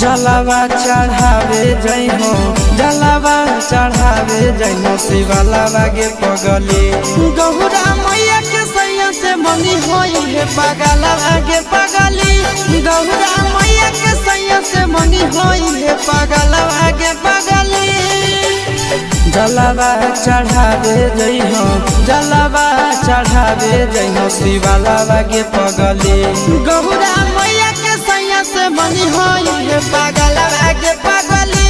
जलावा चढ़ावे जइहो, जलावा चढ़ावे जइहो शिवाला गे पगली। गौरा मैया के सैया से मंगी होई हे पागला गे पगली। गौरा मैया के सैया से मंगी होई हे पागला गे पगली। जलावा चढ़ावे जइहो, जलावा चढ़ावे जइहो शिवाला गे पगली। गौरा मैया के सैया से मंगी होई हे पागला गे पगली।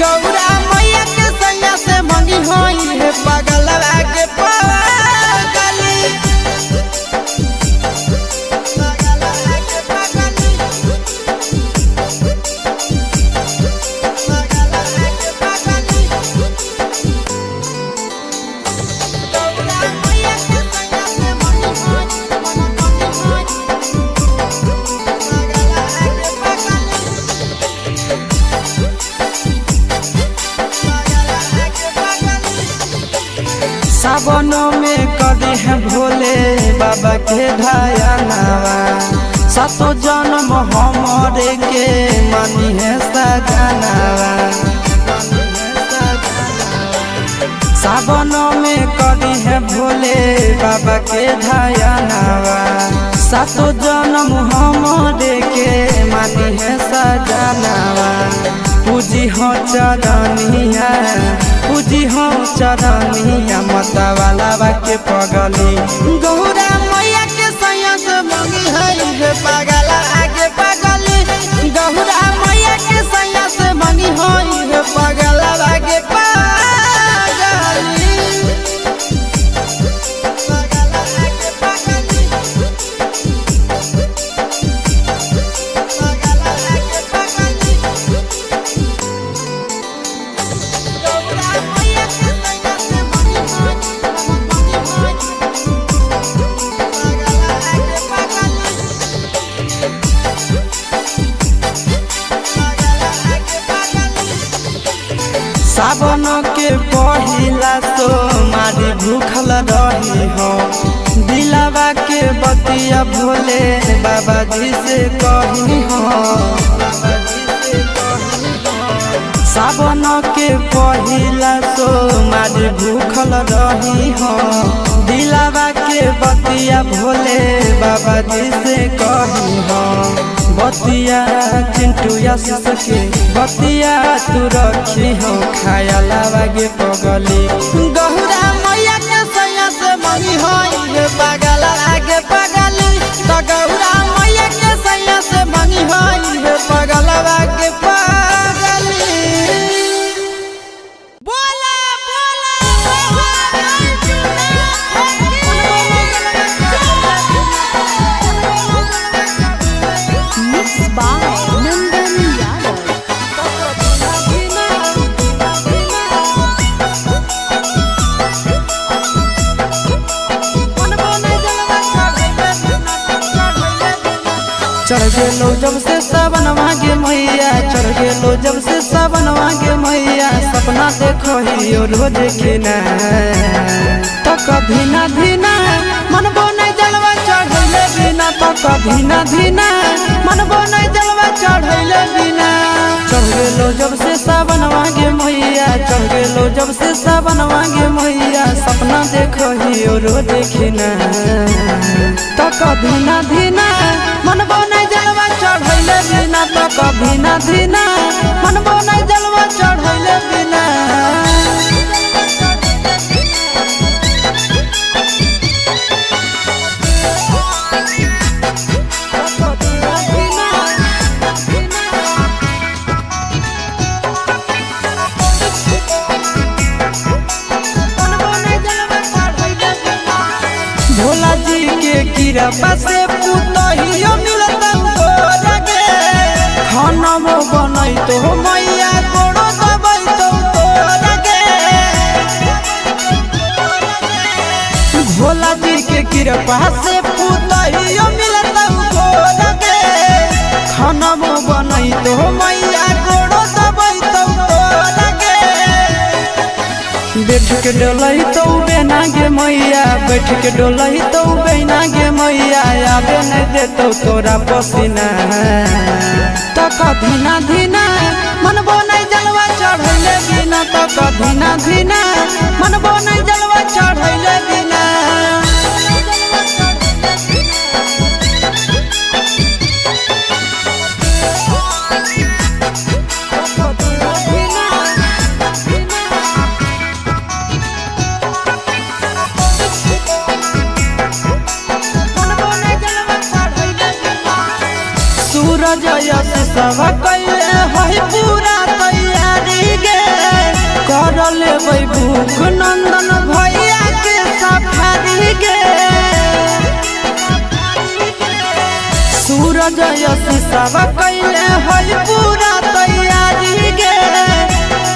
गौरा मैया के सैया से मंगी होई हे पागला गे पगली। पागला गे पगली। पागला गे पगली। गौरा मैया के सैया से मंगी होई, मंगी होई। पागला गे पगली। पागला गे पगली। सावन में करी है भोले बाबा के ध्यानवा, सातो जन्म हमरे के मानी है सजनावा। सावन में करी है भोले बाबा के ध्यानवा, सातो जन्म हमरे के मानी है सजनावा। पूजी हो चरनिया, पूजी हो चरनिया मतवाला के पगली। गौरा मैया के सैया से मंगी है हे पागला आगे पगली। गौरा मैया के सैया से मंगी है हे पागला आगे पगली। पागला आगे पगली। पागला आगे पगली। गौरा मैया के सैया से मंगी होई, मंगी होई। पागला आगे पगली। पागला आगे पगली। सावन के पहिला सोमवारी भूखल रही हो, दिलावा के बतिया भोले बाबा जी से कही हो। सावन के पहिला सोमवारी भूखल रही हो, दिलावा के बतिया भोले बाबा जी से कही हो। बतिया चिंटू आशीष के बतिया तू रखी हो, खाया लागे पगली। गौरा मैया के सैया से मंगी होई हे पागला आगे पगली। तो गौरा मैया के सैया से मंगी होई हे पागला आगे पगली। बोला बोला Mix by Nandan Yadav. चढ़ गेलो जब से सावन मागे मैया, चढ़ गेलो जब से सावन मागे मैया, सपना देखो ही रोज किना। तो कभी ना धीना मन नहीं जलवा चढ़ैले बिना, तो कभी ना धीना मन नहीं जलवा चढ़ैले बिना। चढ़ गेलो जब से सावन मागे मैया, चढ़ गेलो जब से सावन मागे मैया, सपना देखो ही रोज किना। तो कभी ना धीना मन नहीं जलवा चढ़ैले बिना, तो कभी ना धीना मन नहीं जलवा चढ़ैले बिना। भोला जी के कृपा से पुतहियो मिलत तोरा के, खाना बनैतो मैया गोड़ो दबैतो तोरा के। भोला जी के कृपा से पुतहियो मिलत तोरा के, खाना बनैतो मैया गोड़ो दबैतो तोरा के। बैठ के डोलई तो बेना गे मैया, बैठ के डोलई तो बेना गे मैया, आबे नहीं देतो तोरा पसीना। तक धीना धीना मनबो नहीं जलवा चढ़ैले बिना, तक धीना धीना मनबो नहीं जलवा चढ़ैले बिना। सूरज यश सब कैले है पूरा तैयारी गे, कर लेबै भूख नंदन भैया के सफारी गे। सूरज यश सब कैले है पूरा तैयारी गे,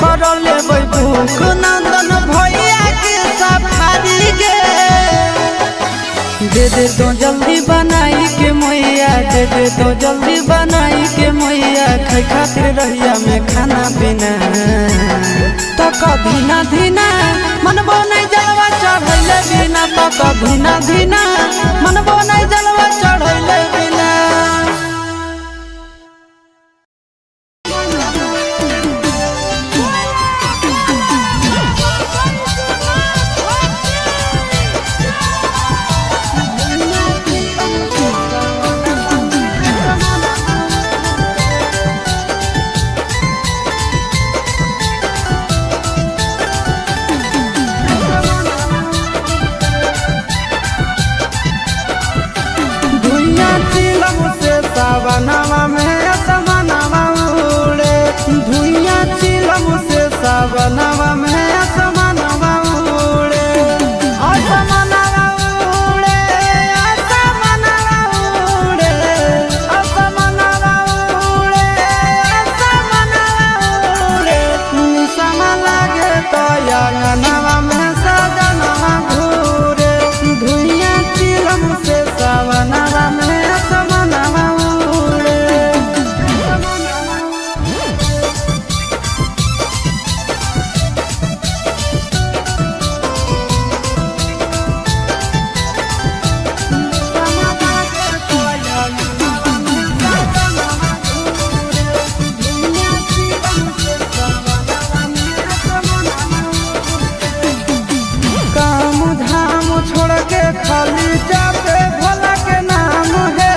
कर लेबै भूख नंदन भैया के सफारी गे। दे दे तो जल्दी बनाई के मैया, दे दे तो जल्दी बनाई के मैया, खाई खातिर रहिया में खाना पीना। तक धीना धीना मनबो नहीं जलवा चढ़ैले बिना, तक धीना धीना मनबो नहीं जलवा चढ़ैले बिना। सावनवा में असमनवा उड़े, धुइया चिलम से सावनवा में असमनवा उड़े, असमनवा उड़े, असमनवा उड़े, असमनवा उड़े, असमनवा उड़े। निशमा लागे तो अंगनवा में सजनवा घूरे, धुइया चिलम से सावनवा में असमनवा। छोड़ के खाली जाते भोला के नाम है,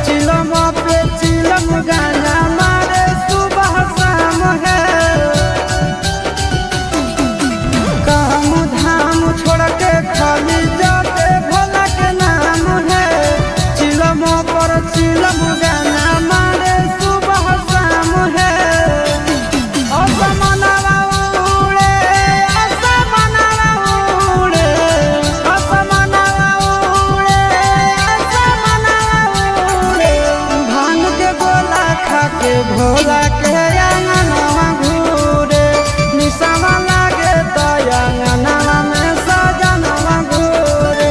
चिलम पे चिलम गाना मारे सुबह शाम है। काम धाम छोड़ के खाली जाते भोला के नाम है, चिलम पर चिलम गाना मारे सुबह शाम है। असमनवा उड़े, असमनवा उड़े, असमनवा उड़े, असमनवा उड़े। भांग के गोला खा के भोला के अंगनवा घूरे, निशावा लागे तो अंगनवा में सजनवा घूरे।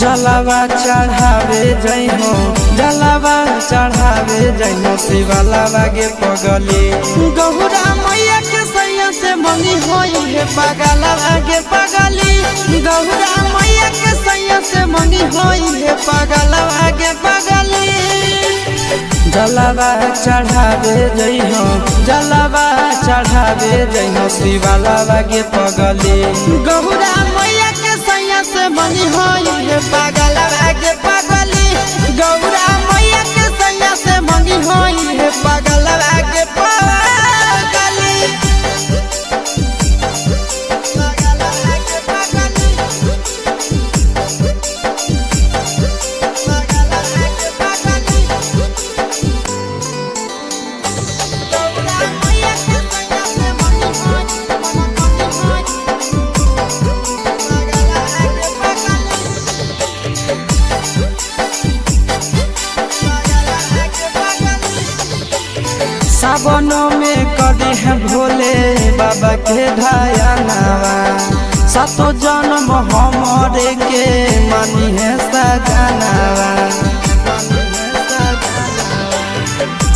जलवा चढ़ावे जइहो, जलवा चढ़ावे जइहो शिवलावा गे पगली। गौरा मैया के सैया से मंगी होई हे पगलवा गे पगली। गौरा मैया के सैया से मंगी होई हे पगलवा गे पगली। जलवा चढ़ावे जइहो, जलवा चढ़ावे जइहो शिवलावा गे पगली। गौरा मैया के सैया से मंगी होई हे पगलवा गे पगली। गौरा मैया के सैया से मंगी होई हे पगलवा गे पगली। पगलवा गे पगली। पगलवा गे पगली। गौरा मैया के सैया से मंगी होई, मंगी होई। पगलवा गे पगली। पगलवा गे पगली। सावनों में करी है भोले बाबा के ध्यानवा, सातो जन्म हमरे के मानी है सजनवा।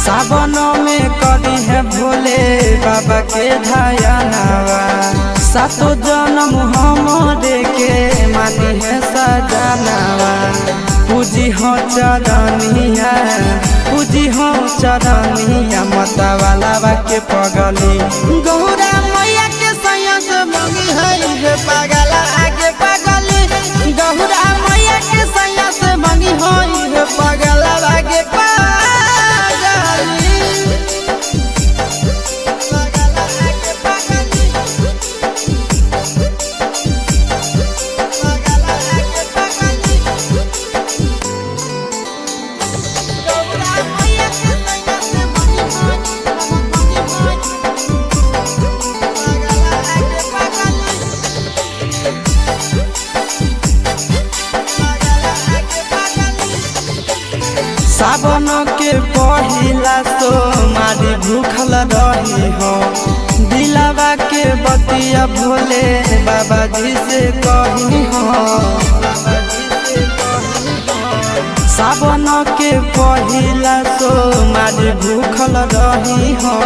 सावनों में करी है भोले बाबा के ध्यानवा, सातो जन्म हमरे के मानी है सजनवा। पूजी हो चरनिया, पूजी हो चरनिया मतवाला के पगली। गौरा मैया के सैया से मंगी है हे पगला आगे पगली। गौरा मैया के सैया से मंगी होई हे पगला आगे पगली। पगला आगे पगली। पगला आगे पगली। गौरा मैया के सैया से मंगी होई, मंगी होई। पगला आगे पगली। पगला आगे पगली। सावन के पहिला सोमवारी भूखल रही हो, दिलावा के बतिया भोले बाबा जी से कही हो। सावन के पहिला सोमवारी भूखल रही हो,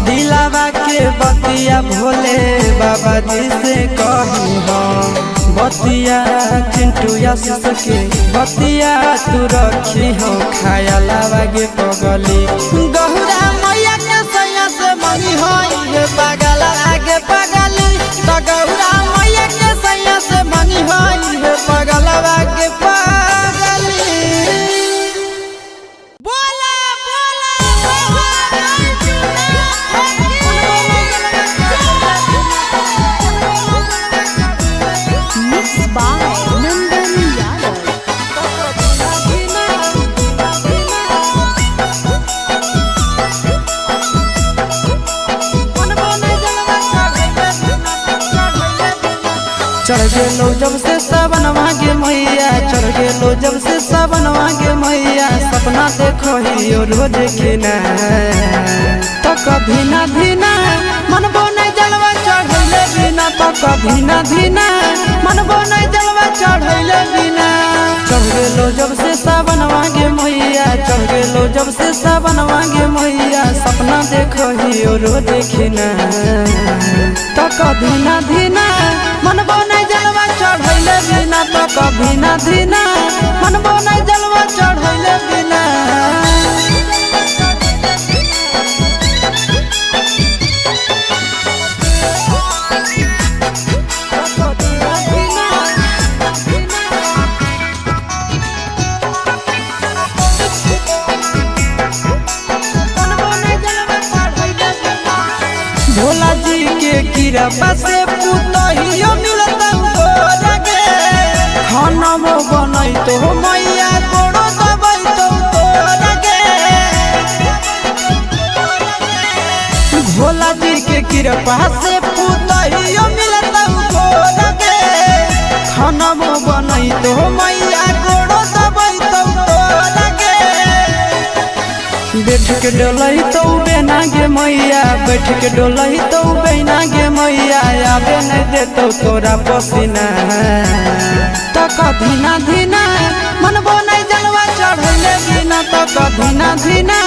दिलावा के बतिया भोले बाबा जी से कही हो। बतिया चिंटू आशीष के बतिया तू रखी हो, खाया लावा गे पगली। गौरा मैया के सैया से मंगी होई हे पगला आगे पगली। त गौरा मैया के सैया से मंगी होई हे पगला आगे पगली। बोला बोला Mixed by Nandan Yadav. चढ़ गेलो जब से सावन गे मैया, चढ़ गेलो जब से सावन गे मैया, सपना देखो ही रोज किना। तो कभी ना धीना मन बने जलवा चढ़ैले बिना, तो कभी ना धीना मन बने जलवा चढ़ैले बिना। चढ़ गेलो जब से सावन गे मैया, चढ़ गेलो जब से सावन गे मैया, सपना देखो ही रोज किना। तो कभी ना धीना मन बने जलवा चढ़ैले बिना, तो कभी ना धीना मन बने जलवा चढ़ैले बिना। भोला जी के कृपा से पुतहियो मिलत तोरा गे, खाना मो बनैतो मैया गोड़ो दबैतो तोरा गे। भोला जी के कृपा से पुतहियो मिलत तोरा गे, खाना मो बनैतो मैया गोड़ो दबैतो तोरा गे। बैठ के डोलई तो बेना गे मैया, बैठ के डोलई तो बेना गे मैया, आबे नहीं देतो तोरा पसीना। त कधीना धीना मनबो नहीं जलवा चढ़ैले बिना। त कधीना धीना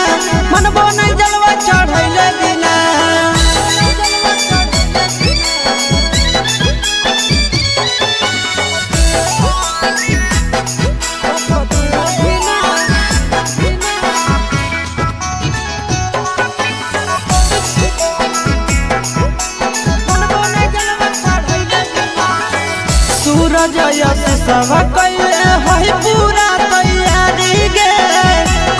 मनबो नहीं जलवा चढ़ैले बिना। सूरज यश सब कैले है पूरा तैयारी गे,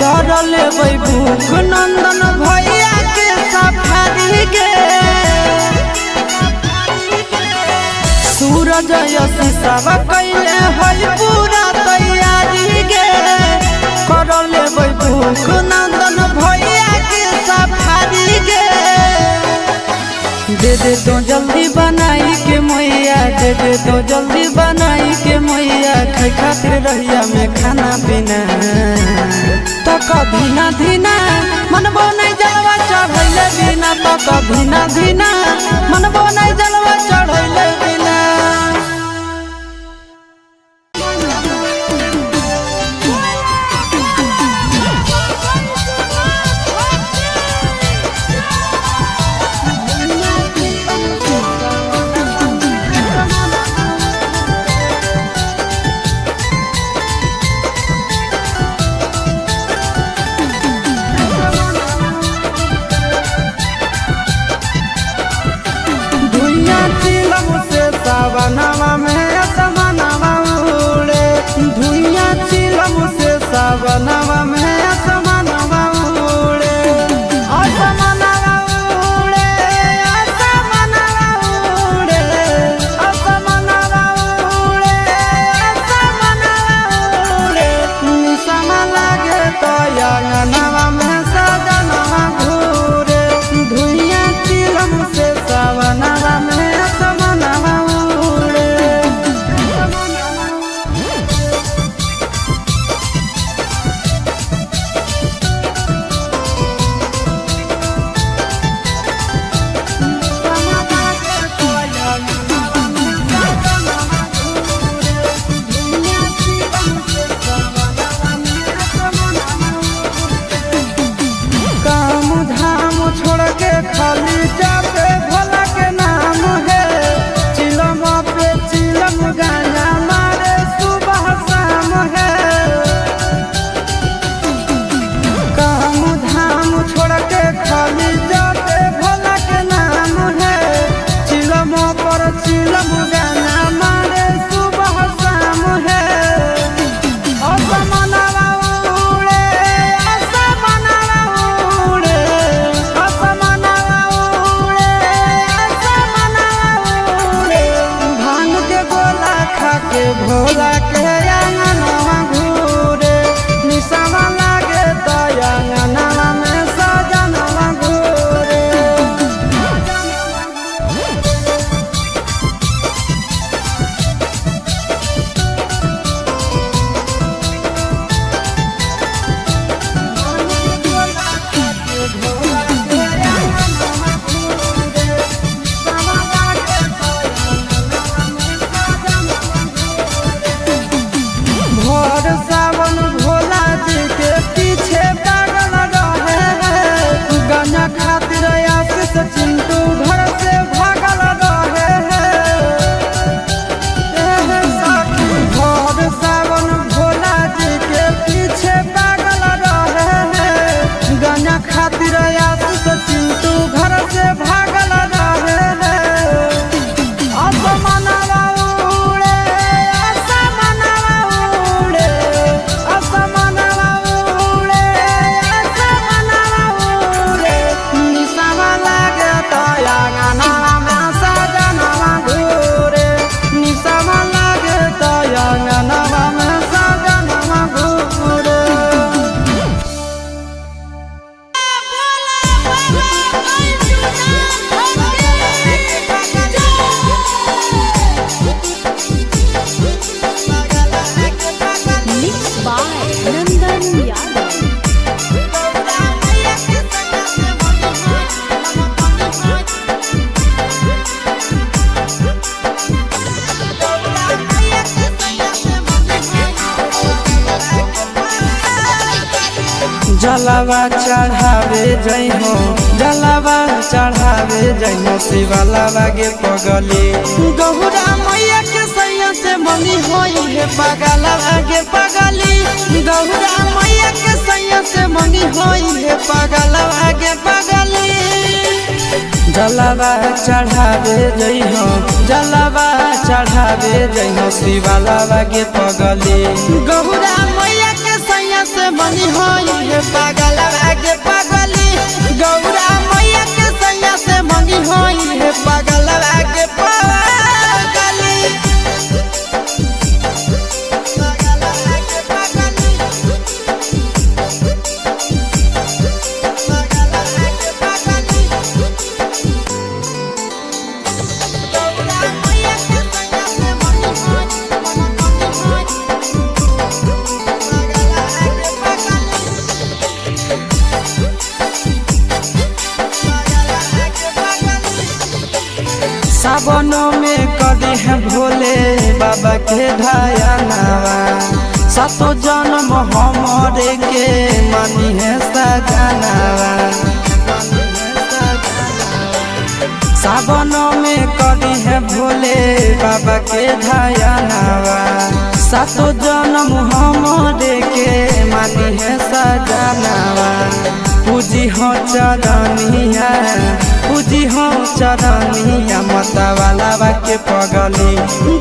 कर लेबै भूख नंदन भैया के सफारी गे। सूरज यश सब कैले है पूरा तैयारी गे, कर लेबै भूख नंदन भैया के सफारी गे। दे दे तो जल्दी बनाई के मैया, दे दे तो जल्दी बनाई के मैया, खाई खातिर रहिया में खाना पीना। त कधीना धीना मनबो नहीं जलवा चढ़ैले बिना। त कधीना धीना मनबो नहीं जलवा चढ़ैले बिना। सावनवा में असमनवा उड़े, धुइया चिलम से सावनवा में असमनवा उड़े, असमनवा उड़े, असमनवा उड़े, असमनवा उड़े, असमनवा उड़े। निशमा लागे तो अंगनवा में सजनवा घूरे, धुइया चिलम से सावनवा में असमनवा। छोड़ के खाली जाते भोला के नाम है, चिलम पे चिलम गाना मारे सुबह शाम है। काम धाम छोड़ के खाली जाते भोला के नाम है, चिलम पर चिलम गाना मारे सुबह शाम है। असमनवा उड़े, असमनवा उड़े, असमनवा उड़े, असमनवा उड़े। भांग के गोला खा के भोला के अंगनवा घूरे, निशावा लागे तो अंगनवा में सजनवा घूरे। जलवा चढ़ावे जइहो, जलवा चढ़ावे जइहो शिवलावा गे पगली। गौरा मैया के सैया से मंगी होई हे पागलवा गे पगली। गौरा मैया के सैया से मंगी होई हे पागलवा गे पगली। जलवा चढ़ावे जइहो, जलवा चढ़ावे जइहो शिवलावा गे पगली। गौरा मैया के सैया से मंगी होई हे पागलवा गे पगली। गौरा मैया के सैया से मंगी होई हे पागलवा गे पगली। पागलवा गे पगली। पागलवा गे पगली। गौरा मैया के सैया से मंगी होई, मंगी होई। पागलवा गे पगली। पागलवा गे पगली। सावनों में करे हैं भोले बाबा के ध्यानवा, सातो जन्म हमरे के मानी है सजनवा। सावनों में करे हैं भोले बाबा के ध्यानवा, सातो जन्म हमरे के मानी है सजनवा। पूजी हो चरनिया, पूजी हो चरनिया मतवाला के पगली।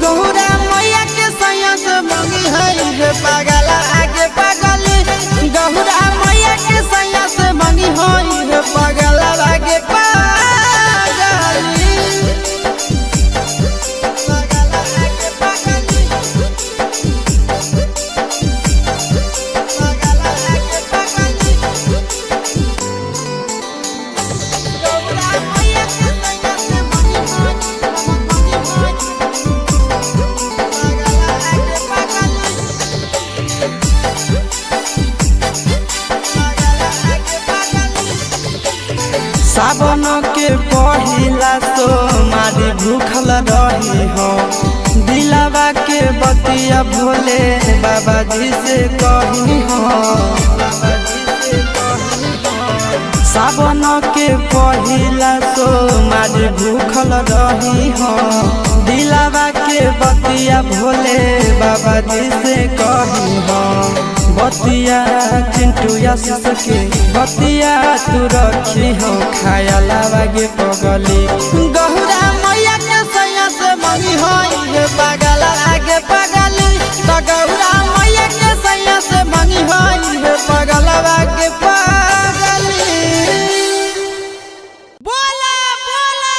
गौरा मैया के सैया से मंगी है हे पागला आगे पगली। गौरा मैया के सैया से मंगी है हे पागला आगे पगली। पागला आगे पगली। पागला आगे पगली। गौरा मैया के सैया से मंगी है, मंगी है। पागला आगे पगली। पागला आगे पगली। सावन के पहिला तो मारी भूखल रही हो, दिलावा के बतिया भोले बाबा जी से कही हो। सावन के पहिला तो मारी भूखल रही हो, दिलावा के बतिया भोले बाबा जी से कही हो। बतिया चिंटू आशीष के बतिया तू रखी हो, खाया लावा गे पगली। गौरा मैया के सैया से मंगी होई हे पागला आगे पगली। त गौरा मैया के सैया से मंगी होई हे पागला आगे पगली। बोला बोला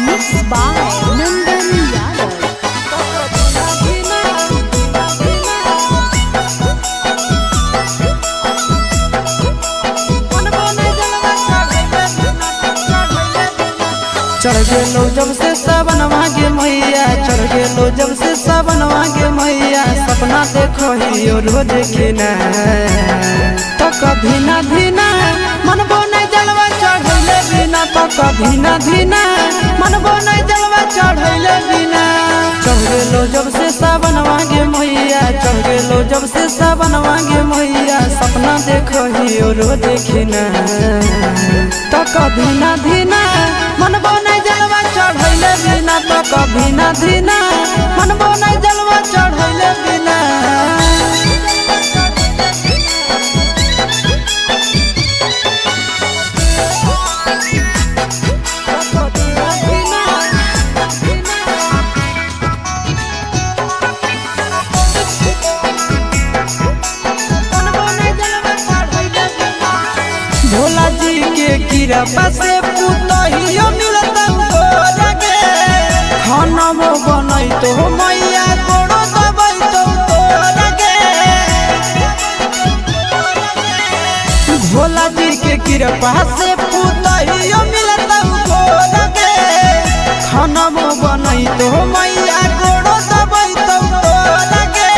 Mixed by Nandan Yadav. चढ़ गेलो जब से सावन गे मैया, चढ़ गेलो जब से सावन गे मैया, सपना देखो ही रोज के ना। तो कभी ना धीना मनबो नहीं जलवा चढ़ैले बिना, तो कभी ना धीना मनबो नहीं जलवा चढ़ैले बिना। चढ़ गेलो जब से सावन गे मैया, चढ़ गेलो जब से सावन गे मैया, सपना देखो ही रोज के ना। तो कभी ना धीना मनबो नहीं जलवा चढ़ैले बिना, तो कभी ना धीना मनबो नहीं जलवा चढ़ैले बिना। भोला जी के कृपा से पुतहियो मिलत तोरा गे, खाना बनैतो मैया गोड़ो दबैतो तोरा गे। भोला जी के कृपा से पुतहियो मिलत तोरा गे, खाना बनैतो मैया गोड़ो दबैतो तोरा गे।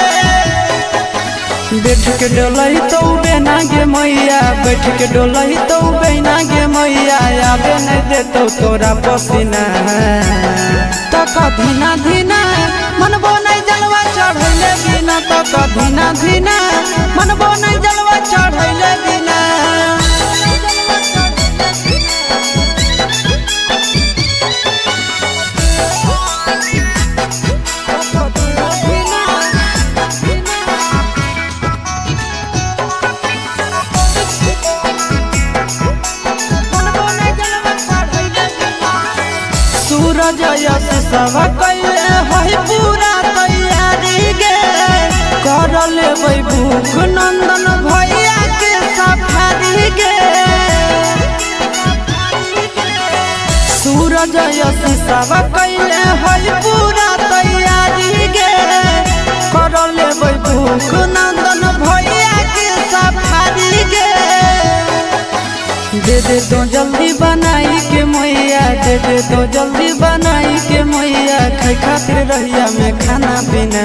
बैठ के डोलई तो बेना गे मैया, बैठ के डोलई तो बेना गे मैया, आबे नहीं देतो तोरा पसीना। तक धीना धीना मनबो नहीं जलवा चढ़ैले बिना, तक धीना धीना मनबो नहीं जलवा चढ़ैले बिना। सूरज यश सब कैले है पूरा तैयारी गे, कर लेबै भूख नंदन भैया के सफारी गे। सूरज यश सब कैले है पूरा तैयारी गे, कर लेबै भूख नंदन भैया के सफारी गे। दे दे तो जल्दी बनाई के मैया, दे दे तो जल्दी बनाई के मैया, खाई खातिर रहिया में खाना पीना।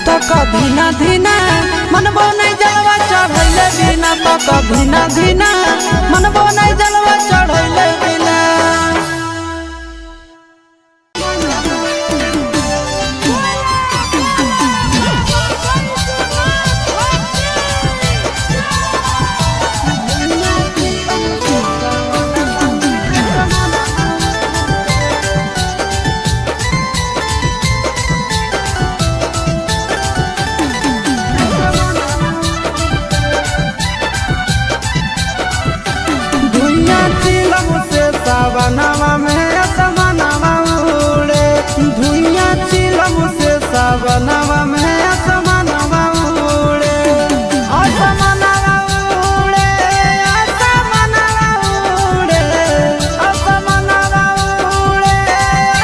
तक धीना धीना मनबो नहीं जलवा चढ़ैले बिना, तक धीना धीना मनबो नहीं जलवा चढ़ैले बिना। सावनवा में असमनवा उड़े, धुइया चिलम से सावनवा में असमनवा उड़े, असमनवा उड़े, असमनवा उड़े, असमनवा उड़े,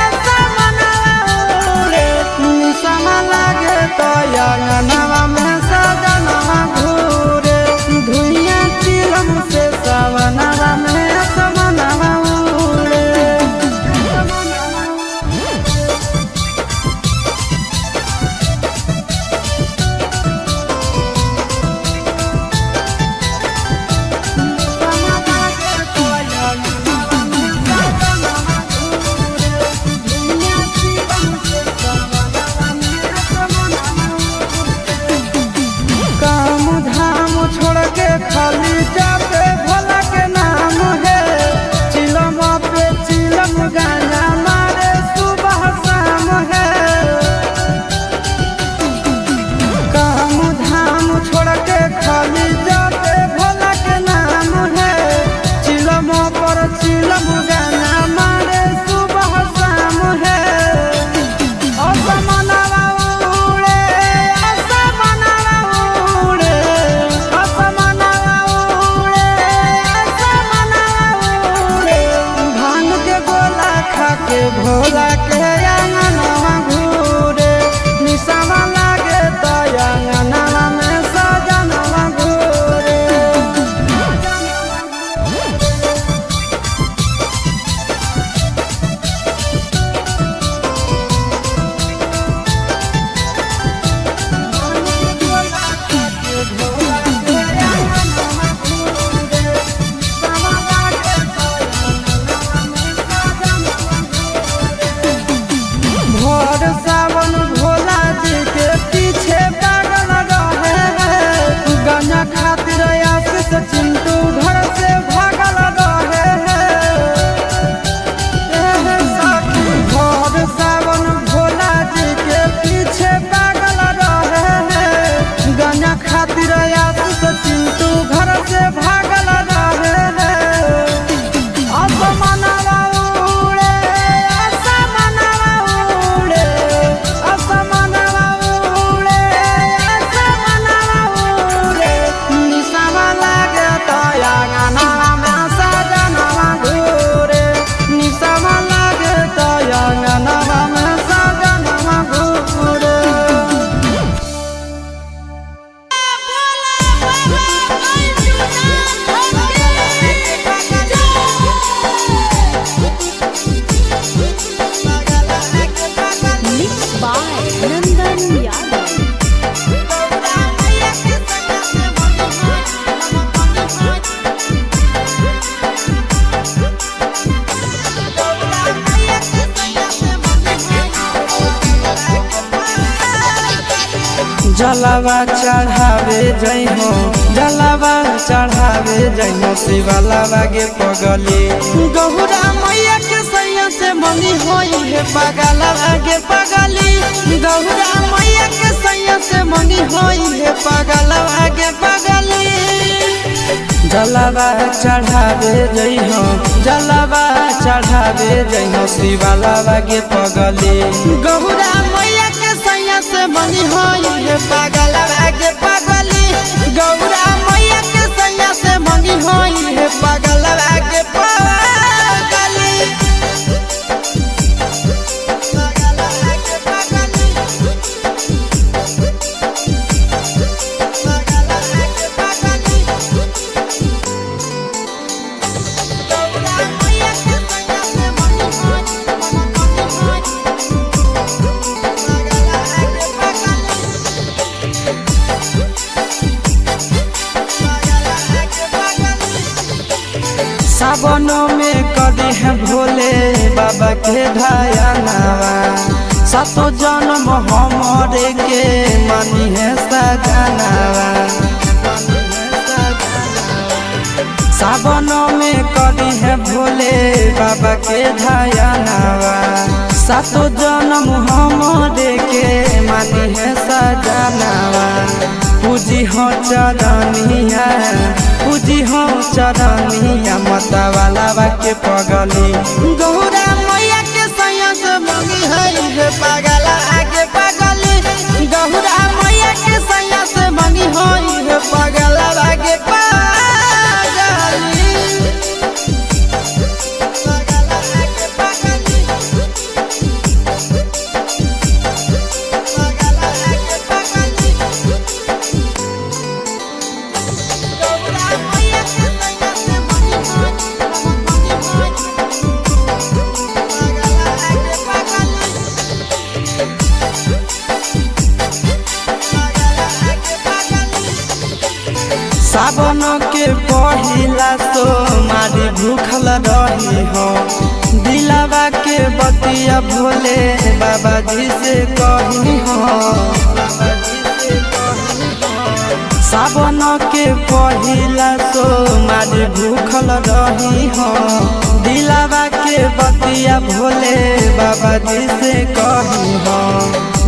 असमनवा उड़े। निशाना लागे तो अंगनवा में सजनवा घूरे, धुइया चिलम से सावनवा में असमनवा। छोड़ के खाली जाते भोला के नाम है, चिलम पे चिलम गाना मारे सुबह शाम है। काम धाम छोड़ के खाली जाते भोला के नाम है, चिलम पर चिलम गाना मारे सुबह शाम है। असमनवा उड़े, असमनवा उड़े, असमनवा उड़े, असमनवा उड़े। भांग के गोला खा के भोला के अंगनवा घूरे, निशावा लागे तो अंगनवा में सजनवा घूरे। भोर सावन भोला जी के पीछे पागल रहे है, गाना खातिर आशीष चिंटू घर से भागल रहे है। एह साथी भोर सावन भोला जी के पीछे पागल रहे है, गाना खातिर आशीष चिंटू घर से भागल रहे है। असमनवा उड़े, असमनवा उड़े, असमनवा उड़े, असमनवा उड़े। निशावा लागे तो जलवा चढ़ावे जइहो, जलवा चढ़ावे जइहो शिवलावा गे पगली। गौरा मैया के सैया से मंगी होई हे पागलवा गे पगली। गौरा मैया के सैया से मंगी होई हे पागलवा गे पगली। जलवा चढ़ावे जइहो, जलवा चढ़ावे जइहो शिवलावा गे पगली। गौरा मैया के सैया से मंगी होई हे पागलवा गे पगली। गौरा मैया के सैया से मंगी होई हे पागलवा गे पगली। पागलवा गे पगली। पागलवा गे पगली। गौरा मैया के सैया से मंगी होई, मंगी होई। पागलवा गे पगली। पागलवा गे पगली। सावन में करी है भोले बाबा के ढायानावा, सातो जन्म हमरे के मानी है सजनावा। सावन में करी है भोले बाबा के ढायानावा, सातो जन्म हमरे के मानी है सजनावा। पूजी हो चरनिया, पूजी हो चरनिया मतवाला के पगली। गौरा मैया के सैया से मंगी है हे पागला आगे पगली। गौरा मैया के सैया से मंगी होई हे पागला आगे पगली। पागला आगे पगली। पागला आगे पगली। गौरा मैया के सैया से मंगी होई, मंगी होई। पागला आगे पगली। पागला आगे पगली। सावन के पहिला सो मारी भूखल रही हो, दिलावा के बतिया भोले बाबा जी से कही हो। सावन के पहिला सो मारी भूखल रही हो, दिलावा के बतिया भोले बाबा जी से कही हो।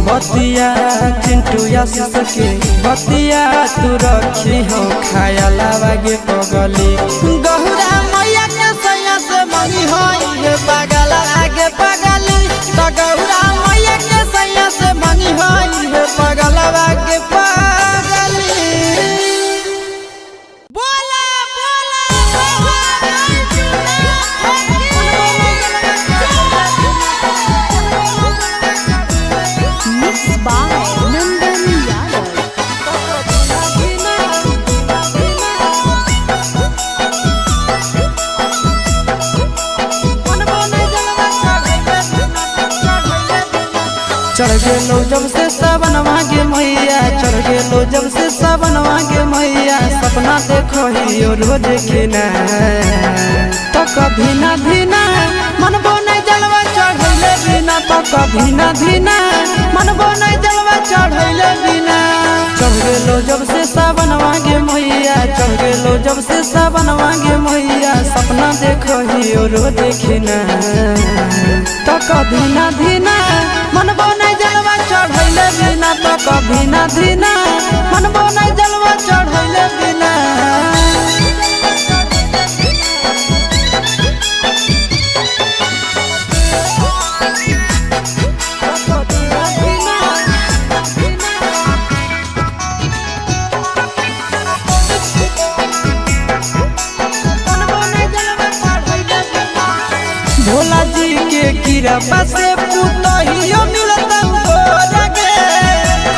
बतिया चिंटू आशीष के बतिया तू रखी हो, खाया लावा गे पगली। गौरा मैया के सैया से मंगी होई हे पागला आगे पगली। त गौरा मैया के सैया से मंगी होई हे पागला आगे पगली। बोला बोला Mixed by Nandan Yadav. चढ़ गेलो जब से सावनवा गे मैया, चढ़ गेलो जब से सावनवा गे मैया, सपना देखो ही रोज के ना। तो कभी ना धीना मनबो नहीं जलवा चढ़ैले बिना, तो कभी ना धीना मनबो नहीं जलवा चढ़ैले बिना। चढ़ गेलो जब से सावनवा गे मैया, चढ़ गेलो जब से सावनवा गे मैया, सपना देखो ही रोज के ना। तो कभी ना धीना मनबो नहीं जलवा चढ़ैले बिना, तो कभी ना धीना मनबो नहीं जलवा चढ़ैले बिना। भोला जी के कृपा से पुतहियो मिलत तोरा गे,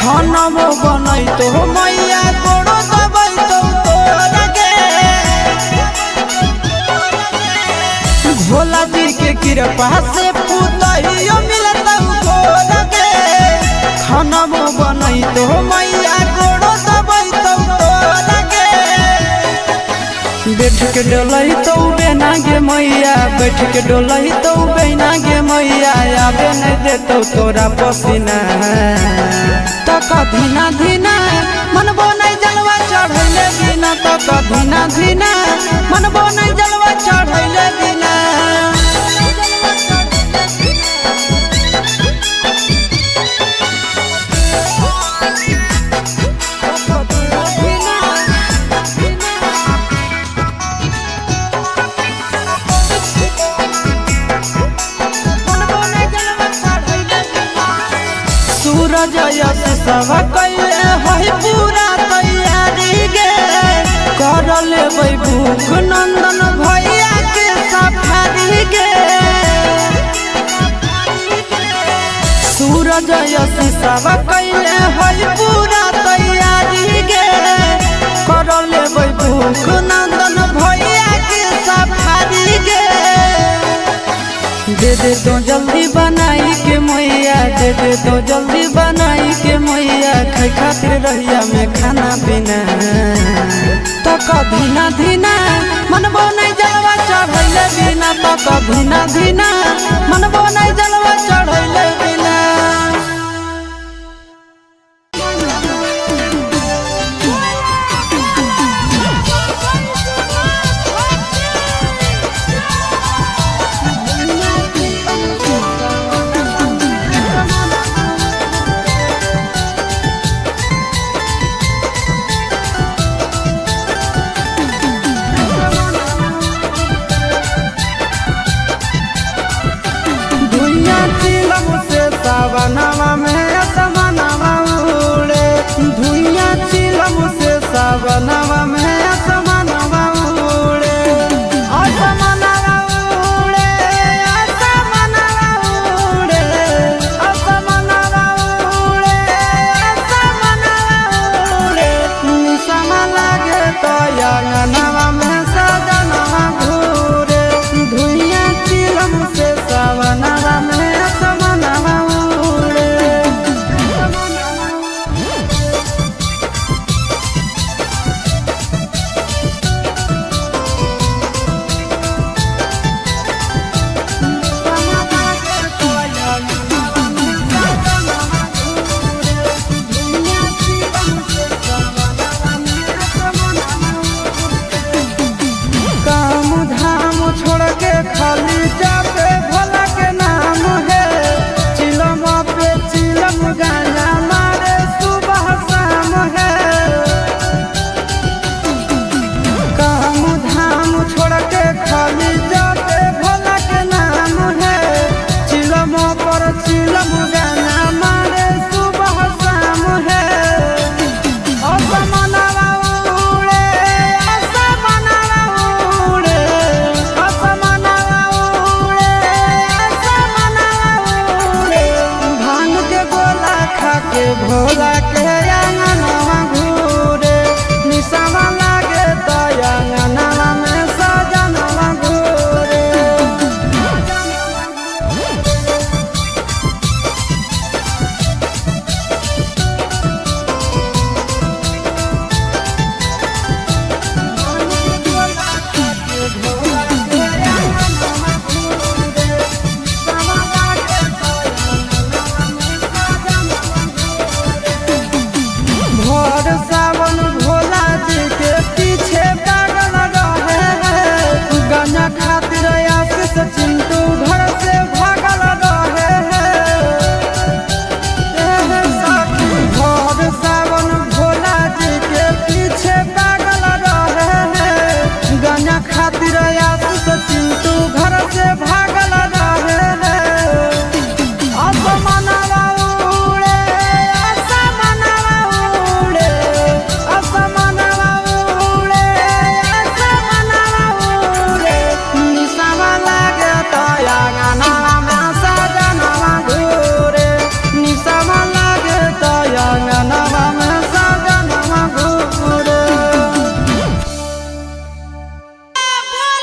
खाना बनैतो मैया गोड़ो दबैतो तोरा गे। भोला जी के कृपा से पुतहियो मिलत तोरा गे, खाना बनैतो मैया गोड़ो दबैतो तोरा गे। बैठ के डोलई तो बेना गे मैया, बैठ के डोलई तो बेना गे मैया, आबे नहीं देतो तोरा पसीना। तक धीना धीना मनबो नहीं जलवा चढ़ैले बिना, तक धीना धीना मनबो नहीं जलवा चढ़ैले बिना। सूरज यश सब कैले है पूरा तैयारी गे, कर लेबै भूख नंदन भैया के सफारी गे। सूरज यश सब कैले है पूरा तैयारी गे, कर लेबै भूख नंदन भैया के सफारी गे। दे दे तो जल्दी बनाई के मैया, दे दे तो जल्दी बनाई के मैया, खाई खातिर रहिया में खाना पीना। तक धीना धीना मनबो नहीं जलवा चढ़ैले बिना, तक धीना धीना मनबो नहीं जलवा चढ़ैले बिना। सावनवा में असमनवा उड़े, धुइया चिलम से सावनवा में असमनवा उड़े, असमनवा उड़े, असमनवा उड़े, असमनवा उड़े, असमनवा उड़े। निशमा लागे तो अंगनवा में सजनवा घूरे, धुइया चिलम से सावनवा में असमनवा। छोड़ के खाली जापे भोला के नाम है, चिलम पे चिलम गाना मारे सुबह शाम है। काम धाम छोड़ के खाली जापे भोला के नाम है, चिलम पर चिलम गाना मारे सुबह शाम है। असमनवा उड़े, असमनवा उड़े, असमनवा उड़े, असमनवा उड़े। भांग के गोला खा के भोला के अंगनवा घूरे, निशावा लागे तो अंगनवा में सजनवा घूरे। भोर सावन भोला जी के पीछे पागल रहे है, गाना खातिर आशीष चिंटू घर से भागल रहे है। एह साथी भोर सावन भोला जी के पीछे पागल रहे है, गाना खातिर आशीष चिंटू घर से भागल रहे है। असमनवा उड़े, असमनवा उड़े, असमनवा उड़े, असमनवा उड़े। निशावा लागे तो अंगनवा में सजनवा घूरे, निशावा लागे तो अंगनवा में सजनवा घूरे। बोला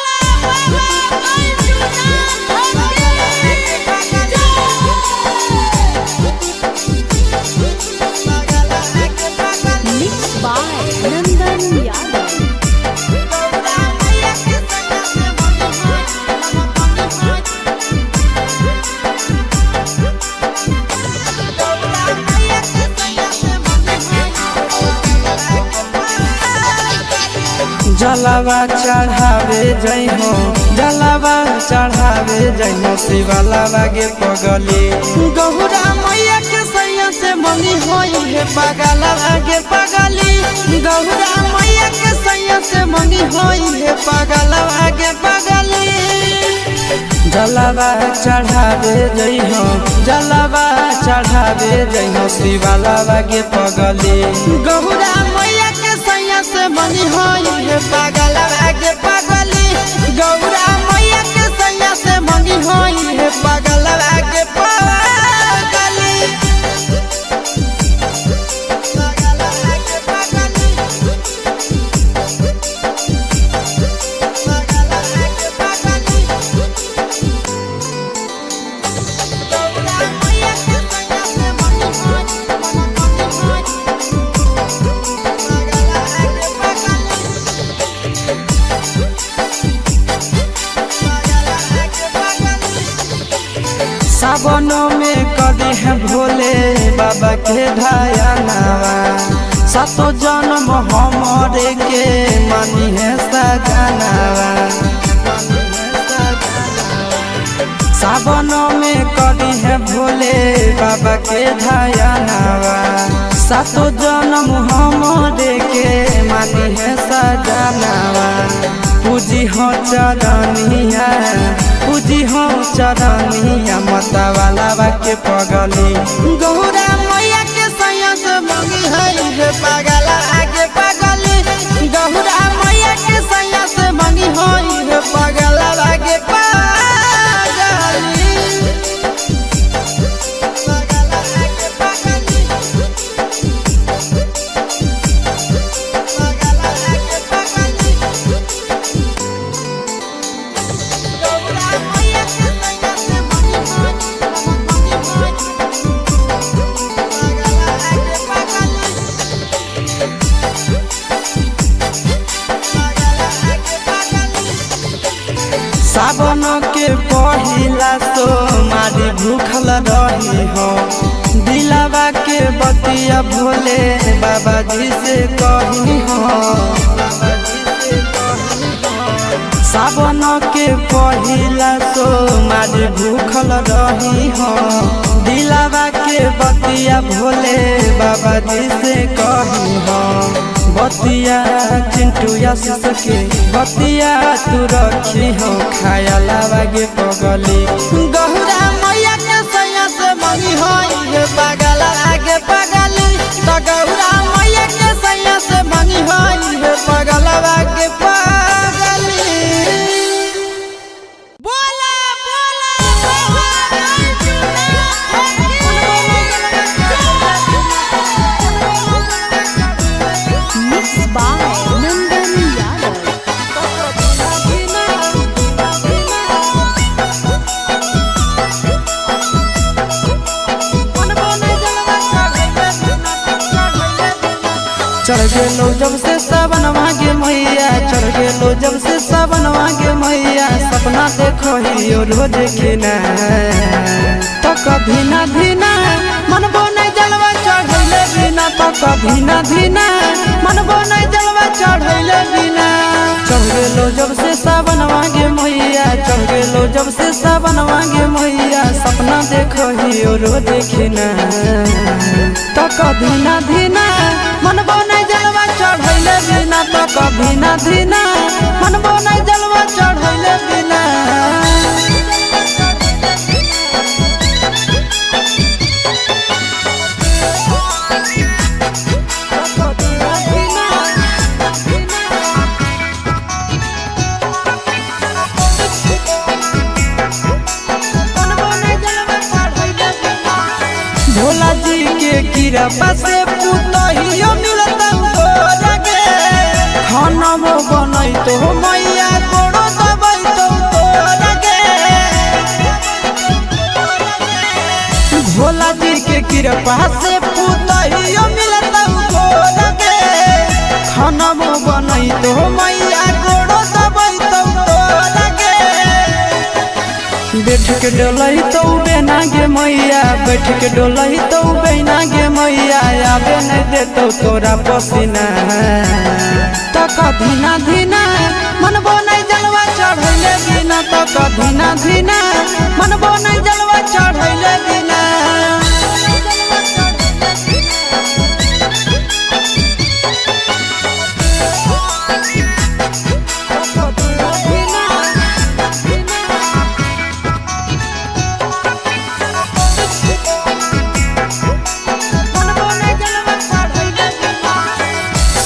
जलवा चढ़ावे जइहो, जलवा चढ़ावे जइहो शिवलावा गे पगली। गौरा मैया के सैया से मंगी होई हे पागलवा गे पगली। गौरा मैया के सैया से मंगी होई हे पागलवा गे पगली। जलवा चढ़ावे जइहो, जलवा चढ़ावे जइहो शिवलावा गे पगली। गौरा मैया के सैया से मंगी होई हे पागलवा गे पगली। गौरा मैया के सैया से मंगी होई हे पागलवा गे पगली। पागलवा गे पगली। पागलवा गे पगली। गौरा मैया के सैया से मंगी होई, मंगी होई। पागलवा गे पगली। पागलवा गे पगली। सावनों में करे हैं भोले बाबा के ढायानावा, सातो जन्म हमरे के मानी है सजनावा। सावनों में करे हैं भोले बाबा के ढायानावा, सातो जन्म हमरे के मानी है सजनावा। पूजी हो चरनिया, पूजी हो चरनिया मतवाला के पगली। गौरा मैया के सैया से मंगी है हे पागला आगे पगली। गौरा मैया के सैया से मंगी होई हे पागला आगे पगली। पागला आगे पगली। पागला आगे पगली। गौरा मैया के सैया से मंगी होई, मंगी होई। पागला आगे पगली। पागला आगे पगली। सावन के पहिला तो मारी भूखल रही हो, दिलावा के बतिया भोले बाबा जी से कही हो। सावन के पहिला तो मारी भूखल रही हो, दिलावा के बतिया भोले बाबा जी से कही हो। बतिया चिंटू आशीष के बतिया तू रखी हो, खाया लावा गे पगली। गौरा मैया के सैया से मंगी होई हे पागला आगे पगली। त गौरा मैया के सैया से मंगी होई हे पागला आगे पगली। बोला बोला Mixed by Nandan Yadav. चढ़ गेलो जब से सावन गे मैया, चढ़ गेलो जब से सावन गे मैया, सपना देखो ही रोज के ना। तो कभी ना धीना मनबो नहीं जलवा चढ़ैले बिना, तो कभी ना धीना मनबो नहीं जलवा चढ़ैले बिना। चढ़ गेलो जब से सावन गे मैया, चढ़ गेलो जब से सावन गे मैया, सपना देखो ही रोज के ना। तो कभी ना धीना मनबो नहीं जलवा चढ़ैले बिना, तो कभी ना धीना मनबो नहीं जलवा चढ़ैले बिना। भोला जी के कृपा से पुतहियो मिलत तोरा गे, खाना वो बनैतो मैया गोड़ो दबैतो तोरा गे। भोला जी के कृपा से पुतहियो मिलत तोरा गे, खाना वो बनैतो मैया गोड़ो दबैतो तोरा गे। बैठ के डोलै तो बेना गे मैया, बैठ के डोलही तो बहना गे मैया, आबे नहीं देतो तोरा पसीना। तक धीना धीना मनबो नहीं जलवा चढ़ैले बिना, तक धीना धीना मनबो नहीं जलवा चढ़ैले बिना।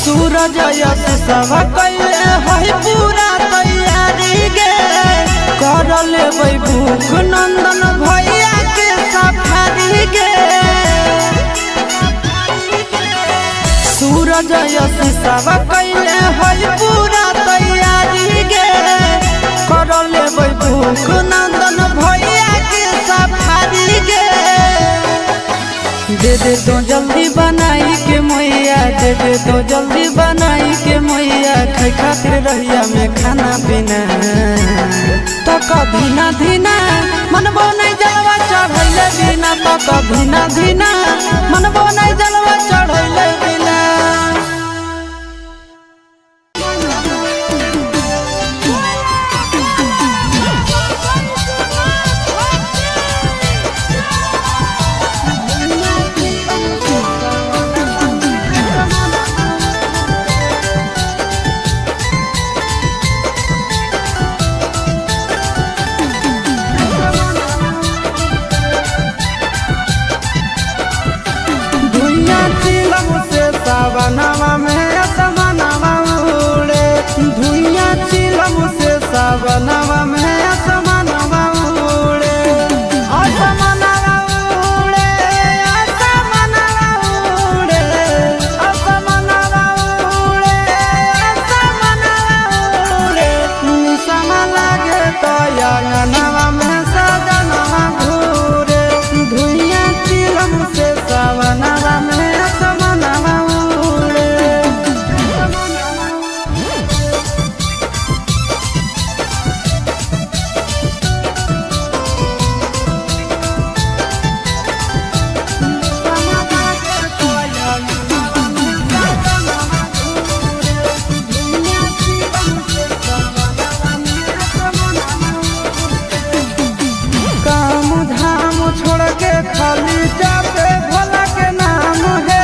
सूरज यश सब कैले है पूरा तैयारी गे, कर लेबै भूख नंदन भैया के सफारी गे। सूरज यश सब कैले है पूरा तैयारी गे, कर लेबै भूख नंदन भैया के सफारी गे। दे दे तो जल्दी बनाई के मैया, दे दे तो जल्दी बनाई के मैया, खाई खातिर रहिया में खाना पीना। तक धीना धीना मनबो नहीं जलवा चढ़ैले बिना, तक धीना धीना मनबो नहीं जलवा चढ़ैले बिना। सावनवा में असमनवा उड़े, धुइया चिलम से सावनवा में असमनवा उड़े, असमनवा उड़े, असमनवा उड़े, असमनवा उड़े, असमनवा उड़े। निशाना लागे तो अंगनवा में सजनवा घूरे, धुइया चिलम से सावनवा में असमनवा उड़े। काम धाम छोड़ के खाली जाते भोला के नाम है,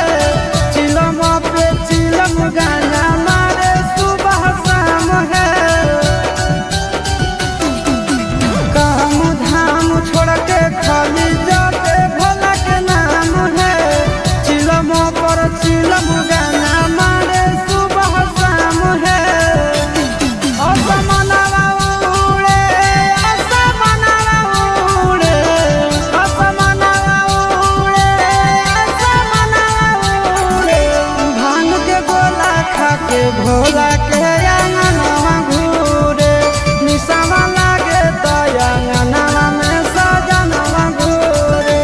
चिलम पे चिलम गाना मारे सुबह शाम है। काम धाम छोड़ के खाली जाते भोला के नाम है, चिलम पर चिलम गाना मारे सुबह शाम है। असमनवा उड़े, असमनवा उड़े, असमनवा उड़े, असमनवा उड़े। भांग के गोला खा के भोला के अंगनवा घूरे, निशावा लागे तो अंगनवा में सजनवा घूरे।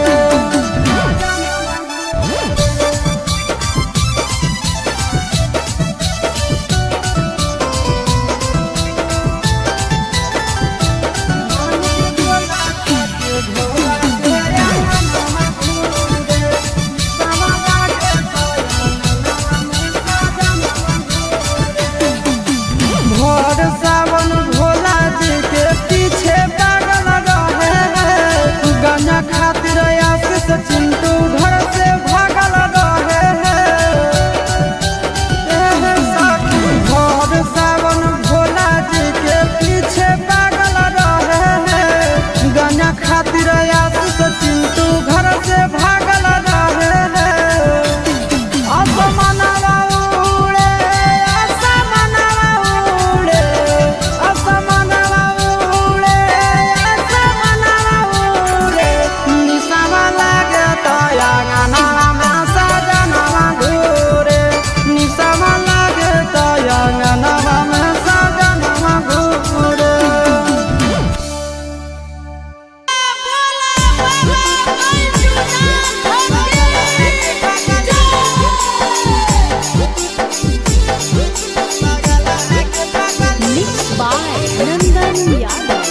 भोर सावन भोला जी के पीछे पागल रहे है, गाना खातिर आशीष चिंटू घर से भागल रहे है। एह साथी भोर सावन भोला जी के पीछे पागल रहे है, गाना खातिर आशीष चिंटू घर से भागल रहे है। असमनवा उड़े, असमनवा उड़े, असमनवा उड़े, असमनवा उड़े। निशावा लागे तो अंगनवा में सजनवा घूरे, निशावा लागे तो अंगनवा में सजनवा घूरे। बोला बाबा Mixed by Nandan Yadav.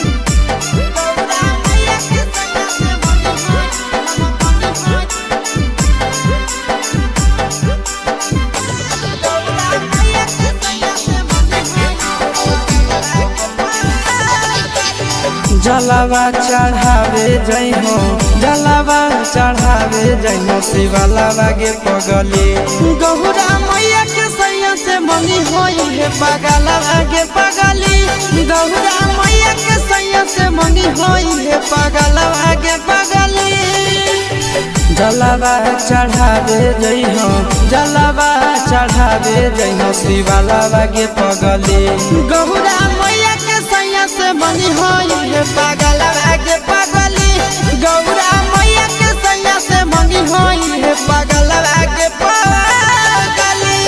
जलावा चढ़ावे जइहो, जलावा चढ़ावे जइहो शिवालावा गे पगली। गौरा मैया के सैया से मंगी होई हे पगलवा गे पगली। गौरा मैया के सैया से मंगी होई हे पगलवा गे पगली। जलावा चढ़ावे जइहो, जलावा चढ़ावे जइहो शिवालावा गे पगली। गौरा मैया के सैया से मंगी होई हे पगलवा गे पगली। गौरा मैया के सैया से मंगी होई हे पगलवा गे पगली।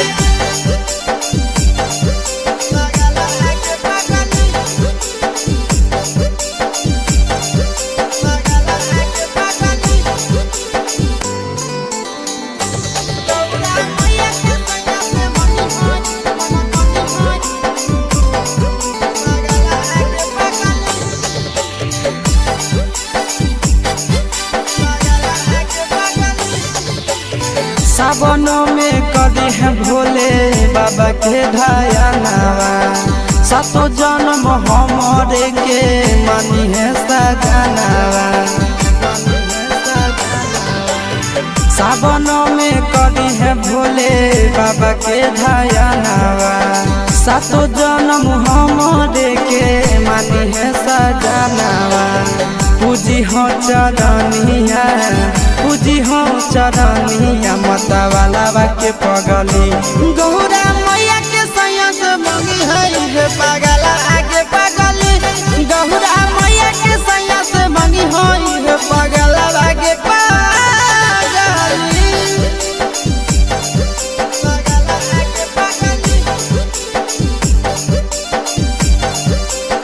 पगलवा गे पगली। पगलवा गे पगली। गौरा मैया के सैया से मंगी होई, मंगी होई। पगलवा गे पगली। पगलवा गे पगली। सावन में करी है भोले बाबा के ध्यानवा, सातो जन्म हमरे के मानी है सजनावा। सावन में करी है भोले बाबा के ध्यानवा, सातो जन्म हमरे के मानी है सजनावा। पूजी हो चरनिया, पूजी हो चरनिया मतवाला के पगली। गौरा मैया के सैया से मंगी है हे पगला आगे पगली। गौरा मैया के सैया से मंगी है हे पगला आगे पगली। पगला आगे पगली।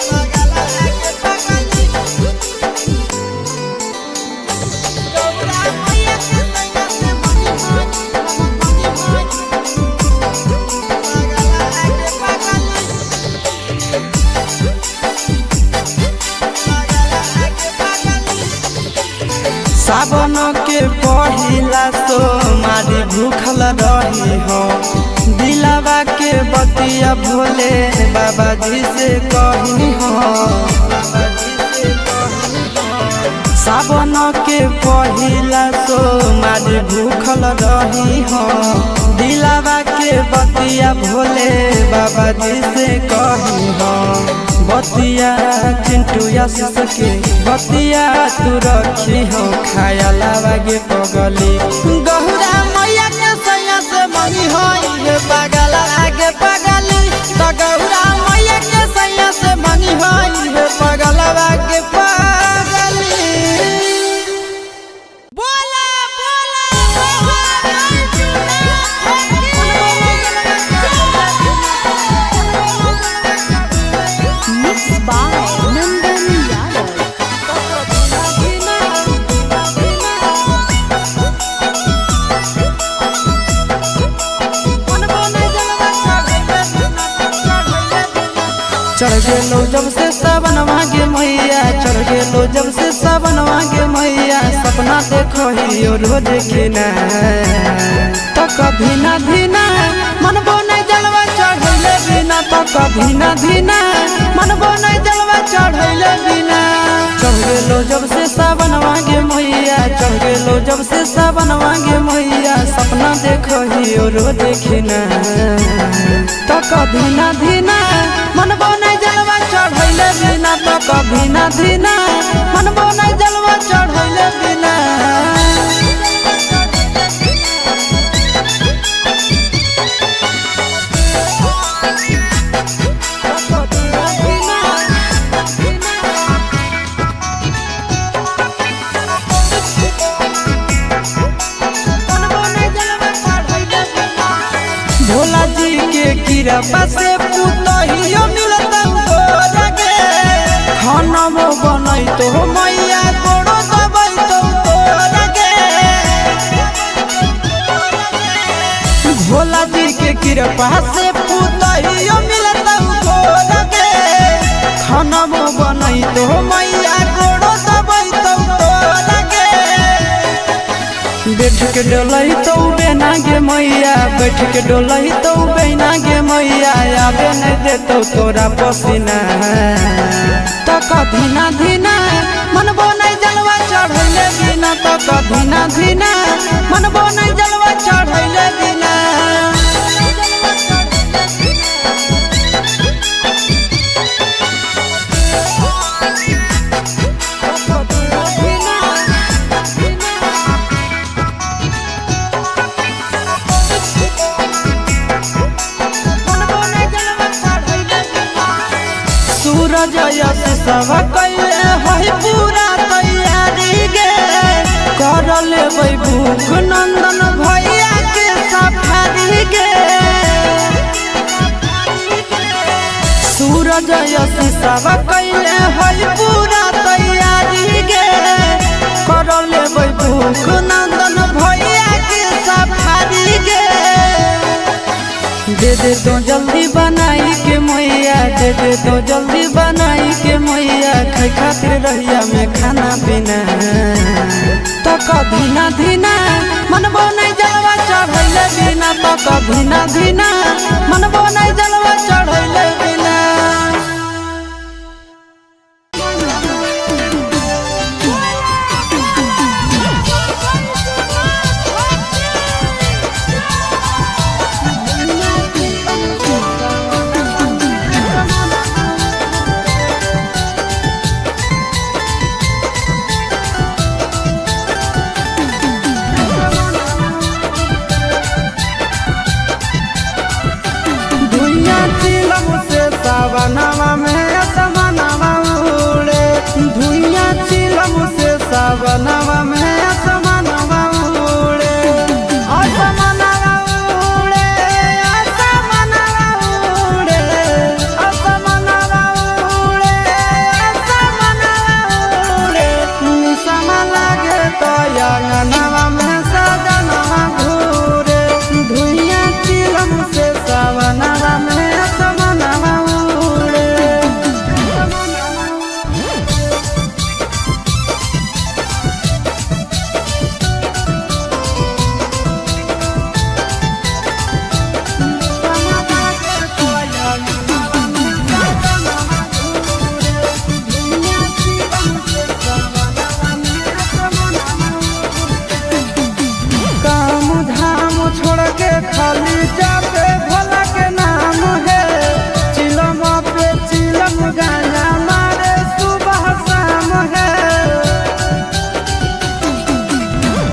पगला आगे पगली। गौरा मैया के सैया से मंगी होई, मंगी होई। पगला आगे पगली। पगला आगे पगली। सावन के पहिला सोमवारी भूखल रही हो, दिलावा के बतिया भोले बाबा जी से कही हो। सावन के पहिला सोमवारी भूखल रही हो, दिलावा के बतिया भोले बाबा जी से कही हो। बतिया चिंटू आशीष के बतिया तू रखी हो, खाया लावा गे पगली। गौरा मैया के सैया से मंगी होई हे पगला आगे पगली। तो गौरा मैया के सैया से मंगी होई हे पगला आगे पगली। बोला बोला Mixed by Nandan Yadav. चढ़ गेलो जब से सावन गे मैया, चढ़ गेलो जब से सावन गे मैया, सपना देखो ही रोज किना। तो कभी ना धीना मनबो नहीं जलवा चढ़ैले बिना, तो कभी ना धीना मनबो नहीं जलवा चढ़ैले बिना। चढ़ गेलो जब से सावन गे मैया, चढ़ गेलो जब से सावन गे मैया, सपना देखो ही रोज किना। तो कभी ना धीना मनबो नहीं जलवा चढ़ैले बिना, तो कभी ना धीना मनबो नहीं जलवा चढ़ैले बिना। भोला जी के कृपा से पुतहियो मिलता तोरा गे, खाना बनई तो मैया गोड़ो दबई तो तोरा गे। भोला जी के कृपा से पुतहियो मिलता तोरा गे, खाना बनई तो मैया गोड़ो दबई तो तोरा गे। बैठ के डोलई तो बेना गे मैया, बैठ के डोलई तो बेना गे मैया, आबे नहीं देतो तोरा पसीना। तो कभी ना धीना तक धीना धीना मनबो नहीं जलवा चढ़ैले बिना। सूरज यश सब कैले है पूरा तैयारी गे, कर लेबै भूख नंदन भैया के सफारी गे। सूरज यश सब कैले है पूरा तैयारी गे, कर लेबै भूख नंदन भैया के सफारी गे। दे दे तो जल्दी बनाई के मैया, दे दे तो जल्दी बनाई के मैया, खाई खातिर रहिया में खाना पीना। तक धीना धीना मनबो नहीं जलवा चढ़ैले बिना, तक धीना धीना मनबो नहीं जलवा चढ़ैले बिना। सावनवा में असमनवा उड़े, धुइया चिलम से सावनवा में असमनवा उड़े, असमनवा उड़े, असमनवा उड़े, असमनवा उड़े, असमनवा उड़े। निशमा लागे तो अंगनवा में सजनवा घूरे, धुइया चिलम से सावनवा में असमनवा उड़े। काम धाम छोड़ के खाली जाते भोला के नाम है, चिलम पे चिलम गाना मारे सुबह शाम है।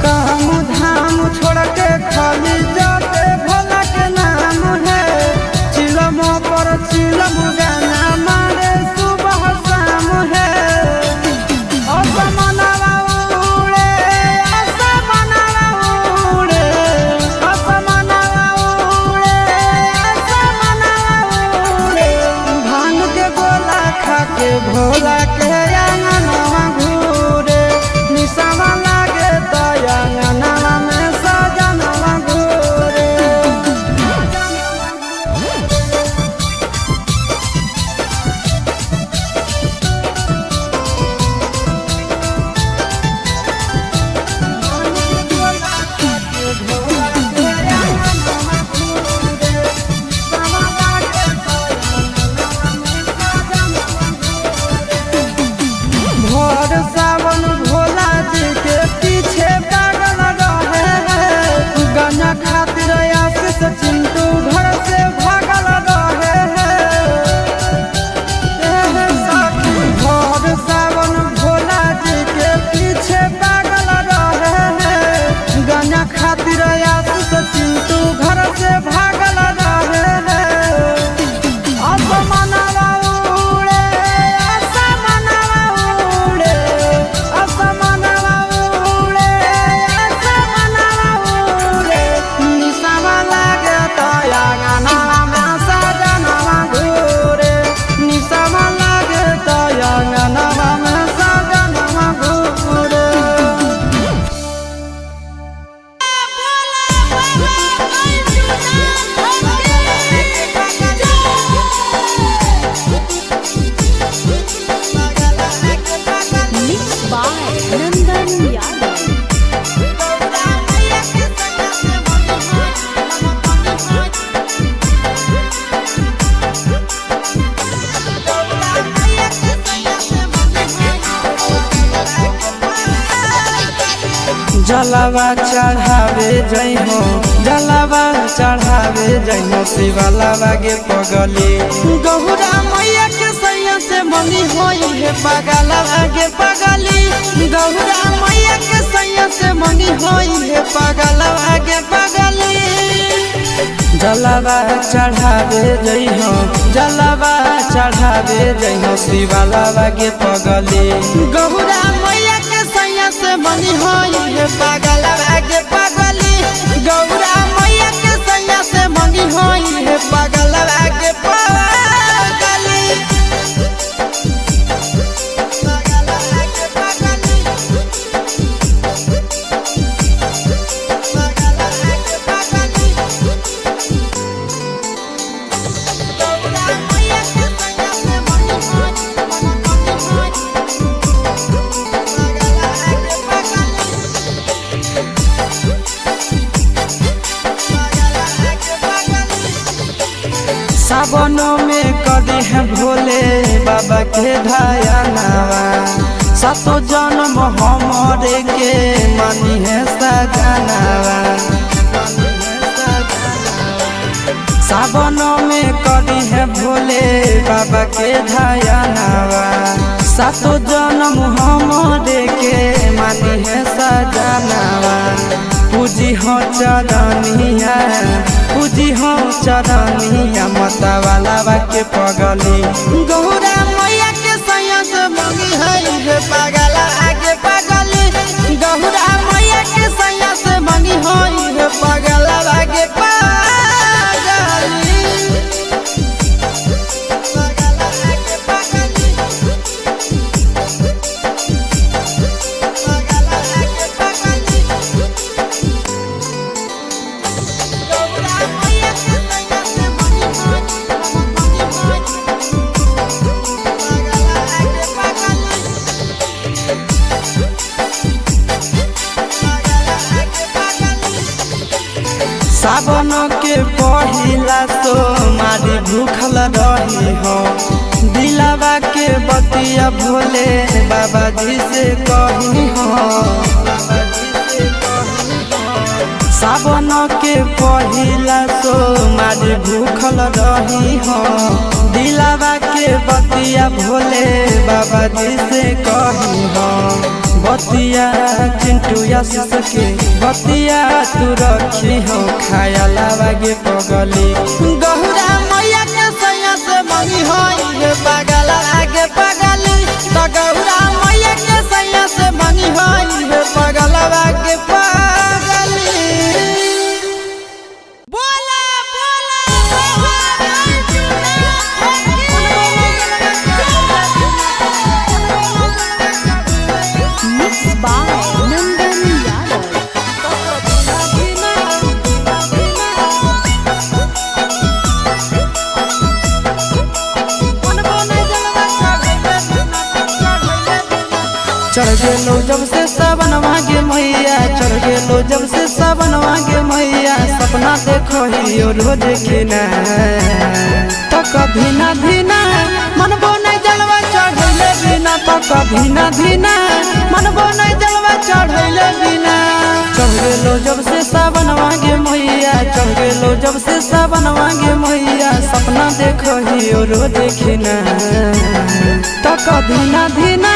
काम धाम छोड़ के खाली जाते भोला के नाम है, चिलम पर चिलम गाना मारे सुबह शाम है। असमनवा उड़े, असमनवा उड़े, असमनवा उड़े, असमनवा उड़े। भांग के गोला खा के भोला के अंगनवा घूरे, निशावा लागे तो अंगनवा में सजनवा घूरे। जलावा चढ़ावे जइहो, जलावा चढ़ावे जइहो शिवालावा गे पगली। गौरा मैया के सैया से मंगी होई हे पगलवा गे पगली। गौरा मैया के सैया से मंगी होई हे पगलवा गे पगली। जलावा चढ़ावे जइहो, जलावा चढ़ावे जइहो शिवालावा गे पगली। गौरा मैया के सैया से मंगी होई हे पगलवा गे पगली। गौरा मैया के सैया से मंगी होई हे पगलवा गे पगली। पगलवा गे पगली। पगलवा गे पगली। गौरा मैया के सैया से मंगी होई, मंगी होई। पगलवा गे पगली। पगलवा गे पगली। सावनों में करी है भोले बाबा के ध्यानवा, सातो जन्म हमरे के मानी है सजनवा। सावनों में करी है भोले बाबा के ध्यानवा, सातो जन्म हमरे के मानी है सजनवा। पूजी हो चरनिया, पूजी हो चरनिया मतवाला के पगली। गौरा मैया के सैया से मंगी है रे पगला आगे पगली। गौरा मैया के सैया से मंगी है रे पगला आगे पगली। पगला आगे पगली। पगला आगे पगली। गौरा मैया के सैया से मंगी होई, मंगी होई। पगला आगे पगली। पगला आगे पगली। सावन के पहिला तो मारी भूखल रही हो, दिलावा के बतिया भोले बाबा जी से कही हो। सावन के पहिला तो मारी भूखल रही हो, दिलावा के बतिया भोले बाबा जी से कही हो। बतिया चिंटू आशीष के बतिया तू रखी हो, खाया लावा गे पगली। गौरा मैया के सैया से मंगी होई रे पगला आगे पगली। तो गौरा मैया के सैया से मंगी होई रे पगला आगे पगली। बोला बोला Mixed by Nandan Yadav. चढ़ गेलो जब से सावन गे मैया, चढ़ गेलो जब से सावन गे मैया, सपना देखो हियो रोज किना। तो कभी ना धीना मनबो नहीं जलवा चढ़ैले बिना, तो कभी ना धीना मनबो नहीं जलवा चढ़ैले बिना। चढ़ गेलो जब से सावन गे मैया, चढ़ गेलो जब से सावन गे मैया, सपना देखो हियो रोज किना। तो कभी ना धीना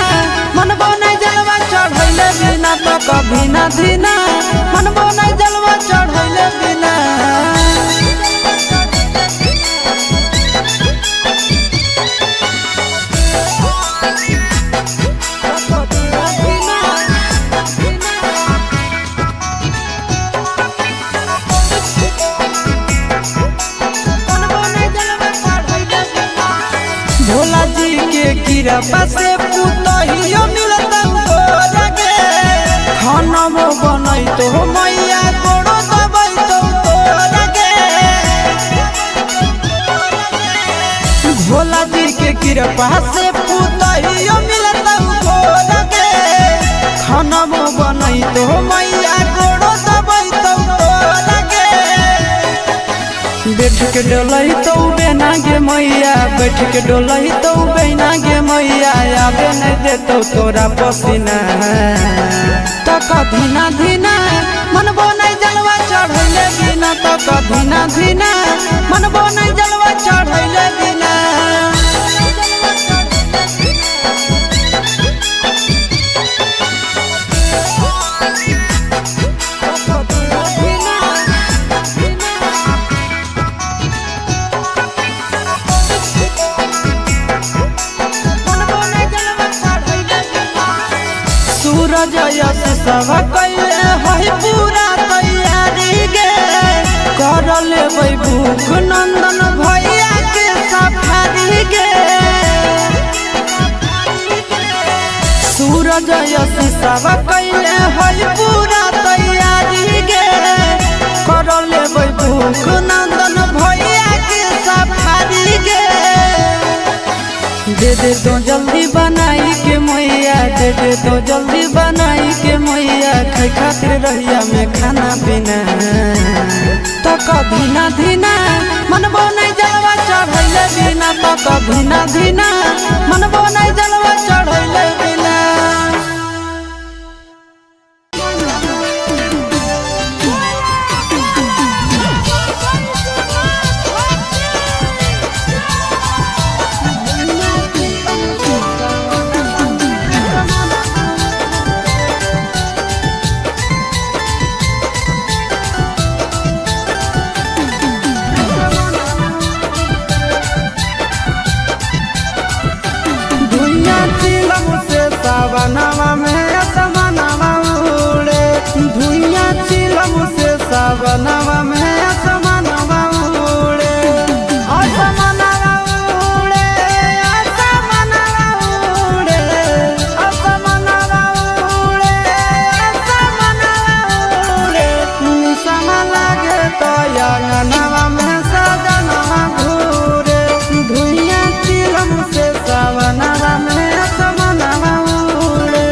मनबो नहीं जलवा चढ़ैले बिना, तो कभी ना धीना मनबो नहीं जलवा चढ़ैले बिना। भोला जी के कृपा से पुतहियो मिलत तोरा के, खाना बनैतो मैया गोड़ो दबैतो तोरा के। भोला जी के कृपा से पुतहियो मिलत तोरा के, खाना बनैतो मैया गोड़ो दबैतो तोरा के। बैठ के डोलई तो बेना गे मैया, बैठ के डोलई तो बेना गे मैया, आबे नहीं देतो तोरा पसीना। तक धीना धीना मनबो नहीं जलवा चढ़ैले बिना। तक धीना धीना मनबो नहीं जलवा चढ़ैले बिना। सूरज यश सब कैले है पूरा तैयारी गे, कर लेबै भूख नंदन भैया के सफारी गे। सूरज यश सब कैले है पूरा तैयारी गे, कर लेबै भूख नंदन भैया के सफारी गे। दे दे तो जल्दी बनाई के मैया, दे दे तो जल्दी बनाई के मैया, खाई खातिर रहिया में खाना पीना। तक धीना धीना मनबो नहीं जलवा चढ़ैले बिना। तक धीना धीना मनबो नहीं जलवा चढ़ैले बिना। सावनवा में असमनवा उड़े, धुइया चिलम से सावनवा में असमनवा उड़े, असमनवा उड़े, असमनवा उड़े, असमनवा उड़े, असमनवा उड़े। निशाना लागे तो अंगनवा में सजनवा घूरे, धुइया चिलम से सावनवा में असमनवा उड़े।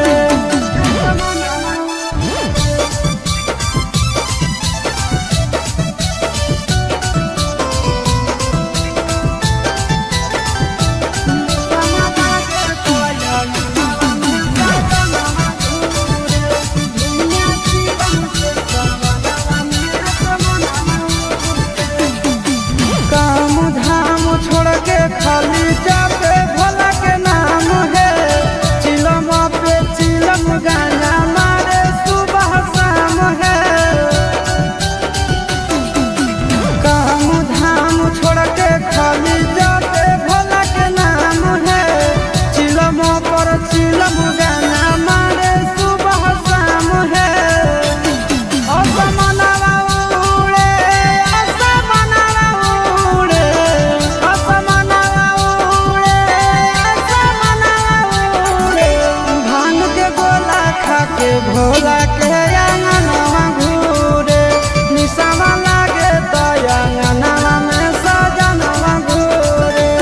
काम धाम छोड़ के खाली जाते भोला के नाम है, चिलम पे चिलम गाना मारे सुबह शाम है। काम धाम छोड़ के खाली जाते भोला के नाम है, चिलम पर चिलम गाना मारे सुबह शाम है। असमनवा उड़े, असमनवा उड़े, असमनवा उड़े, असमनवा उड़े। भांग के गोला खा के भोला के अंगनवा घूरे, निशाना लागे तो अंगनवा में सजनवा घूरे।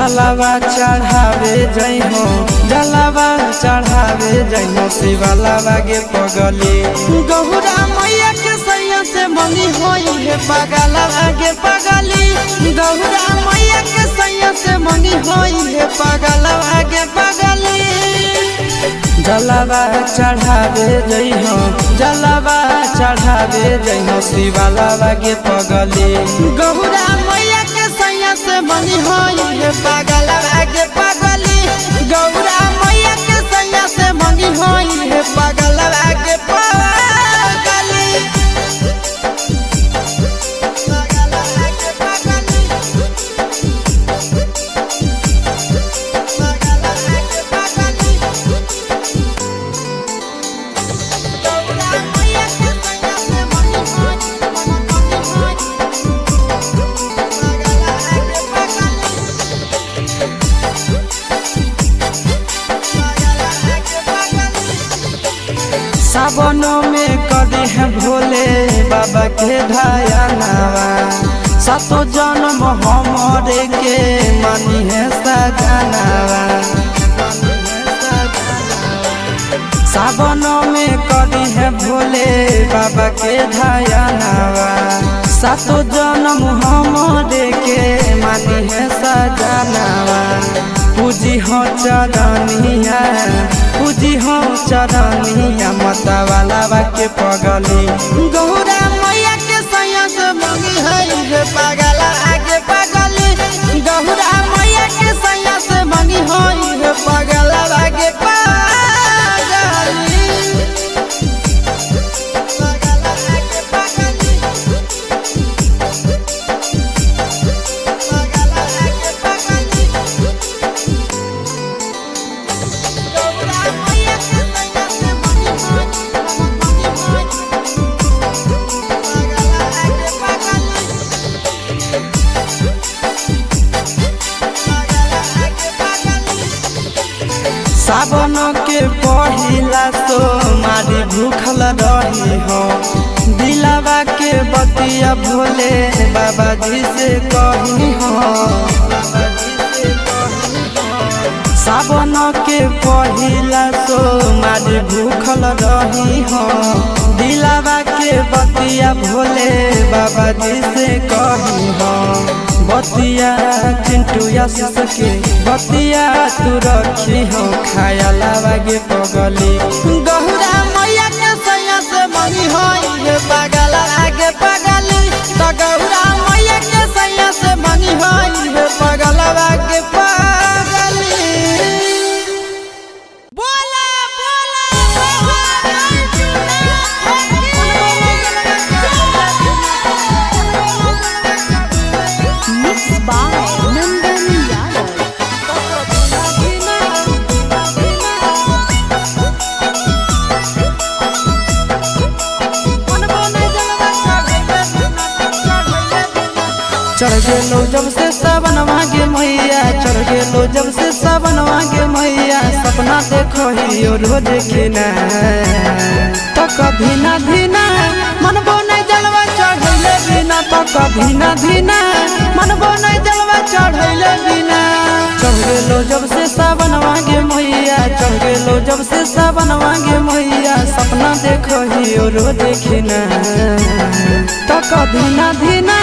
जलावा चढ़ावे जइहो, जलावा चढ़ावे जइहो शिवालावा गे पगली। गौरा मैया के सैया से मंगी होई हे पगलवा गे पगली। गौरा मैया के सैया से मंगी होई हे पगलवा गे पगली। जलावा चढ़ावे जइहो, जलावा चढ़ावे जइहो शिवालावा गे पगली। गौरा मैया के सैया से मंगी होई हे पगलवा गे पगली। गौरा मैया के सैया से मंगी होई हे पगलवा गे पगली। पगलवा गे पगली। पगलवा गे पगली। गौरा मैया के सैया से मंगी होई, मंगी होई। पगलवा गे पगली। पगलवा गे पगली। सावनों में करी है भोले बाबा के ध्यानवा, सातो जन्म हमरे के मानी है सजनावा। सावनों में करी है भोले बाबा के ध्यानवा, सातो जन्म हमरे के मानी है सजनावा। पूजी हो चरनिया, पूजी हो चरनिया मतवाला के पगली। गौरा मैया के सैया से मंगी है हे पगला आगे पगली। गौरा मैया के सैया से मंगी है हे पगला आगे पगली। पगला आगे पगली। पगला आगे पगली। गौरा मैया के सैया से मंगी होई, मंगी होई। पगला आगे पगली। पगला आगे पगली। सावन के पहिला सोमवारी भूखल रही हो, दिलावा के बतिया भोले बाबा जी से कही हो। सावन के पहिला सोमवारी भूखल रही हो, दिलावा के बतिया भोले बाबा जी से कही हो। बतिया चिंटू आशीष के बतिया तू रखी हो, खाया लावा गे पगली। गौरा मैया के सैया से मंगी होई हे पगला आगे पगली। त गौरा मैया के सैया से मंगी होई हे पगला आगे पगली। बोला बोला बाबा Mixed by Nandan Yadav. चढ़ गेलो जब से सावन गे मैया, चढ़ गेलो जब से सावन गे मैया, सपना देखो ही रोज किना। तो कभी ना धीना मन नहीं जलवा चढ़ैले बिना, तो कभी ना धीना मन नहीं जलवा चढ़ैले बिना। चढ़ गेलो जब से सावन गे मैया, चढ़ गेलो जब से सावन गे मैया, सपना देखो ही रोज किना। तो कभी ना धीना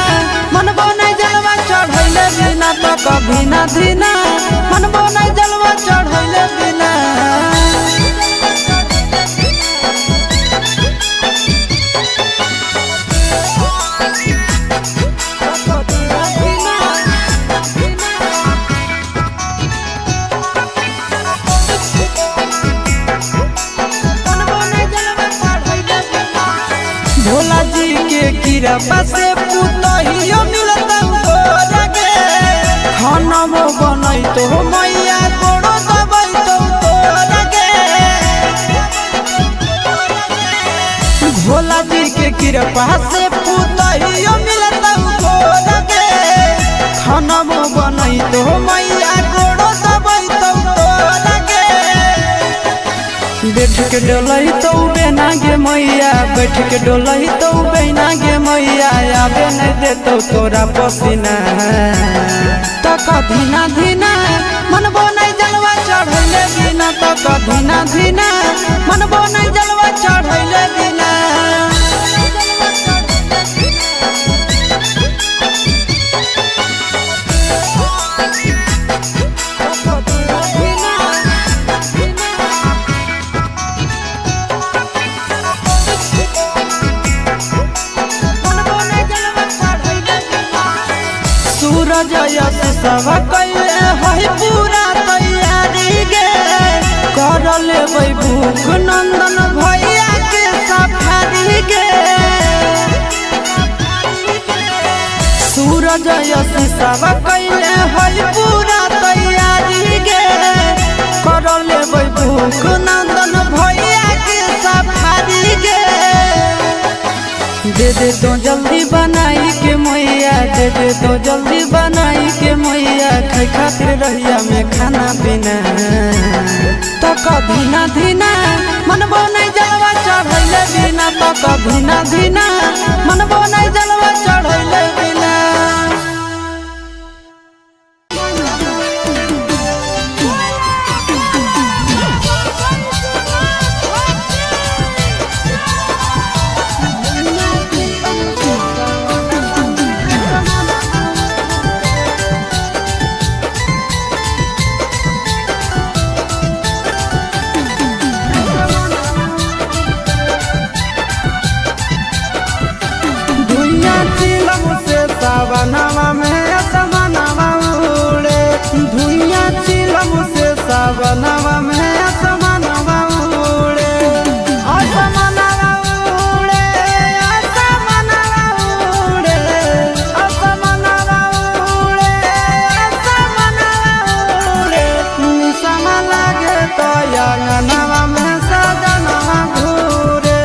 मन नहीं जलवा चढ़ैले बिना, तो कभी ना धीना मन नहीं जलवा चढ़ैले बिना। भोला जी के कृपा से पुतहियो मिलत तोरा गे, खाना बनई तो मैया गोड़ो दबई तो तोरा गे। भोला जी के कृपा से पुतहियो मिलत तोरा गे, खाना बनई तो मैया गोड़ो दबई तो तोरा गे। बैठ के डोलई तो बेना गे मैया, बैठ के डोलई तो बेना गे मैया, आबे नहीं देतो तोरा पसीना। तो कभी ना धीना मनबो नहीं जलवा चढ़ैले बिना तक धीना धीना मनबो नहीं जलवा चढ़ैले बिना। सूरज यश सब कैले है पूरा तैयारी गे कर लेबै भूख नंदन भैया के सफारी गे। सूरज यश सब कैले है पूरा तैयारी गे कर लेबै भूख नंदन भैया के सफारी गे। दे दे तो जल्दी बनाई के मैया दे दे तो जल्दी बनाई के मैया खाई खातिर रहिया में खाना पीना तक धीना धीना मनबो नहीं जलवा चढ़ैले बिना तक धीना धीना मनबो नहीं जलवा चढ़ैले बिना। सावनवा में असमनवा उड़े धुइया चिलम से सावनवा में असमनवा उड़े असमनवा उड़े असमनवा उड़े असमनवा उड़े असमनवा उड़े निशमा लागे तो अंगनवा में सजनवा घूरे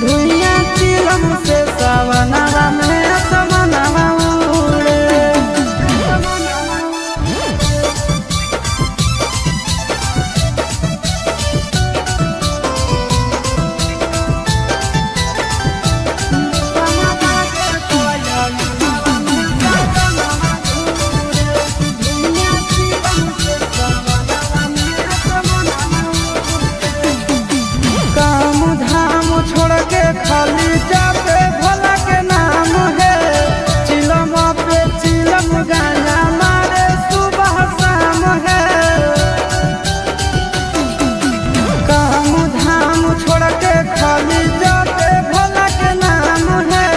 धुइया चिलम से सावनवा में असमनवा उड़े। काम धाम छोड़ के खाली जाते भोला के नाम है चिलम पे चिलम गाना मारे सुबह शाम है। काम धाम छोड़ के खाली जाते भोला के नाम है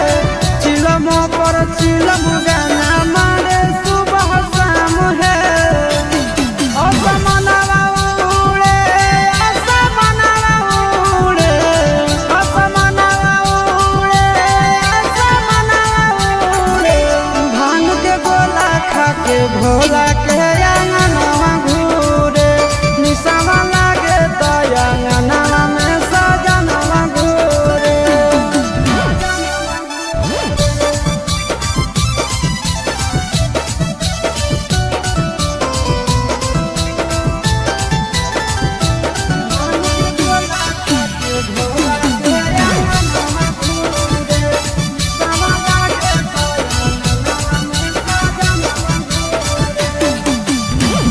चिलम पर चिलम गाना मारे सुबह शाम है। असमनवा उड़े असमनवा उड़े असमनवा उड़े असमनवा उड़े भांग के गोला खा के भोला के अंगनवा घूरे निशावा लागे तो अंगनवा में सजनवा घूरे।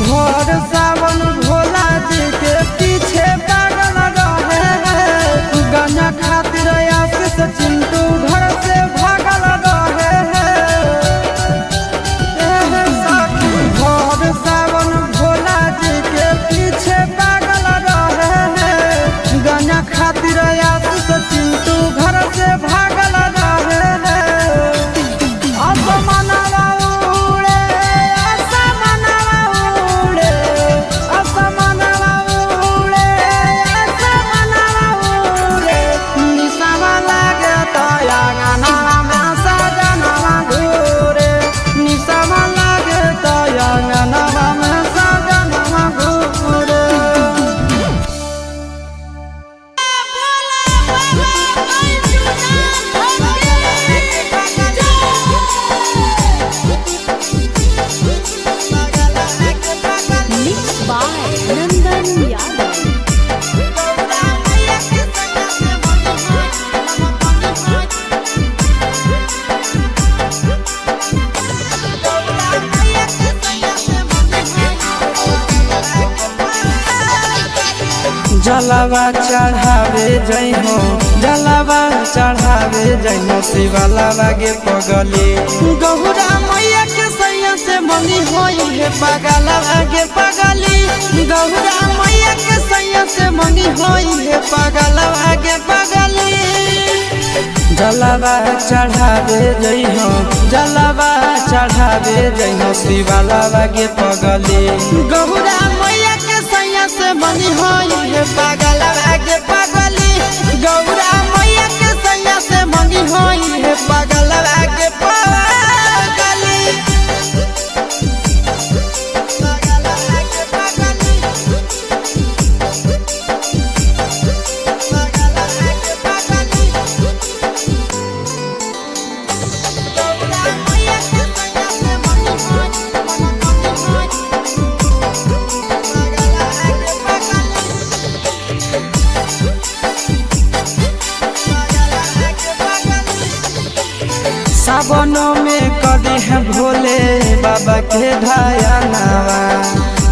भोर सावन भोला जी के पीछे पागल रहे हैं गाना खातिर आशीष चिंटू घर से भागल रहे हैं। एह साथी भोर सावन भोला जी के पीछे पागल रहे हैं गाना खातिर आशीष चिंटू घर से भागल रहे हैं। असमनवा उड़े असमनवा उड़े असमनवा उड़े असमनवा उड़े निशावा लागे तो अंगनवा में सजनवा घूरे निशावा लागे तो अंगनवा में सजनवा घूरे। Mixed by Nandan Yadav. Thank you. जलवा चढ़ावे जइहो, जलवा चढ़ावे जइहो शिवलावा गे पगली। गौरा मैया के सैया से मंगी होई हे पगलवा गे पगली। गौरा मैया के सैया से मंगी होई हे पगलवा गे पगली। जलवा चढ़ावे जइहो, जलवा चढ़ावे जइहो शिवलावा गे पगली। गौरा मैया के सैया से मंगी होई हे पगलवा गे पगली। गौरा मैया के सैया से मंगी होई हे पगलवा गे पगली। पगलवा गे पगली। पगलवा गे पगली। गौरा मैया के सैया से मंगी होई, मंगी होई। पगलवा गे पगली। पगलवा गे पगली। सावनों में करी है भोले बाबा के ध्यानवा,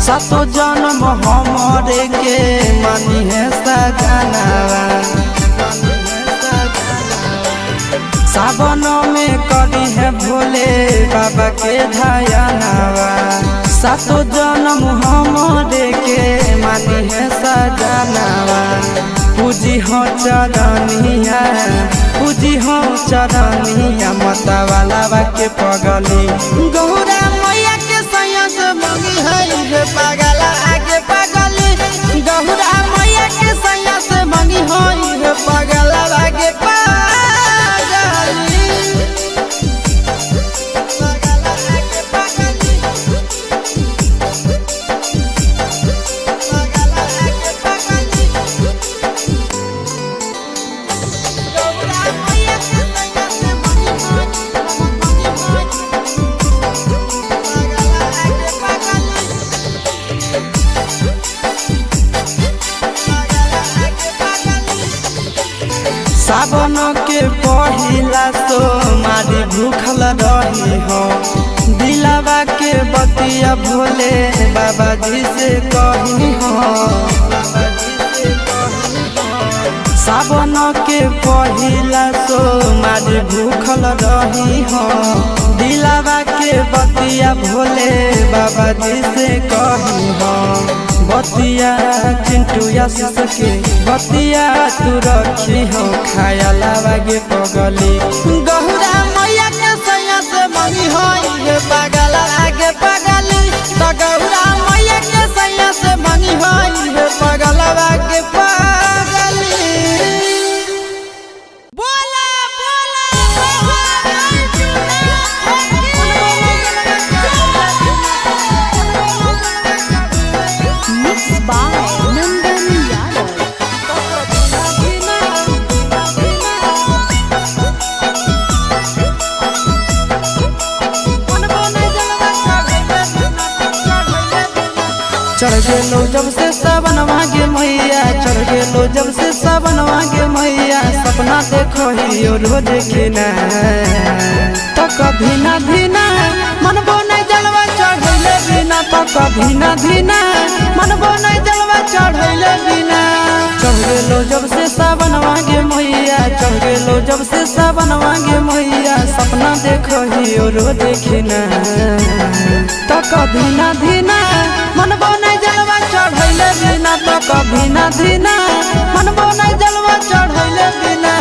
सातो जन्म हमरे के मानी है सजनवा। सावनों में करी है भोले बाबा के ध्यानवा, सातो जन्म हमरे के मानी है सजनवा। पूजी हो चरनिया, पूजी हो चरनिया मतवाला के पगली। गौरा मैया के सैया से मंगी है हे पगला आगे पगली। गौरा मैया के सैया से मंगी है हे पगला आगे पगली। पगला आगे पगली। पगला आगे पगली। गौरा मैया के सैया से मंगी होई, मंगी होई। पगला आगे पगली। पगला आगे पगली। सावन के पहिला सोमवारी भूखल रही हो, दिलावा के बतिया भोले बाबा जी से कही हो। सावन के पहिला सोमवारी भूखल रही हो, दिलावा के बतिया भोले बाबा जी से कही हो। बतिया चिंटू आशीष के बतिया तू रखी हो, खाया लावा गे पगली। गौरा मैया के सैया से मंगी होई हे पगला आगे पगली। त गौरा मैया के सैया से मंगी होई हे पगला आगे पगली। बोला बोला बाबा Mixed by Nandan Yadav. चढ़ गेलो जब से सावन गे मैया, चढ़ गेलो जब से सावन गे मैया, सपना देखो ही रोज किना। तो कभी ना धीना मन नहीं जलवा चढ़ैले बिना, तो कभी ना धीना मन नहीं जलवा चढ़ैले बिना। चढ़ गेलो जब से सावन गे मैया, चढ़ गेलो जब से सावन गे मैया, सपना देखो ही रोज किना। तो कभी ना धीना मन नहीं जलवा चढ़ैले बिना, तो कभी ना धीना मन नहीं जलवा चढ़ैले बिना।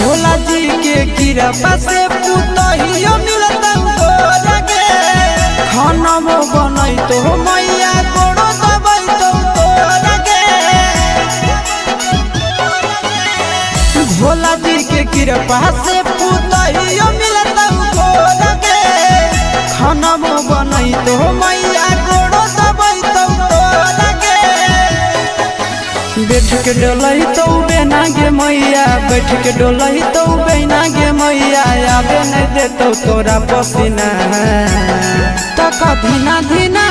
भोला जी के कृपा से पुतहियो मिलत तोरा गे, खाना मो बनई तो मैया गोड़ो दबई तो तोरा गे। भोला जी के कृपा से पुतहियो मिलत तोरा गे, खाना मो बनई तो मैया गोड़ो दबई तो तोरा गे। बैठ के डोलई तो बेना गे मैया, बैठ के डोलई तो बेना गे मैया, आबे नहीं देतो तोरा पसीना। तक धीना धीना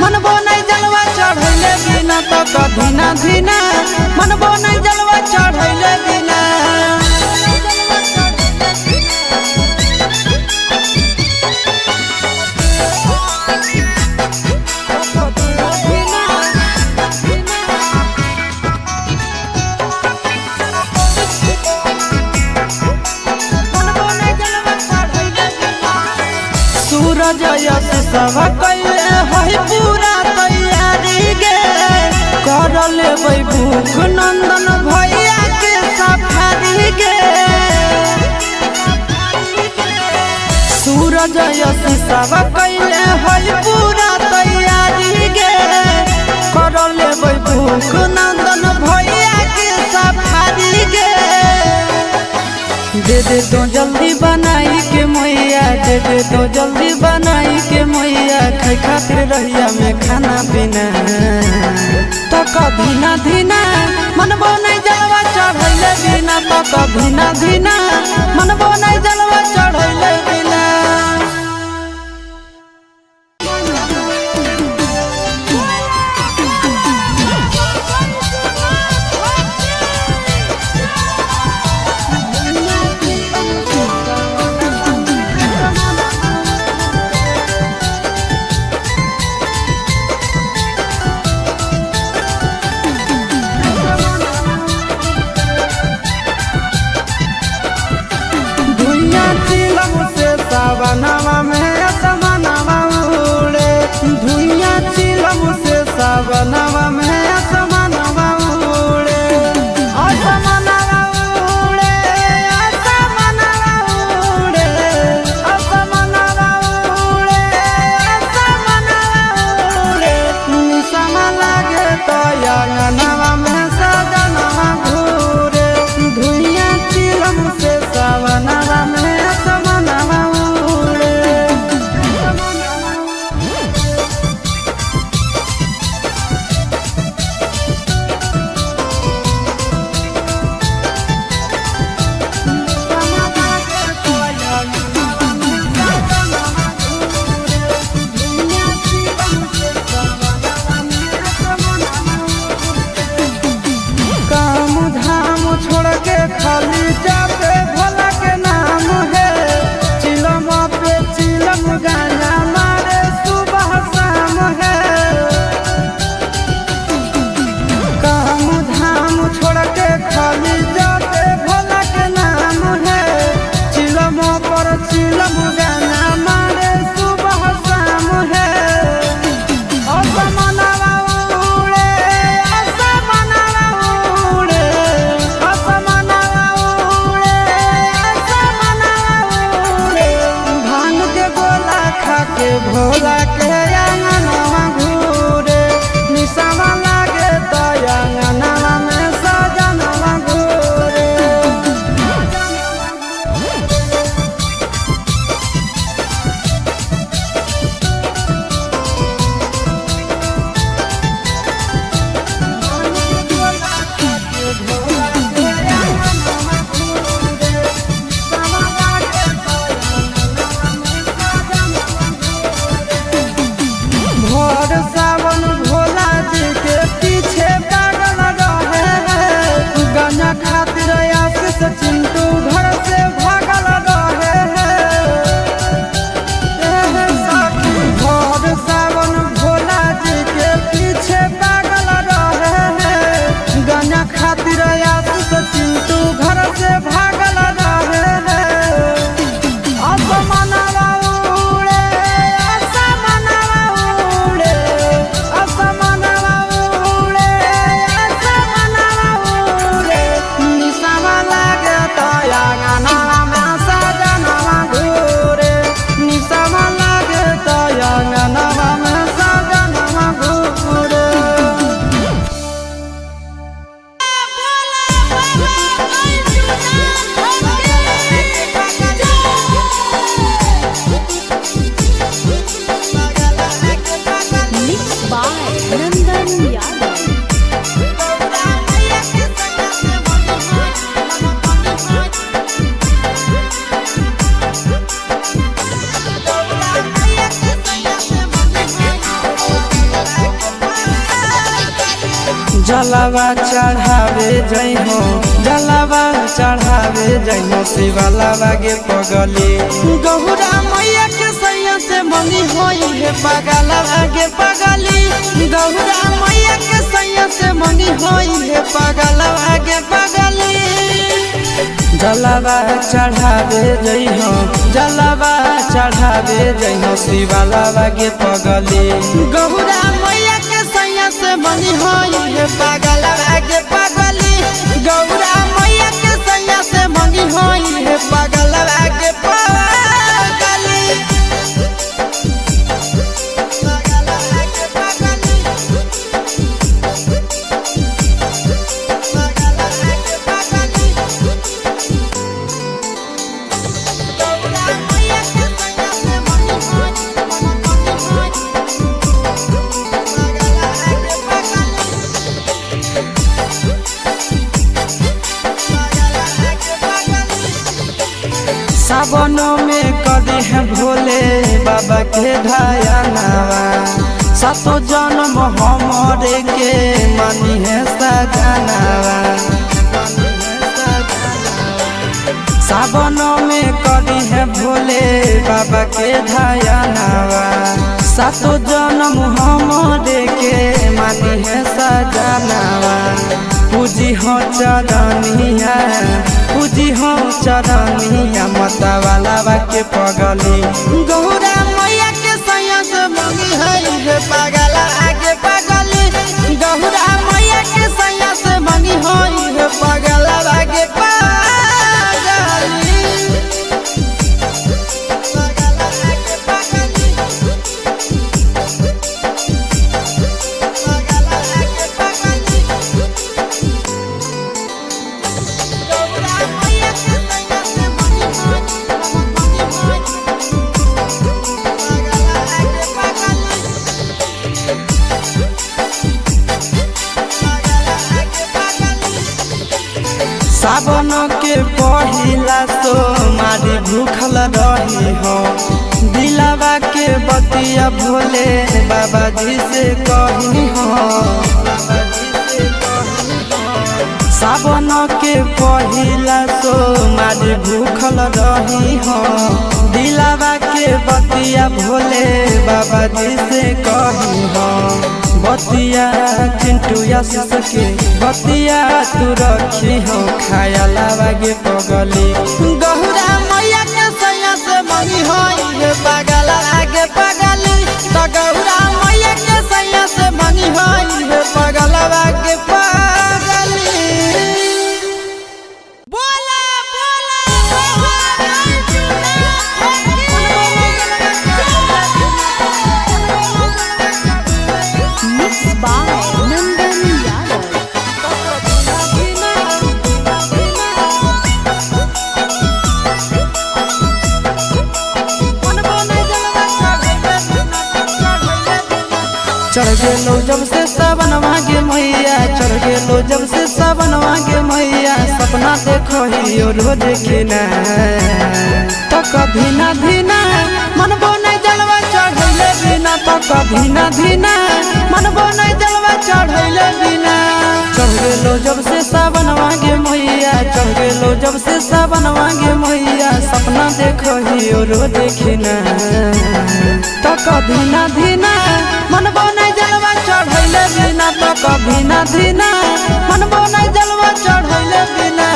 मनबो नहीं जलवा चढ़ैले बिना, तक धीना धीना मनबो नहीं जलवा चढ़ैले बिना। सूरज यश सब कैले है पूरा तैयारी गे, कर लेबै भूख नंदन भैया के सफारी गे। सूरज यश सब कैले है पूरा तैयारी गे, कर लेबै भूख नंदन भैया के सफारी गे। दे दे तो जल्दी बनाई के मैया, दे दे तो जल्दी बनाई के मैया, खाई खातिर रहिया में खाना पीना। तक धीना धीना मनबो नहीं जलवा चढ़ैले बिना, तक धीना धीना मनबो नहीं जलवा चढ़ैले बिना। सावनवा में असमनवा उड़े, धुइया चिलम से सावनवा में असमनवा उड़े, असमनवा उड़े, असमनवा उड़े, असमनवा उड़े, असमनवा उड़े। निशमा लागे तो अंगनवा में सजनवा घूरे, धुइया चिलम से सावनवा में असमनवा उड़े। जलवा चढ़ावे जइहो, जलवा चढ़ावे जइहो शिवलावा गे पगली। गौरा मैया के सैया से मंगी होई हे पगलवा गे पगली। गौरा मैया के सैया से मंगी होई हे पगलवा गे पगली। जलवा चढ़ावे जइहो, जलवा चढ़ावे जइहो शिवलावा गे पगली। गौरा मैया के सैया से मंगी होई हे पगलवा गे पगली। गौरा मैया के सैया से मंगी होई हे पगलवा गे पगली। पगलवा गे पगली। पगलवा गे पगली। गौरा मैया के सैया से मंगी होई, मंगी होई। पगलवा गे पगली। पगलवा गे पगली। सावनों में करी है भोले बाबा के ढायानावा, सातो जन्म हमरे के मानी है सजनावा। सावनों में करी है भोले बाबा के ढायानावा, सातो जन्म हमरे के मानी है सजनावा। पूजी हो चरनिया, पूजी हो चरनिया मतवाला के पगली। गौरा मैया के सैया से मंगी है हे पगला आगे पगली। गौरा मैया के सैया से मंगी होई हे पगला आगे पगली। पगला आगे पगली। पगला आगे पगली। गौरा मैया के सैया से मंगी होई, मंगी होई। पगला आगे पगली। पगला आगे पगली। सावन के पहिला सोमवारी भूखल रही हो, दिलावा के बतिया भोले बाबा जी से कही हो। सावन के पहिला सोमवारी भूखल रही हो, दिलावा के बतिया भोले बाबा जी से कही हो। बतिया चिंटू आशीष के बतिया तू रखी हो, खाया लावा गे पगली। गौरा मैया के सैया से मंगी होई हे पगला आगे पगली। त गौरा मैया के सैया से मंगी होई हे पगला आगे पगली। बोला बोला बाबा Mix by Nandan Yadav. चढ़ गेलो जब से सावन गे मैया, चढ़ गेलो जब से सावन गे मैया, सपना देखो ही रोज किना। तो कभी ना धीना मन बने जलवा चढ़ैले बिना, तो कभी ना धीना मन बने जलवा चढ़ैले बिना। चढ़ गेलो जब से सावन गे मैया, चढ़ गेलो जब से सावन गे मैया, सपना देखो ही रोज किना। तो कभी ना धीना मन बने जलवा चढ़ैले बिना, तो कभी ना धीना मन बने जलवा चढ़ैले बिना।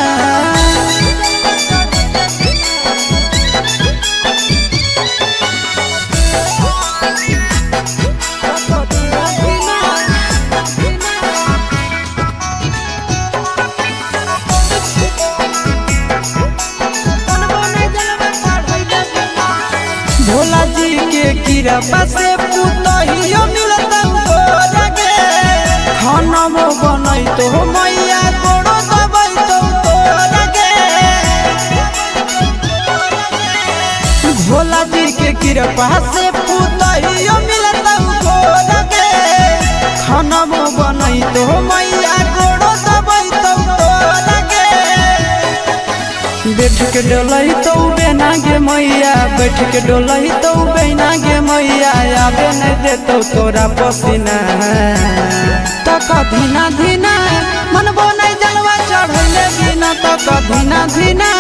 भोला जी के कृपा से पुतहियो मिलत गे, खाना वो बनैतो मैया गोड़ो दबैतो तोरा गे। भोला जी के कृपा से पुतहियो मिलत गे, खाना वो बनैतो मैया गोड़ो दबैतो तोरा गे। बैठ के डोलई तो बेना गे मैया, बैठ के डोलई तो बेना गे मैया, आबे नहीं देतो तोरा पसीना। तो कभी ना धीना तक धीना धीना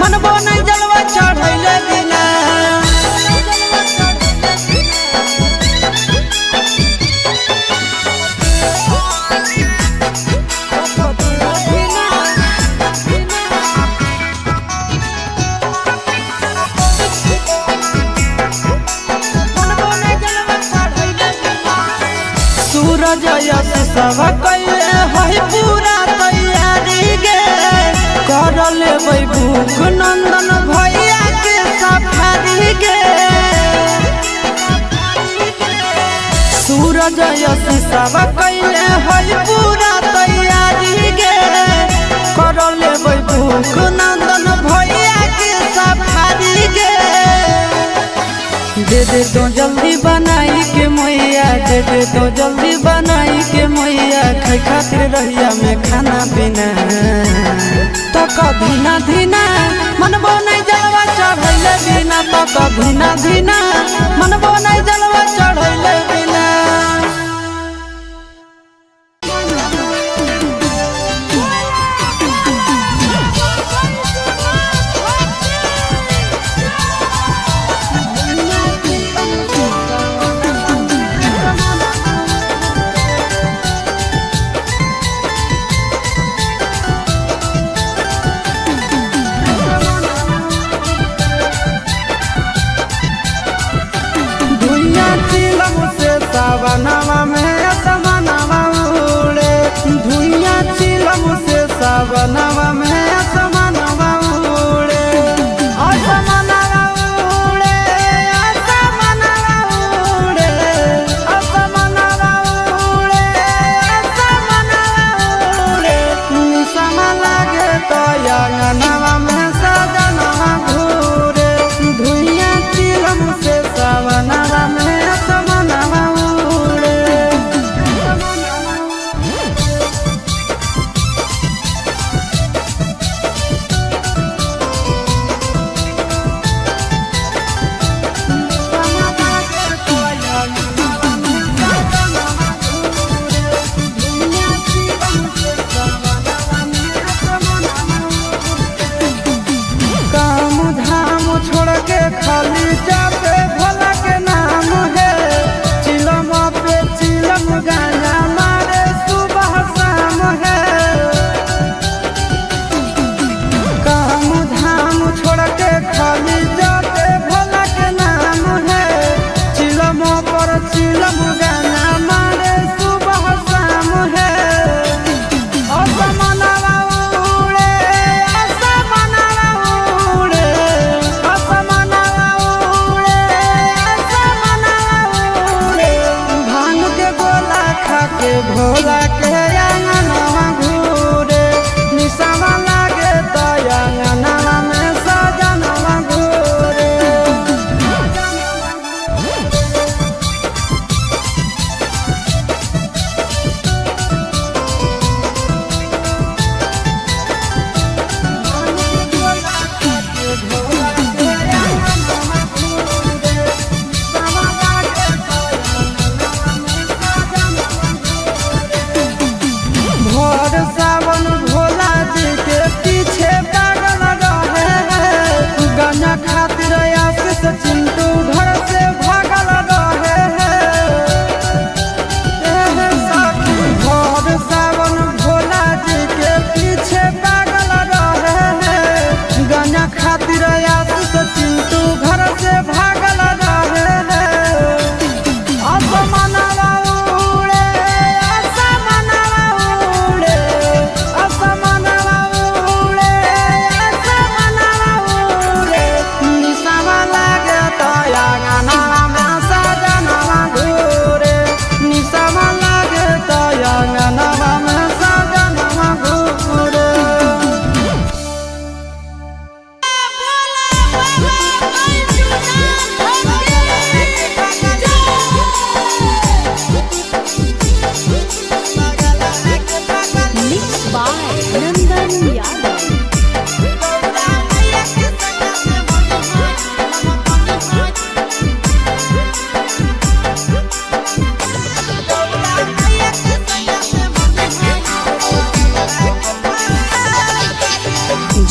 मनबो नहीं जलवा चढ़ैले बिना। सूरज यश सब कैले है पूरा तैयारी गे, कर लेबै भूख नंदन भैया के सफारी गे। सूरज यश सब कैले है पूरा तैयारी गे, कर लेबै भूख नंदन भैया के सफारी गे। दे दे तो जल्दी बनाई के मैया, दे दे तो जल्दी बनाई के मैया, खाई खातिर रहिया में खाना पीना। तक धीना धीना मनबो नहीं जलवा चढ़ैले बिना, तक धीना धीना मनबो नहीं जलवा चढ़ैले बिना। सावनवा में असमनवा उड़े, धुइया चिलम से सावनवा में असमनवा उड़े, असमनवा उड़े, असमनवा उड़े, असमनवा उड़े, असमनवा उड़े। निशमा लागे तो अंगनवा में सजनवा घूरे, धुइया चिलम से सावनवा में असमनवा उड़े।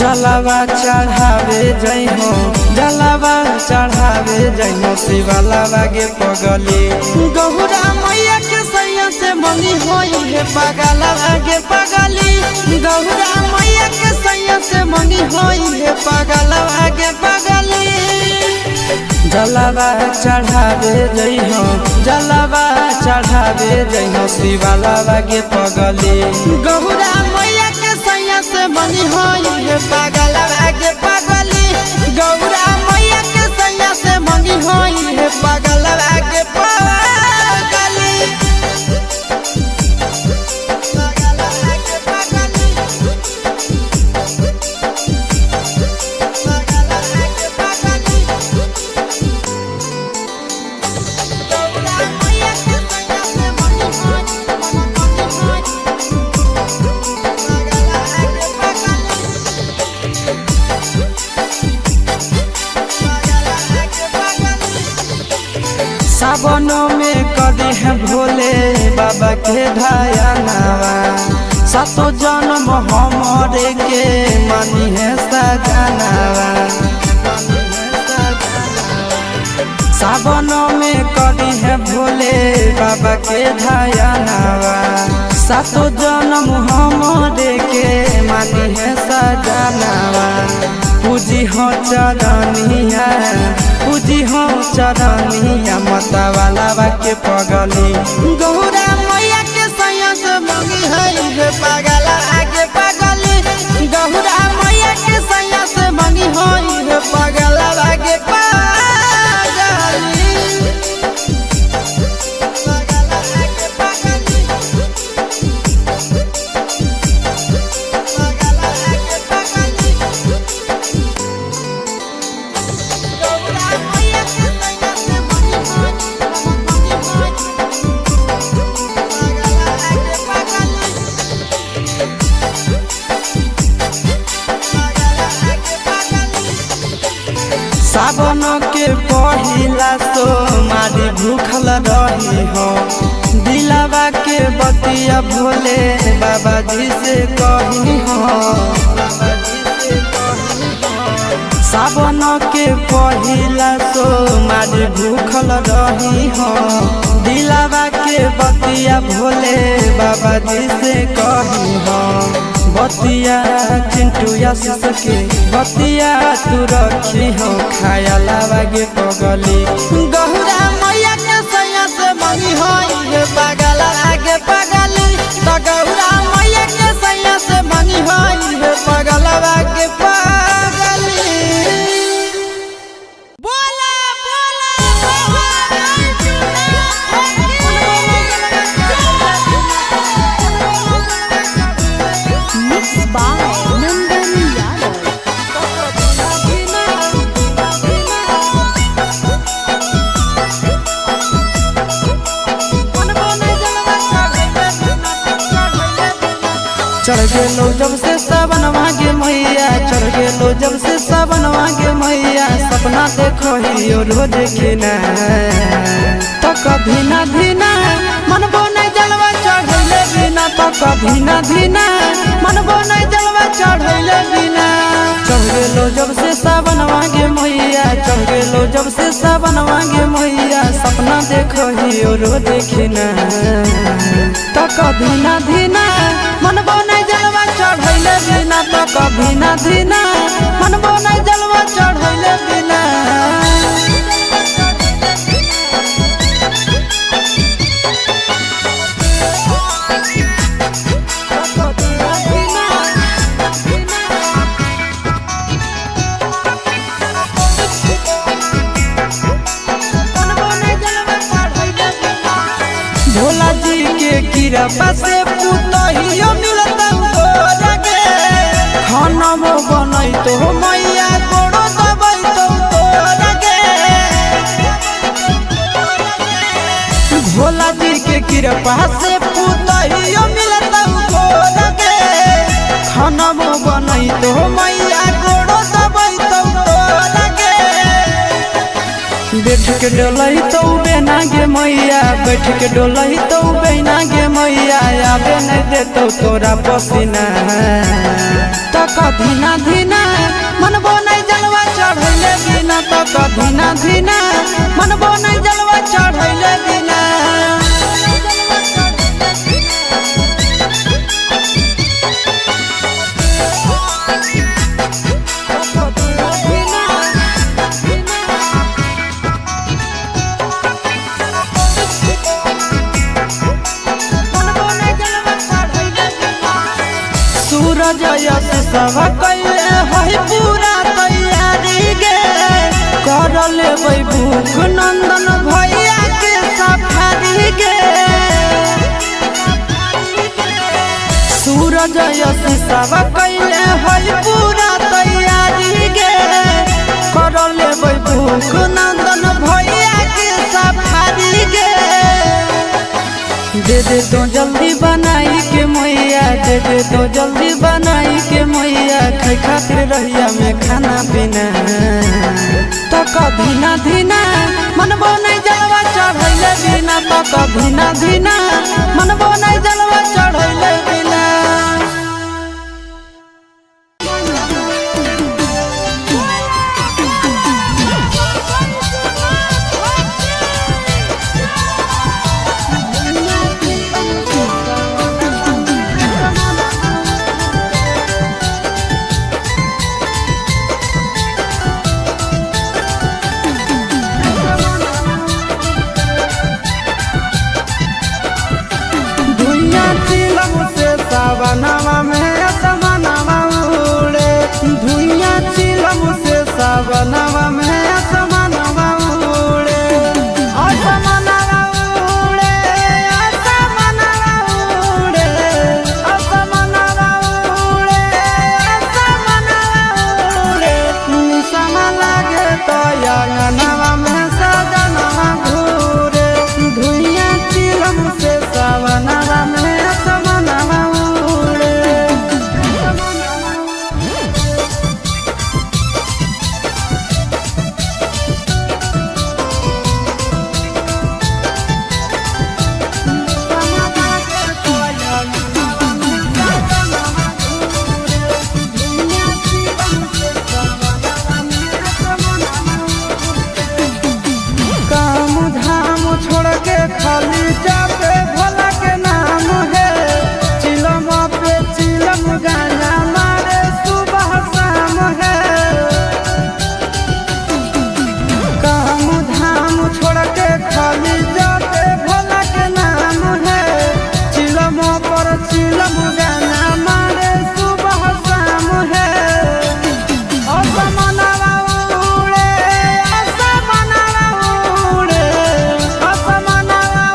जलवा चढ़ावे जइहो, जलवा चढ़ावे जइहो शिवलावा गे पगली। गौरा मैया के सैया से मंगी होई हे पगलवा गे पगली। गौरा मैया के सैया से मंगी होई हे पगलवा गे पगली। जलवा चढ़ावे जइहो, जलवा चढ़ावे जइहो शिवलावा गे पगली। गौरा मैया के सैया से मंगी होई हे पगलवा गे पगली। गौरा मैया के सैया से मंगी होई हे पगलवा गे पगली। पगलवा गे पगली। पगलवा गे पगली। गौरा मैया के सैया से मंगी होई, मंगी होई। पगलवा गे पगली। पगलवा गे पगली। सावनों में करी है भोले बाबा के ध्यानवा, सातो जन्म हमरे के मानी है सजनवा। सावनों में करी है भोले बाबा के ध्यानवा, सातो जन्म हमरे के मानी है सजनवा। पूजी हो चरनिया, पूजी हो चरनिया मतवाला के पगली। गौरा मैया के सैया से मंगी है रे पगला आगे पगली। गौरा मैया के सैया से मंगी है रे पगला आगे पगली। पगला आगे पगली। पगला आगे पगली। गौरा मैया के सैया से मंगी होई, मंगी होई। पगला आगे पगली। पगला आगे पगली। सावन के पहिला सोमवारी भूखल रही हो, दिलावा के बतिया भोले बाबा जी से कही हो। सावन के पहिला सोमवारी भूखल रही हो, दिलावा के बतिया भोले बाबा जी से कही हो। बतिया चिंटू आशीष के बतिया तू रखी हो, खाया लावा गे पगली। गौरा मैया के सैया से मंगी होई रे पगला आगे पगली। त गौरा मैया के सैया से मंगी होई रे पगला आगे पगली। बोला बोला Mixed by Nandan Yadav. चढ़ गेलो जब से सावन मागे मैया, चढ़ गेलो जब से सावन मागे मैया, सपना देखो ही रोज किना। तो कभी ना धीना मनबो नहीं जलवा चढ़ैले बिना, तो कभी ना धीना मनबो नहीं जलवा चढ़ैले बिना। चढ़ गेलो जब से सावन मागे मैया, चढ़ गेलो जब से सावन मागे मैया, सपना देखो ही रोज किना। तो कभी ना धीना मनबो नहीं जलवा चढ़ैले बिना, तो कभी ना धीना मनबो नहीं जलवा चढ़ैले बिना। भोला जी के कृपा से पुतहियो मिलत तोरा गे, खाना बनैतो मैया गोड़ो दबैतो तोरा गे। भोला जी के कृपा से पुतहियो मिलत तोरा गे, खाना बनैतो मैया गोड़ो दबैतो तोरा गे। बैठ के डोलई तो बेना गे मैया, बैठ के डोलई तो बेना गे मैया, आबे नहीं दे लेतो तोरा पसीना। तक धीना धीना मनबो नहीं जलवा चढ़ैले बिना। तक धीना धीना मनबो नहीं जलवा चढ़ैले बिना। सूरज यश सब कैले है पूरा तैयारी गे। कर लेबै भूख नंदन भैया के सफारी गे। सूरज यश सब कैले है पूरा तैयारी गे। कर लेबै भूख नंदन भैया के सफारी गे। दे दे तो जल्दी बनाई के मैया। दे दे तो जल्दी बनाई के मैया। खाई खातिर रहिया में खाना पीना। तक धीना धीना मनबो नहीं जलवा चढ़ैले बिना। तक धीना धीना मनबो नहीं जलवा चढ़ैले बिना। सावनवा में असमनवा उड़े। धुइया चिलम से सावनवा में असमनवा उड़े। असमनवा उड़े, असमनवा उड़े, असमनवा उड़े, असमनवा उड़े। निशाना लागे तो अंगनवा में सजनवा घूरे। धुइया चिलम से सावनवा में असमनवा उड़े। काम धाम छोड़ के खाली जाते भोला के नाम है। चिलम पे चिलम गाना मारे सुबह शाम है। काम धाम छोड़ के खाली जाते भोला के नाम है। चिलम पर चिलम गाना मारे सुबह शाम है। असमनवा उड़े, असमनवा उड़े, असमनवा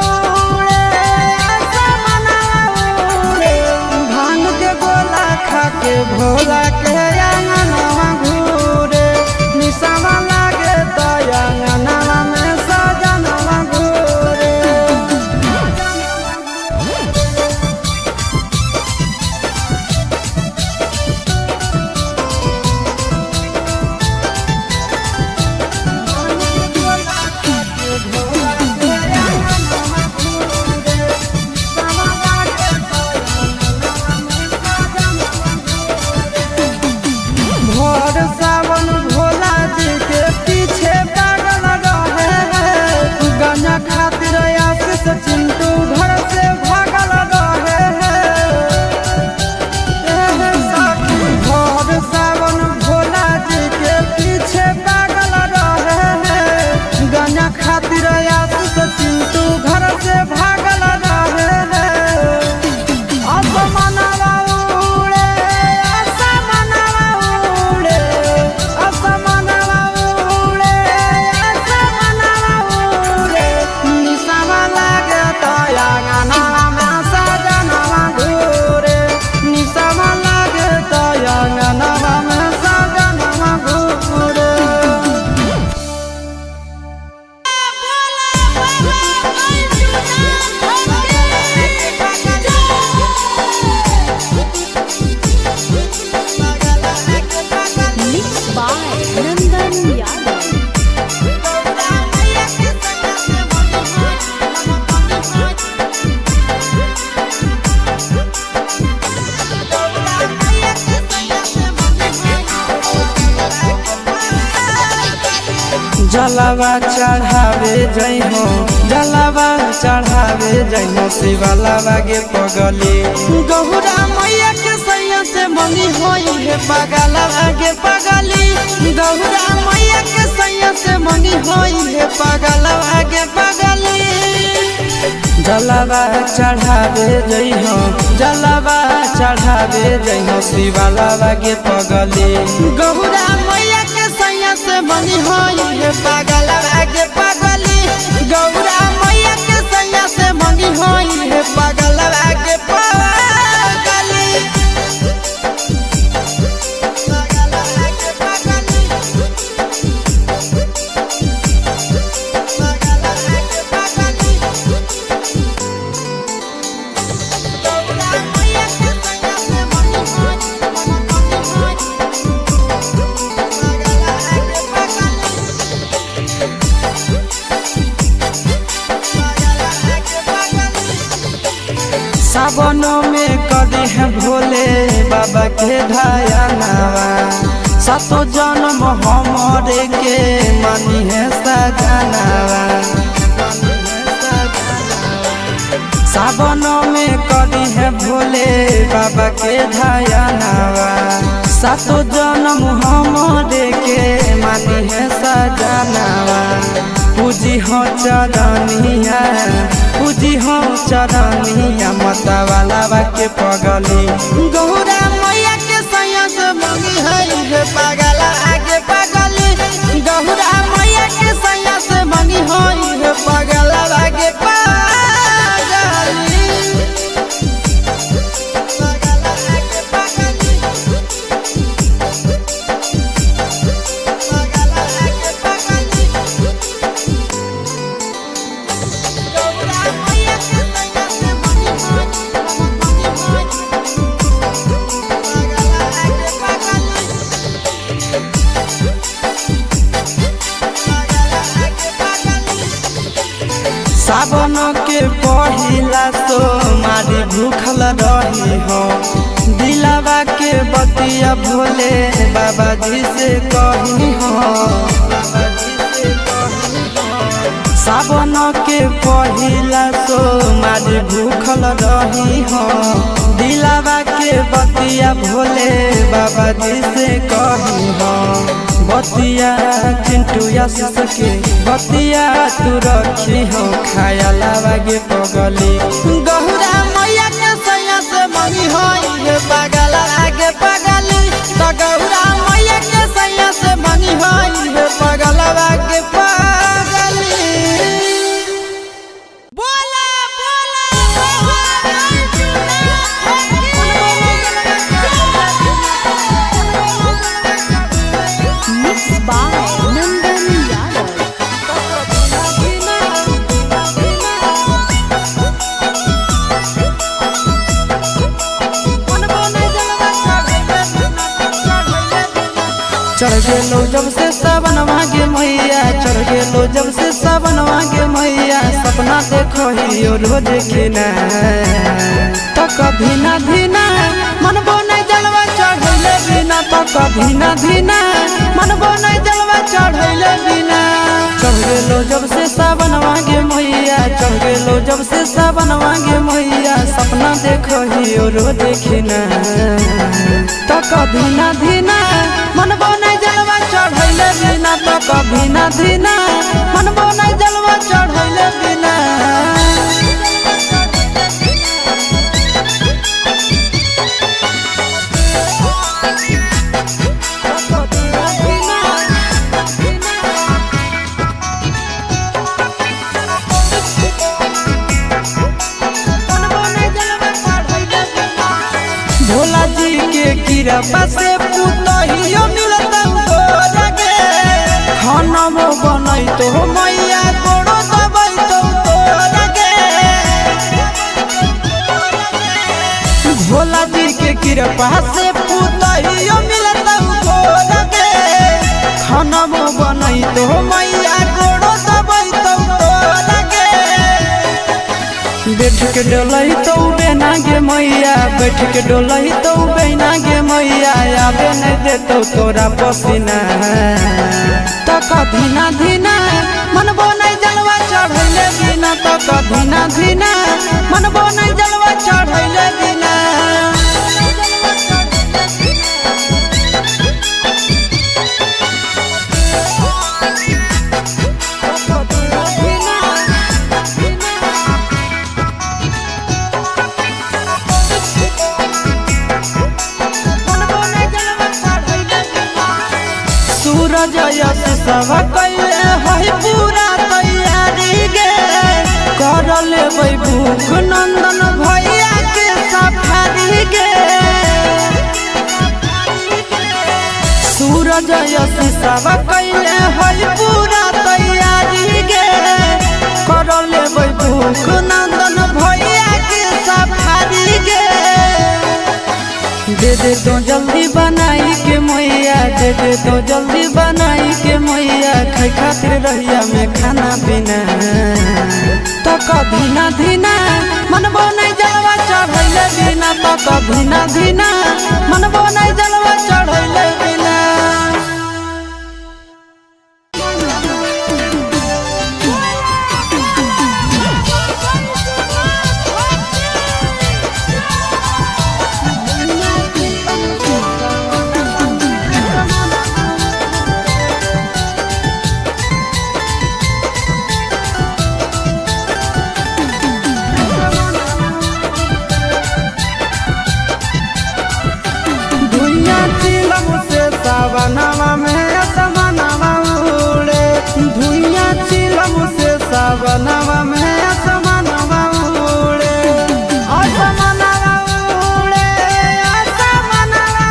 उड़े, असमनवा उड़े। भांग के गोला खा के भोला के अंगनवा घूरे। निशावा लागे तो अंगनवा में सजनवा घूरे। जलवा चढ़ावे जइहो, जलवा चढ़ावे जइहो शिवलावा गे पगली। गौरा मैया के सैया से मंगी होई हे पगलवा गे पगली। गौरा मैया के सैया से मंगी होई हे पगलवा गे पगली। जलवा चढ़ावे जइहो, जलवा चढ़ावे जइहो शिवलावा गे पगली। गौरा मैया के सैया से मंगी होई हे पगलवा गे पगली। गौरा मैया के सैया से मंगी होई हे पगलवा गे पगली। पगलवा गे पगली। पगलवा गे पगली। गौरा मैया के सैया से मंगी होई, मंगी होई। पगलवा गे पगली। पगलवा गे पगली। सावनों में करे हैं भोले बाबा के ढायानावा, सातो जन्म हमरे के मानी है सजनावा। सावनों में करे हैं भोले बाबा के ढायानावा, सातो जन्म हमरे के मानी है सजनावा। पूजी हो चरनिया, पूजी हो चरनिया मतवाला के पगली। गौरा मैया के सैया से मंगी है हे पगला आगे पगली। गौरा मैया के सैया से मंगी है हे पगला आगे पगली। पगला आगे पगली। पगला आगे पगली। गौरा मैया के सैया से मंगी होई, मंगी होई। पगला आगे पगली। पगला आगे पगली। सावन के पहिला सोमवारी भूखल रही हो, दिलावा के बतिया भोले बाबा जी से कही हो। सावन के पहिला सोमवारी भूखल रही हो, दिलावा के बतिया भोले बाबा जी से कही हो। बतिया चिंटू आशीष के बतिया तू रखी हो, खाया लावा गे पगली। गौरा मैया के सैया से मंगी होई हे पगला आगे पगली। त गौरा मैया के सैया से मंगी होई हे पगला आगे पगली। बोला बोला Mixed by Nandan Yadav. चढ़ गेलो जब से सावन गे मैया, चढ़ गेलो जब से सावन गे मैया, सपना देखो ही रोज के ना। तो कभी ना धीना मनबो नहीं जलवा चढ़ैले बिना, तो कभी ना धीना मनबो नहीं जलवा चढ़ैले बिना। चढ़ गेलो जब से सावन गे मैया, चढ़ गेलो जब से सावन गे मैया, सपना देखो ही रोज के ना। तो कभी ना धीना मनबो नहीं जलवा चढ़ैले बिना, तो कभी ना धीना मनबो नहीं जलवा चढ़ैले बिना। भोला जी के कृपा से पुतहियो मिलत तोरा गे, खाना बनैतो मैया गोड़ो दबैतो तोरा गे। भोला जी के कृपा से पुतहियो मिलत तोरा गे, खाना बनैतो मैया गोड़ो दबैतो तोरा गे। बैठ के डोलई तो बेना गे मैया, बैठ के डोलई तो बेना गे मैया, आबे नहीं देतो तोरा पसीना। तो कभी ना धीना मनबो नहीं जलवा चढ़ैले बिना तक धीना धीना मनबो नहीं जलवा चढ़ैले बिना। सूरज यश सब कैले है पूरा तैयारी गे कर लेबै भूख नंदन भैया के सफारी गे। सूरज यश सब कैले है पूरा तैयारी गे कर लेबै भूख नंदन भैया के सफारी गे। दे दे तो जल्दी बनाई के मैया दे दे तो जल्दी बनाई के मैया खाई खातिर रहिया में खाना पीना तक धीना धीना मनबो नहीं जलवा चढ़ैले बिना तक धीना धीना मनबो नहीं जलवा चढ़ैले बिना। धुइया चिलम से सावनवा में असमनवा उड़े। धुइया चिलम से सावनवा में असमनवा उड़े। असमनवा उड़े, असमनवा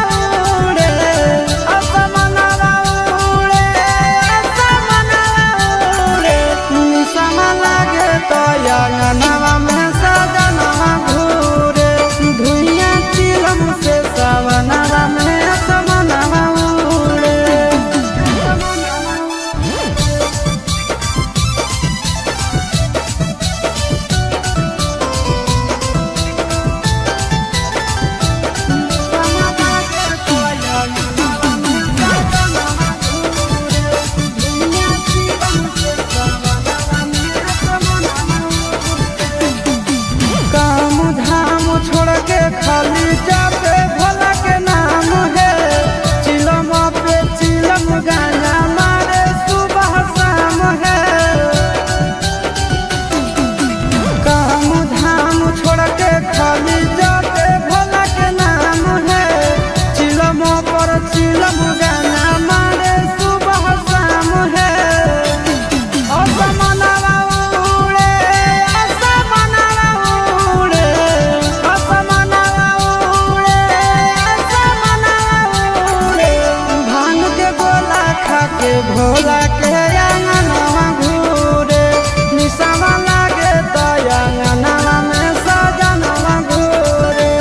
उड़े, असमनवा उड़े, असमनवा उड़े। निशाना लागे तो अंगनवा में सजनवा घूरे। धुइया चिलम से सावनवा में असमनवा उड़े। काम धाम छोड़ के खाली जाते भोला के नाम है। चिलम पे चिलम गाना मारे सुबह शाम है। काम धाम छोड़ के खाली जाते भोला के नाम है। चिलम पर चिलम गाना मारे सुबह शाम है। असमनवा उड़े, असमनवा उड़े, असमनवा उड़े, असमनवा उड़े। भांग के गोला खा के भोला के अंगनवा घूरे। निशावा लागे तो अंगनवा में सजनवा घूरे।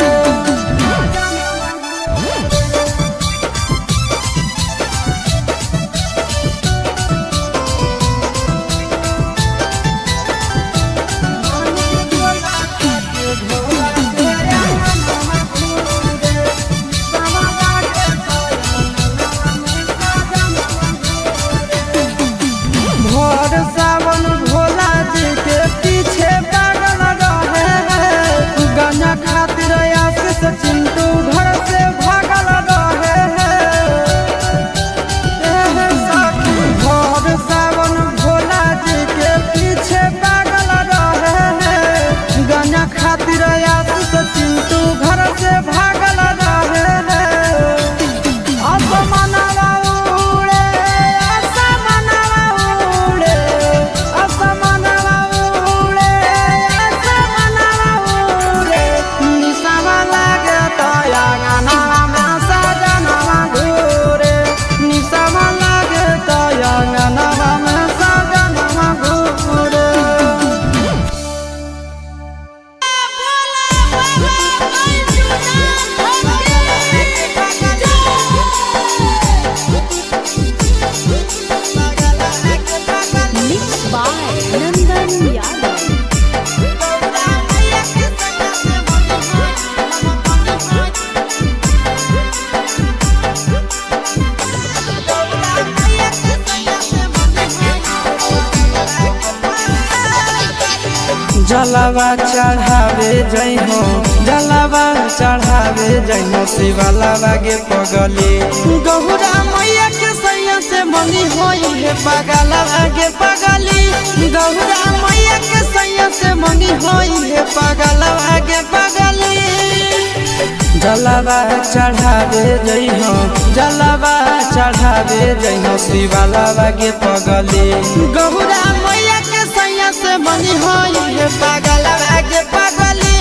जलवा चढ़ावे जइहो, जलवा चढ़ावे जइहो शिवलावा गे पगली। गौरा मैया के सैया से मंगी होई हे पागलवा गे पगली। गौरा मैया के सैया से मंगी होई हे पागलवा गे पगली। जलवा चढ़ावे जइहो, जलवा चढ़ावे जइहो शिवलावा गे पगली। गौरा मैया के सैया से मंगी होई हे पागलवा गे पगली।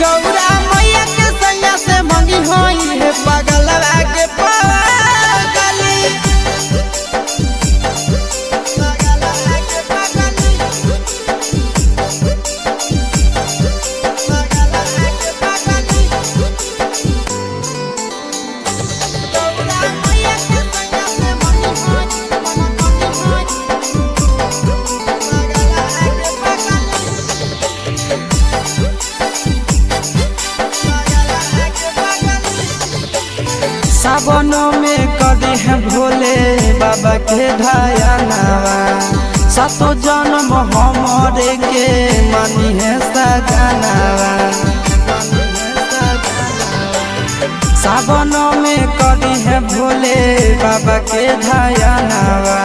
गौरा मैया के सैया से मंगी होई हे पागलवा गे पगली। पागलवा गे पगली। पागलवा गे पगली। गौरा मैया के सैया से मंगी होई, मंगी होई। पागलवा गे पगली। पागलवा गे पगली। सावन में करी है भोले बाबा के ढायानावा, सातो जन्म हमरे के मानी है सजनावा। सावन में करी है भोले बाबा के ढायानावा,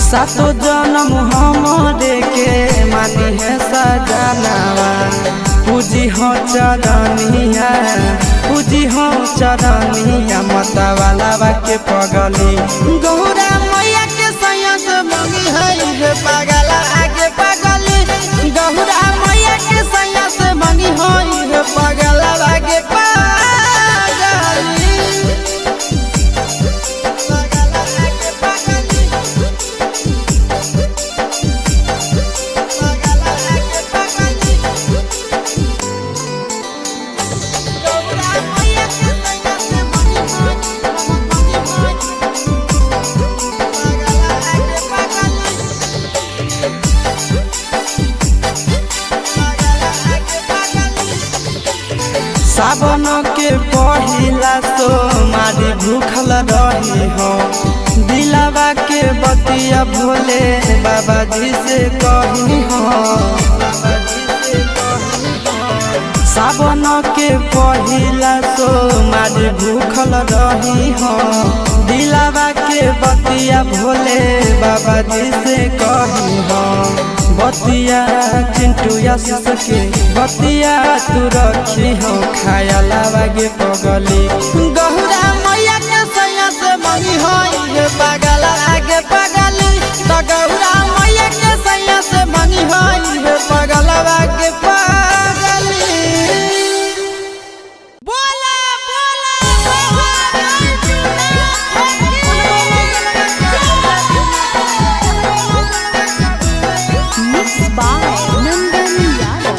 सातो जन्म हमरे के मानी है सजनावा। पूजी हो चरनिया, पूजी हो चरनिया मतवाला के पगली। गौरा मैया के सैया से मंगी है हे पागला आगे पगली। गौरा मैया के सैया से मंगी है हे पागला आगे पगली। पागला आगे पगली। पागला आगे पगली। गौरा मैया के सैया से मंगी है, मंगी है। पागला आगे पगली। पागला आगे पगली। सावन के पहिला तो मारी भूखल रही हो, दिलावा के बतिया भोले बाबा जी से कही हो। सावन के पहिला तो मारी भूखल रही हो, दिलावा के बतिया भोले बाबा जी से कही हो। बतिया चिंटू आशीष के बतिया तू रखी हो, खाया लावा गे पगली। गौरा मैया के सैया से मंगी होई हे पागला आगे पगली। तो गौरा मैया के सैया से मंगी होई हे पागला आगे पगली। बोला बोला Mixed by Nandan Yadav.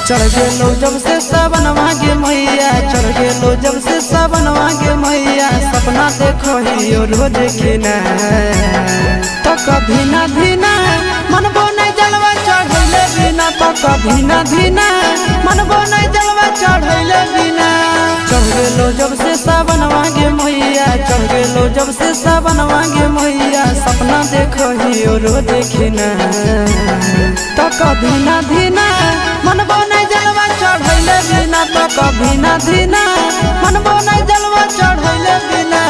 चढ़ गेलो जब से सावन गे मैया, चढ़ गेलो जब से सावन गे मैया, सपना देखो ही रोज खिना। तो कभी ना धीना मन नहीं जलवा चढ़ैले बिना, तो कभी ना धीना मन नहीं जलवा चढ़ैले बिना। चढ़ गेलो जब से सावन गे मैया, चढ़ गेलो जब से सावन गे मैया, सपना देखो ही रोज खिना। तो कभी ना धीना मन नहीं जलवा चढ़ैले बिना, तो कभी ना धीना मन नहीं जलवा चढ़ैले बिना।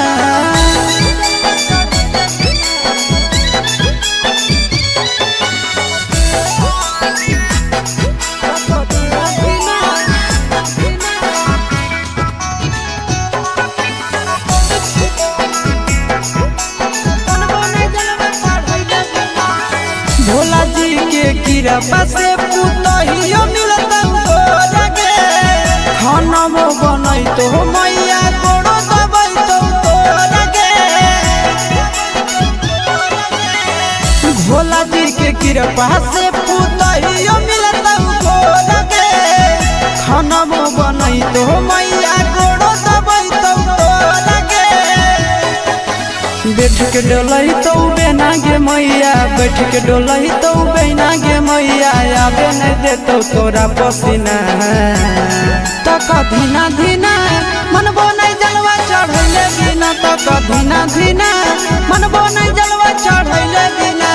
भोला जी के कृपा से पुतहियो मिलत तोरा गे, खाना बनैतो मैया गोड़ो दबैतो तोरा गे। भोला जी के कृपा से पुतहियो मिलत तोरा गे, खाना बनैतो मैया गोड़ो दबैतो तोरा गे। बैठ के डोलही तो बेना गे मैया, बैठ के डोलही तो बेना गे मैया, आबे नहीं देतो तोरा पसीना। तक धीना धीना मनबो नहीं जलवा चढ़ैले बिना, तक धीना धीना मनबो नहीं जलवा चढ़ैले बिना।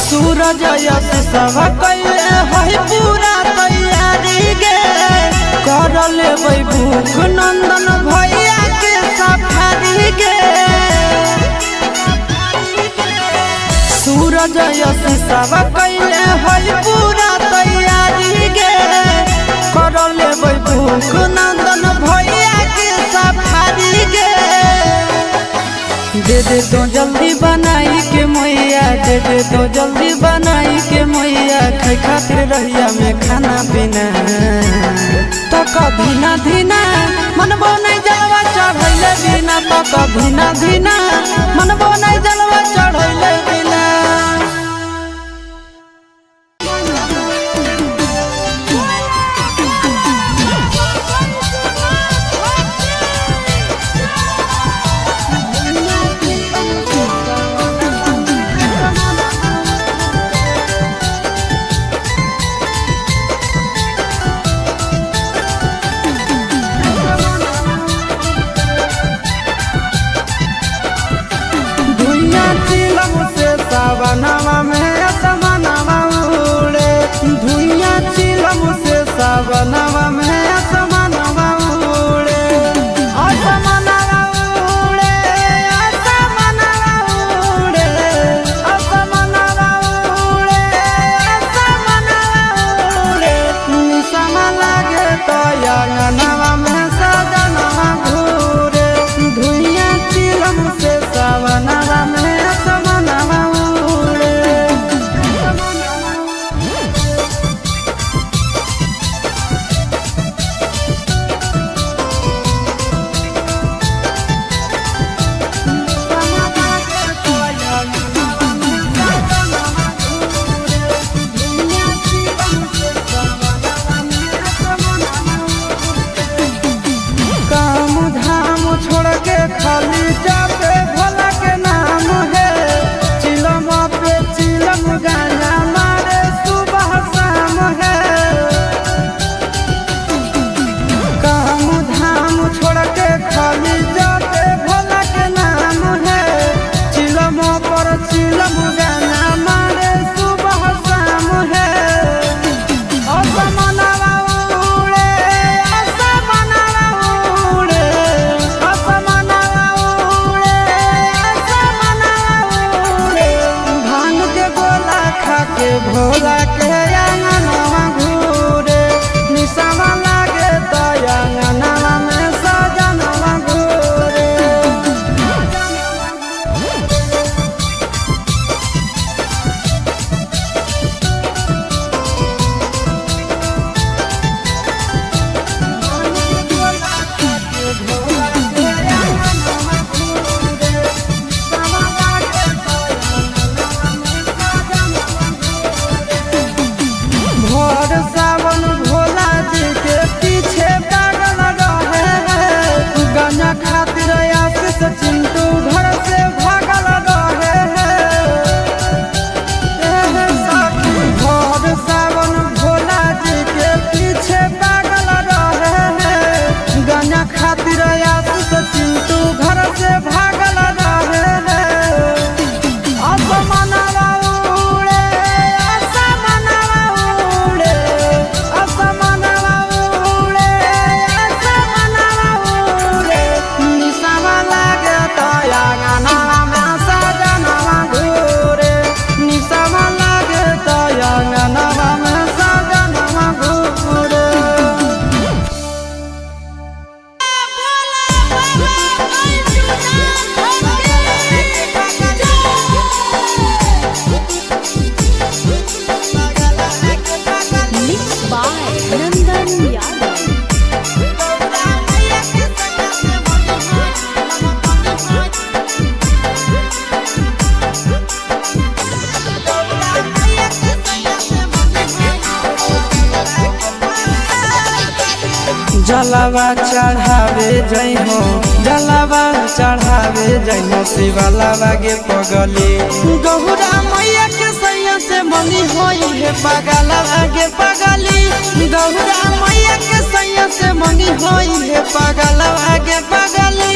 सूरज यश सब कैले है पूरा तैयारी गे, कर लेबै भूख नंदन भैया के सफारी गे। सूरज यश सब कैले है पूरा तैयारी गे, कर लेबै भूख नंदन भैया के सफारी गे। दे दे तो जल्दी बनाई के मैया, दे दे तो जल्दी बनाई के मैया, खाई खातिर रहिया में खाना पीना। तक धीना धीना मनबो नहीं जलवा चढ़ैले बिना, तक धीना धीना मनबो नहीं जलवा चढ़ैले बिना। सावनवा में असमनवा उड़े, धुइया चिलम से सावनवा में असमनवा उड़े, असमनवा उड़े, असमनवा उड़े, असमनवा उड़े, असमनवा उड़े। निशमा लागे तो अंगनवा में सजनवा घूरे, धुइया चिलम से सावनवा में असमनवा उड़े। जलावा चढ़ावे जइहो, जलावा चढ़ावे जइहो शिवालावा गे पगली। गौरा मैया के सैया से मंगी होई हे पगलवा गे पगली। गौरा मैया के सैया से मंगी होई हे पगलवा गे पगली।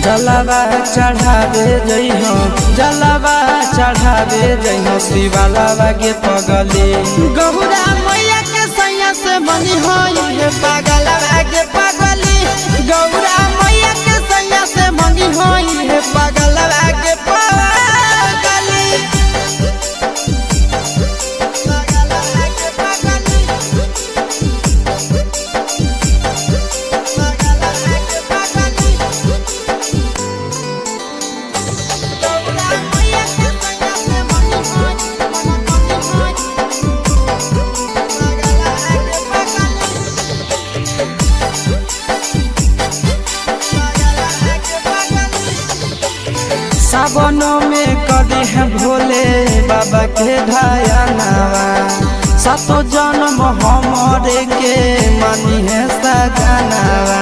जलावा चढ़ावे जइहो, जलावा चढ़ावे जइहो शिवालावा गे पगली। गौरा मैया के सैया से मंगी होई हे पगलवा गे पगली। गौरा मैया के सैया से मंगी होई हे पगलवा गे पगली। पगलवा गे पगली। पगलवा गे पगली। गौरा मैया के सैया से मंगी होई, मंगी होई। पगलवा गे पगली। पगलवा गे पगली। सावनों में करी है भोले बाबा के ध्यानवा, सातो जन्म हमरे के मानी है सजनावा।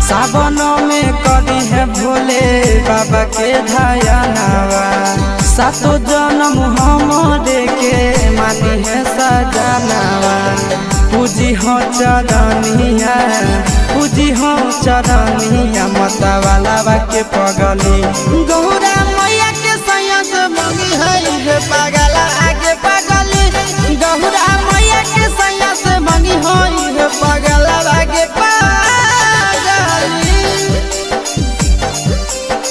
सावनों में करी है भोले बाबा के ध्यानवा, सातो जन्म हमरे के मानी है सजनावा। पूजी हो चरनिया, पूजी हो चरनिया मतवाला के पगली। गौरा मैया के सैया से मंगी है हे पगला आगे पगली। गौरा मैया के सैया से मंगी होई हे पगला आगे पगली।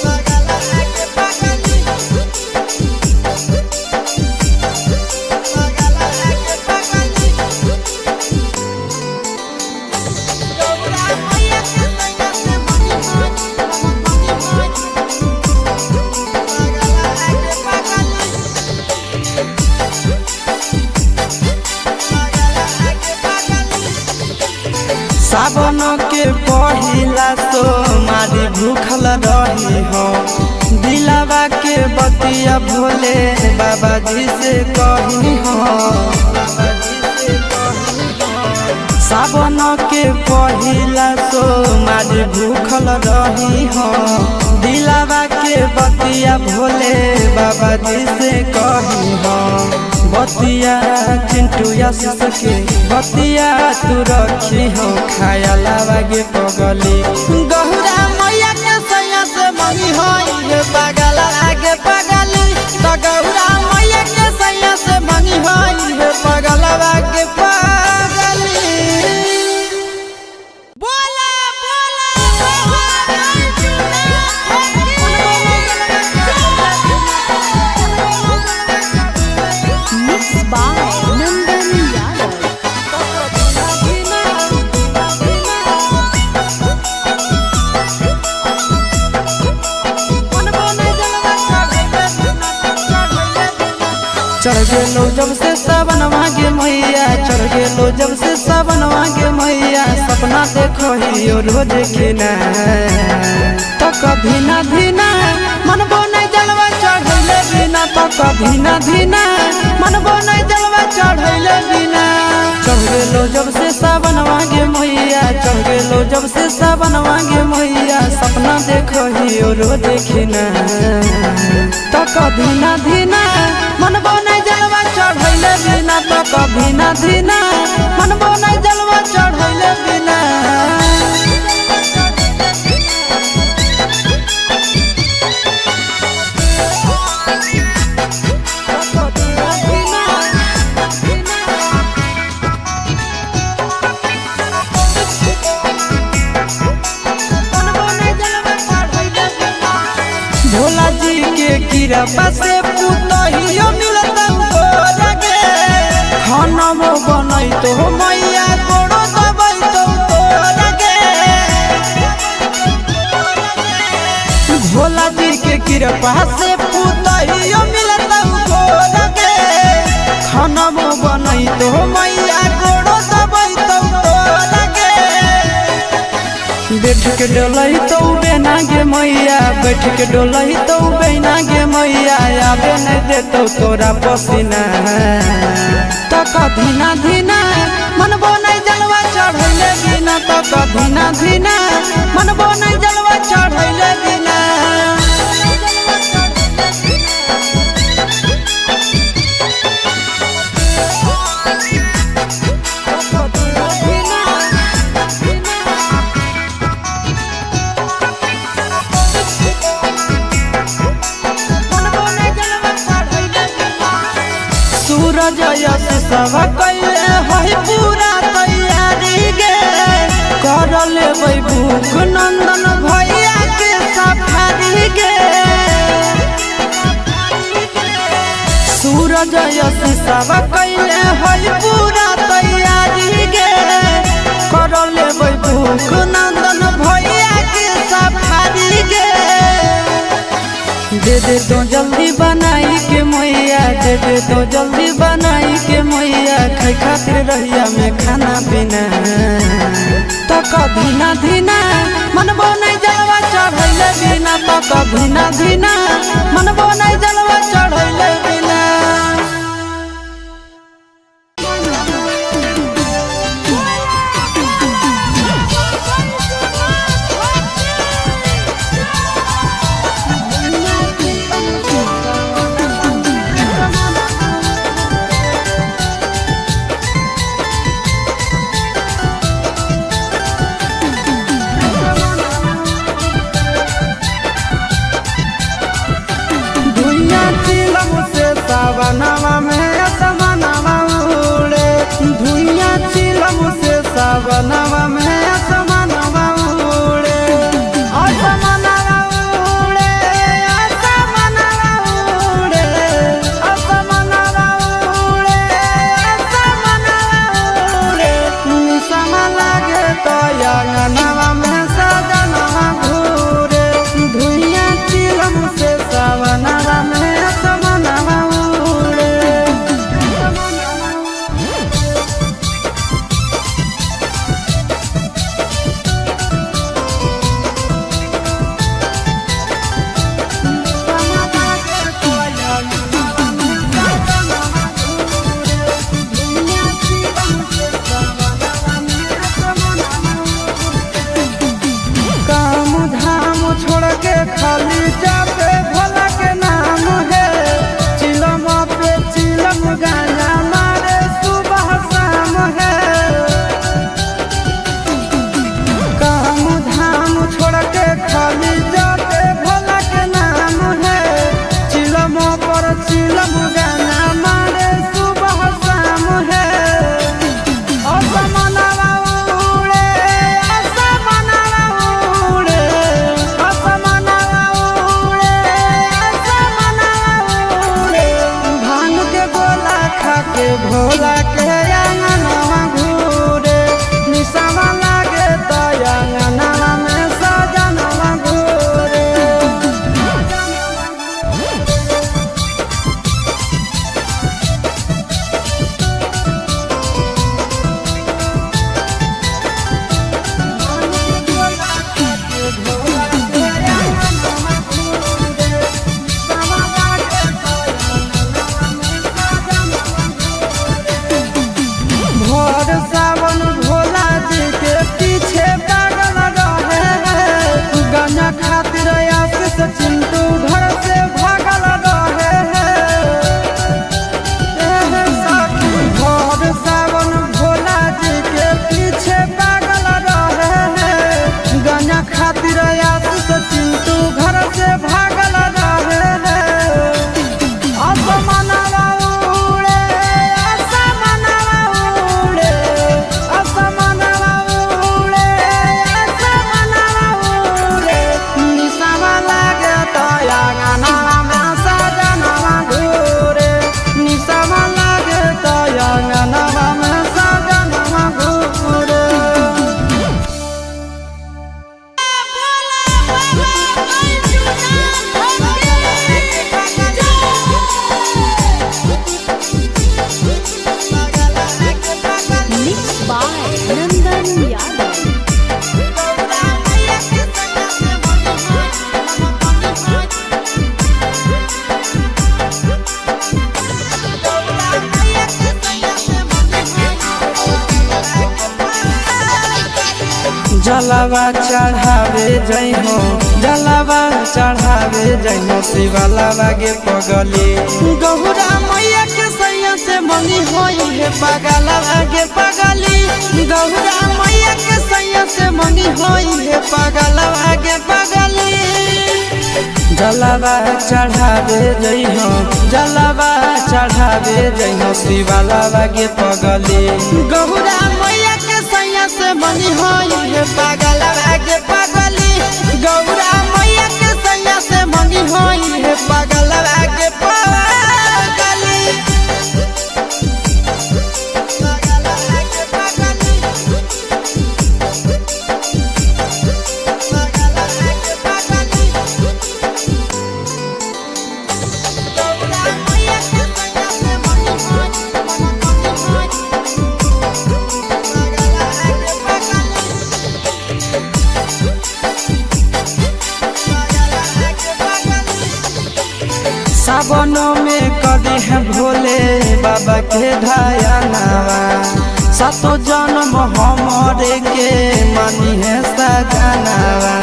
पगला आगे पगली। पगला आगे पगली। गौरा मैया के सैया से मंगी होई, मंगी होई। पगला आगे पगली। पगला आगे पगली। सावन के पहिला तो मारी भूखल रही हो, दिलावा के बतिया भोले बाबा जी से कही हो। सावन के पहिला तो मारी भूखल रही हो, दिलावा के बतिया भोले बाबा जी से कही हो। बतिया चिंटू आशीष के बतिया तू रखी हो, खाया लावा गे पगली। गौरा मैया के सैया से मंगी होई हे पगला आगे पगली। तो गौरा मैया के सैया से मंगी होई हे पगला आगे पगली। बोला बोला Mixed by Nandan Yadav. चढ़ गेलो जब से सावन गे मैया, चढ़ गेलो जब से सावन गे मैया, सपना देखो हियो रोज किना। तो कभी ना धीना मनबो नहीं जलवा चढ़ैले बिना, तो कभी ना धीना मनबो नहीं जलवा चढ़ैले बिना। चढ़ गेलो जब से सावन गे मैया, चढ़ गेलो जब से सावन गे मैया, सपना देखो हियो रोज किना। तो कभी ना धीना मनबो नहीं जलवा चढ़ैले बिना, तो कभी ना धीना मनबो नहीं जलवा चढ़ैले बिना। भोला जी के कृपा से पुतहियो मिलत तोरा गे, खाना बनैतो मैया गोड़ो दबैतो तोरा गे। भोला जी के कृपा से पुतहियो मिलत तोरा गे, खाना बनैतो मैया गोड़ो दबैतो तोरा गे। बैठ के डोलई तो बेना गे मैया, बैठ के डोलई तो बेना गे मैया, आबे नहीं देतो तोरा पसीना। तो कभी ना धीना तक धीना धीना मनबो नहीं जलवा चढ़ैले बिना। सूरज यश सब कैले है पूरा तैयारी गे, कर लेबै बुक नंदन भैया के सफारी गे। सूरज यश सब कैले है पूरा तैयारी गे, कर लेबै बुक नंदन भैया के सफारी गे। दे दे तो जल्दी बनाई के मैया, दे दे तो जल्दी बनाई के मैया, खाई खातिर रहिया में खाना पीना। तक धीना धीना मनबो नहीं जलवा चढ़ैले बिना, तक धीना धीना मनबो नहीं जलवा चढ़ैले बिना। सावनवा में असमनवा उड़े, धुइया चिलम से सावनवा में असमनवा उड़े, असमनवा उड़े, असमनवा उड़े, असमनवा उड़े, असमनवा उड़े। निशमा लागे तो अंगनवा में सजनवा घूरे, धुइया चिलम से सावनवा में असमनवा उड़े। काम धाम छोड़ के खाली जाते भोला के नाम है, चिलम पे चिलम गाना मारे सुबह शाम है। काम धाम छोड़ के खाली जाते भोला के नाम है, चिलम पर चिलम गाना मारे सुबह शाम है। असमनवा उड़े, असमनवा उड़े, असमनवा उड़े, असमनवा उड़े। भांग के गोला खा के भोला के अंगनवा घूरे, निशावा लागे तो अंगनवा में सजनवा घूरे। भोर सावन भोला जी के पीछे पागल रहे है, गाना खातिर आशीष चिंटू घर से भागल रहे है। एह साथी भोर सावन भोला जी के पीछे पागल रहे है, गाना खातिर आशीष चिंटू घर से भागल रहे है। असमनवा उड़े, असमनवा उड़े, असमनवा उड़े, असमनवा उड़े। निशावा लागे तो अंगनवा में सजनवा घूरे, निशावा लागे तो अंगनवा में सजनवा घूरे। Mixed by Nandan Yadav. जलवा चढ़ावे जइहो, जलवा चढ़ावे जइहो शिवलावा गे पगली। गौरा मैया के सैया से मंगी होई हे पगलवा गे पगली। गौरा मैया के सैया से मंगी होई हे पगलवा गे पगली। जलवा चढ़ावे जइहो, जलवा चढ़ावे जइहो शिवलावा गे पगली। गौरा मैया के सैया से मंगी होई हे पगलवा गे पगली। गौरा मैया के सैया से मंगी होई हे पगलवा गे पगली। पगलवा गे पगली। पगलवा गे पगली। गौरा मैया के सैया से मंगी होई, मंगी होई। पगलवा गे पगली। पगलवा गे पगली। सावनों में करी है भोले बाबा के ध्यानवा, सातो जन्म हमरे के मानी है सजनवा।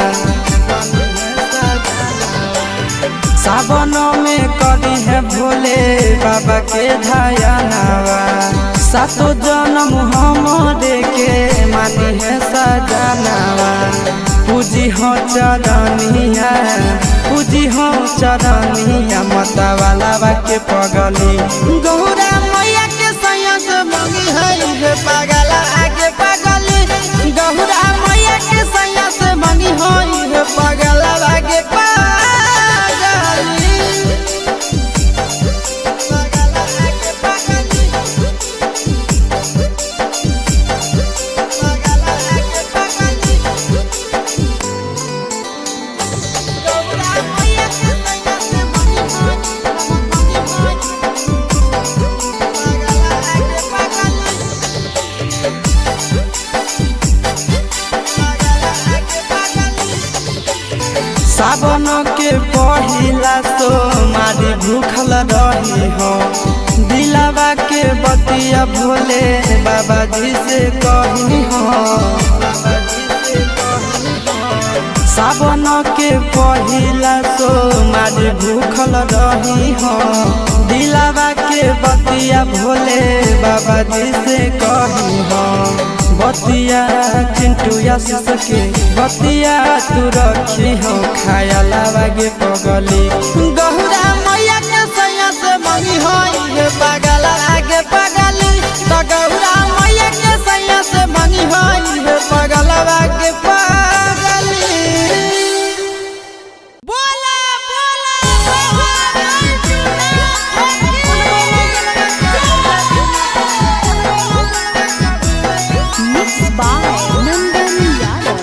सावनों में करी है भोले बाबा के ध्यानवा, सातो जन्म हमरे के मानी है सजनवा। पूजी हो चरनिया, पूजी हो चरनिया मतवाला के पगली। गौरा मैया के सैया से मंगी है गे पगला गे पगली। गौरा मैया के सैया से मंगी है गे पगला गे पगली। पगला गे पगली। पगला गे पगली। गौरा मैया के सैया से मंगी होई, मंगी होई। पगला गे पगली। पगला गे पगली। सावन के पहिला सोमवारी भूखल रही हो, दिलावा के बतिया भोले बाबा जी से कही हो। सावन के पहिला सोमवारी भूखल रही हो, दिलावा के बतिया भोले बाबा जी से कही हो। बतिया चिंटू आशीष के बतिया तू रखी हो, खाया लावा गे पगली। गौरा मैया के सैया से मंगी होई गे पगला गे पगली। त गौरा मैया के सैया से मंगी होई गे पगलवा गे पगली। बोला बोला Mixed by Nandan Yadav.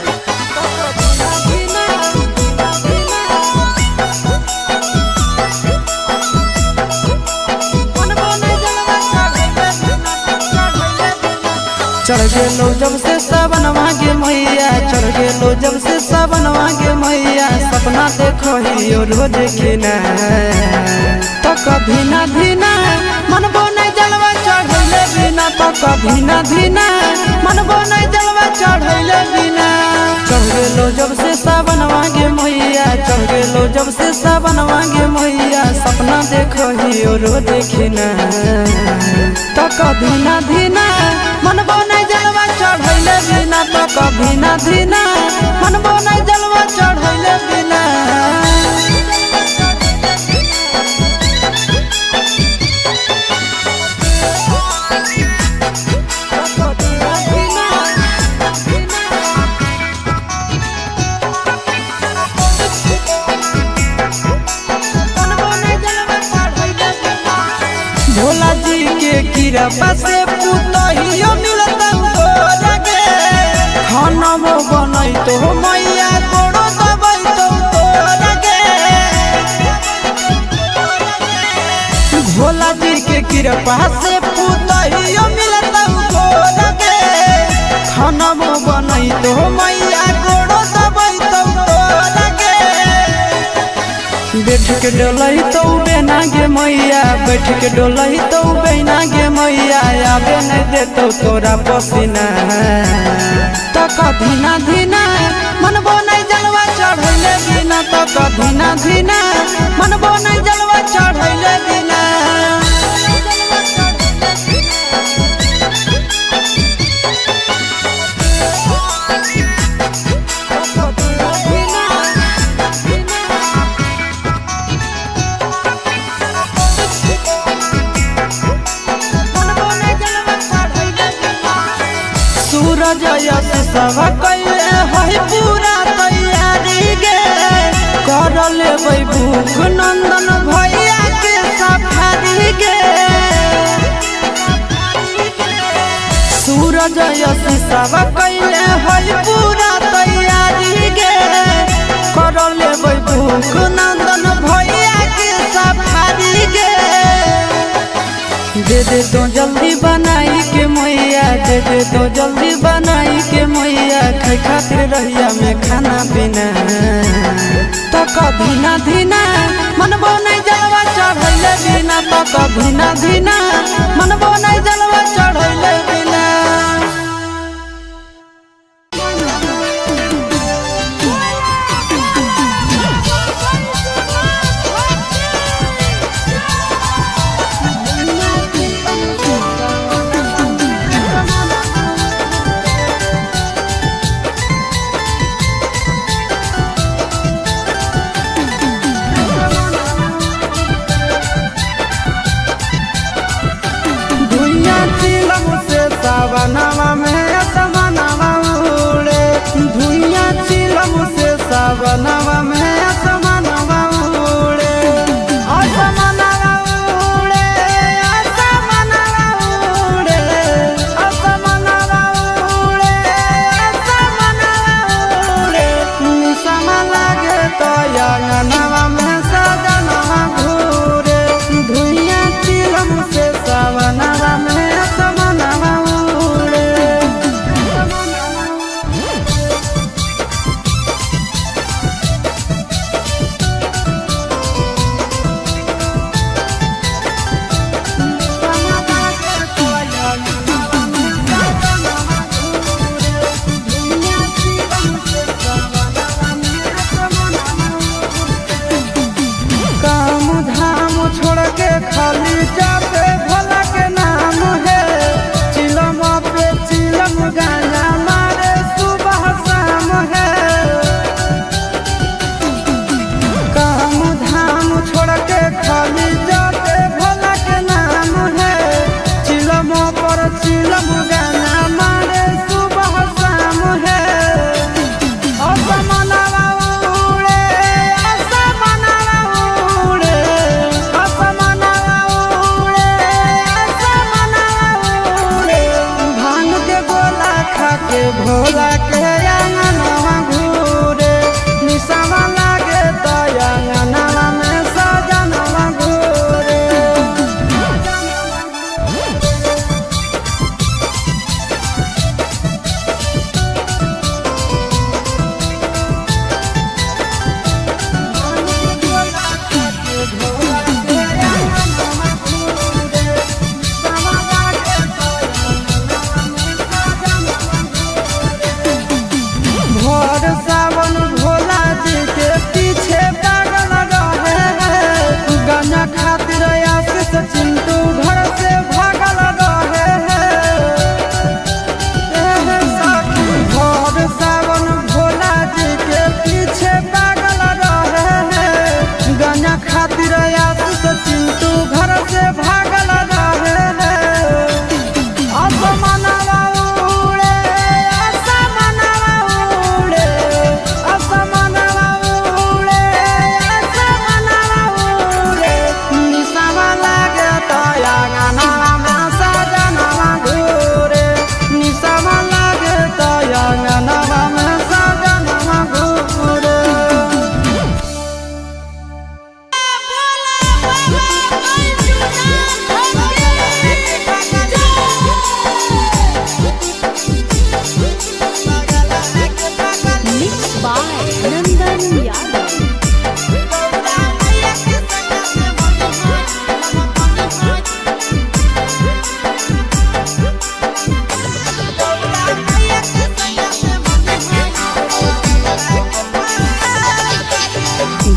चढ़ गेलो जब से सावन गे मैया, चढ़ गेलो जब से सावन गे मैया, सपना देखो ही रोज किना। तो कभी ना धीना मनबो नहीं जलवा चढ़ैले बिना, तो कभी ना धीना मनबो नहीं जलवा चढ़ैले बिना। चढ़ गेलो जब से सावन गे मैया, चढ़ गेलो जब से सावन गे मैया, सपना देखो ही रोज किना। तो कभी ना धीना मनबो नहीं जलवा चढ़ैले बिना, तो कभी ना धीना मनबो नहीं जलवा चढ़ैले बिना। भोला जी के कृपा से पुतहियो मिलत तोरा गे, खाना बनई तो मैया गोड़ो दबई तो तोरा गे। भोला जी के कृपा से पुतहियो मिलत तोरा गे, खाना बनई तो मैया गोड़ो दबई तो तोरा गे। बैठ के डोलई तो बेना गे मैया, बैठ के डोलई तो बेना गे मैया, आबे नहीं देतो तोरा पसीना। तो कभी ना धीना धीना धीना मनबो नहीं जलवा चढ़ैले बिना। सूरज यश सब कैले है पूरा तैयारी गे, कर लेबै भूख नंदन भैया के सफारी गे। सूरज यश सब कैले है पूरा तैयारी गे, कर लेबै भूख नंदन भैया के सफारी गे। दे दे तो जल्दी बनाई के मैया, दे दे तो जल्दी बनाई के मैया, खाई खातिर रहिया में खाना पीना। तो धीना धीना मनबो नहीं जलवा चढ़ैले बिना, तो धीना धीना मनबो नहीं जलवा चढ़ैले बिना। सावनवा में असमनवा उड़े, धुइया चिलम से सावनवा में असमनवा उड़े, असमनवा उड़े, असमनवा उड़े, असमनवा उड़े, असमनवा उड़े। निशमा लागे तो अंगनवा में सजनवा घूरे, धुइया चिलम से सावनवा में असमनवा उड़े। काम धाम छोड़ के खाली जाते भोला के नाम है, चिलम पे चिलम गाना मारे सुबह शाम है। काम धाम छोड़ के खाली जाते भोला के नाम है, चिलम पर चिलम गाना मारे सुबह शाम है। असमनवा उड़े, असमनवा उड़े, असमनवा उड़े, असमनवा उड़े। भांग के गोला खा के भोला के अंगनवा घूरे, निशावा लागे तो अंगनवा में सजनवा घूरे।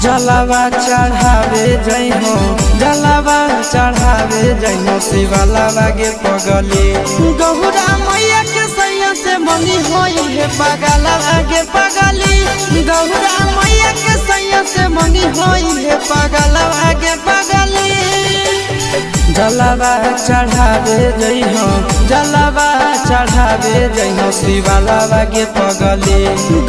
जलवा चढ़ावे जइहो, जलवा चढ़ावे जइहो शिवलावा गे पगली। गौरा मैया के सैया से मंगी होई हे पगलवा गे पगली। गौरा मैया के सैया से मंगी होई हे पगलवा गे पगली। जलवा चढ़ावे जइहो, जलवा चढ़ावे जइहो शिवलावा गे पगली।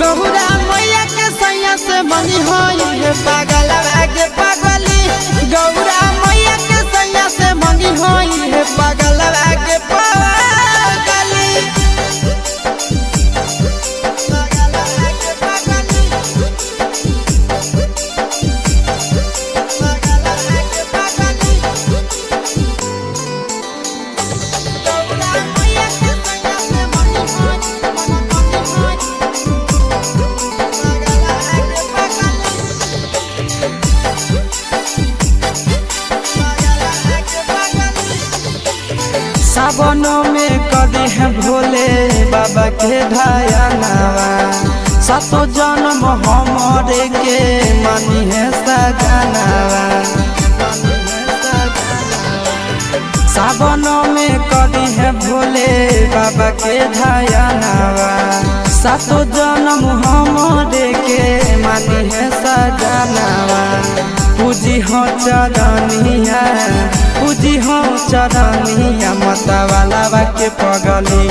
गौरा मैया के सैया से मंगी होई हे पगलवा गे पगली। गौरा मैया के सैया से मंगी होई हे पगलवा गे पगली। पगलवा गे पगली। पगलवा गे पगली। गौरा मैया के सैया से मंगी होई, मंगी होई। पगलवा गे पगली। पगलवा गे पगली। सावनों में कदी है भोले बाबा के धायानावा, सातो जन्म हमरे के मानी है सजनावा। सावनों में कदी है भोले बाबा के धायानावा, सातो जन्म हमरे के मानी है सजनावा। पूजी हो चरनिया, पूजी हो चरनिया मतवाला के पगली।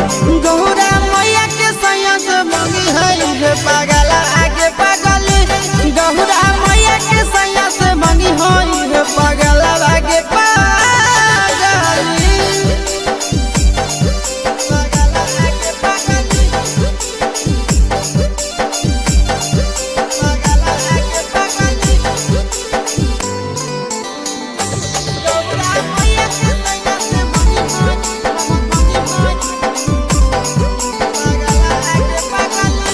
गौरा मैया के सैया से मंगी है रे पगला आगे पगली। गौरा मैया के सैया से मंगी है रे पगला आगे पगली। पगला आगे पगली। पगला आगे पगली। गौरा मैया के सैया से मंगी होई, मंगी होई। पगला आगे पगली।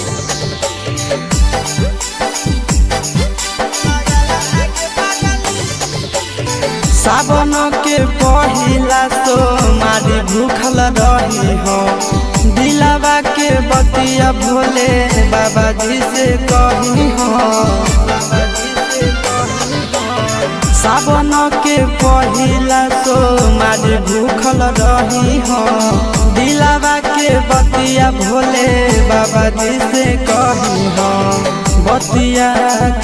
पगला आगे पगली। सावन के पहिला सोमवारी भूखल रही हो, दिलावा के बतिया भोले बाबा जी से कही हो। सावन के पहिला सोमवारी भूखल रही हो, दिलावा के बतिया भोले बाबा जी से कही हो। बतिया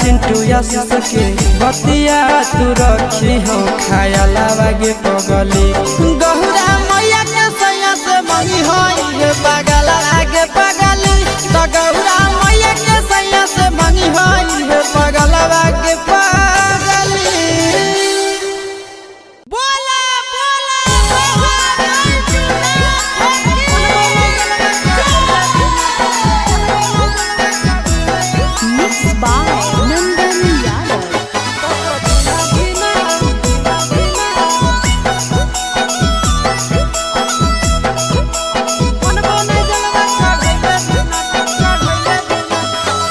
चिंटू आशीष के बतिया तू रखी हो, खाया लावा गे पगली। गौरा मैया के सैया से मंगी होई हे पगला आगे पगली। तो गौरा मैया के सैया से मंगी होई हे पगला आगे पगली। बोला बोला Mixed by Nandan Yadav.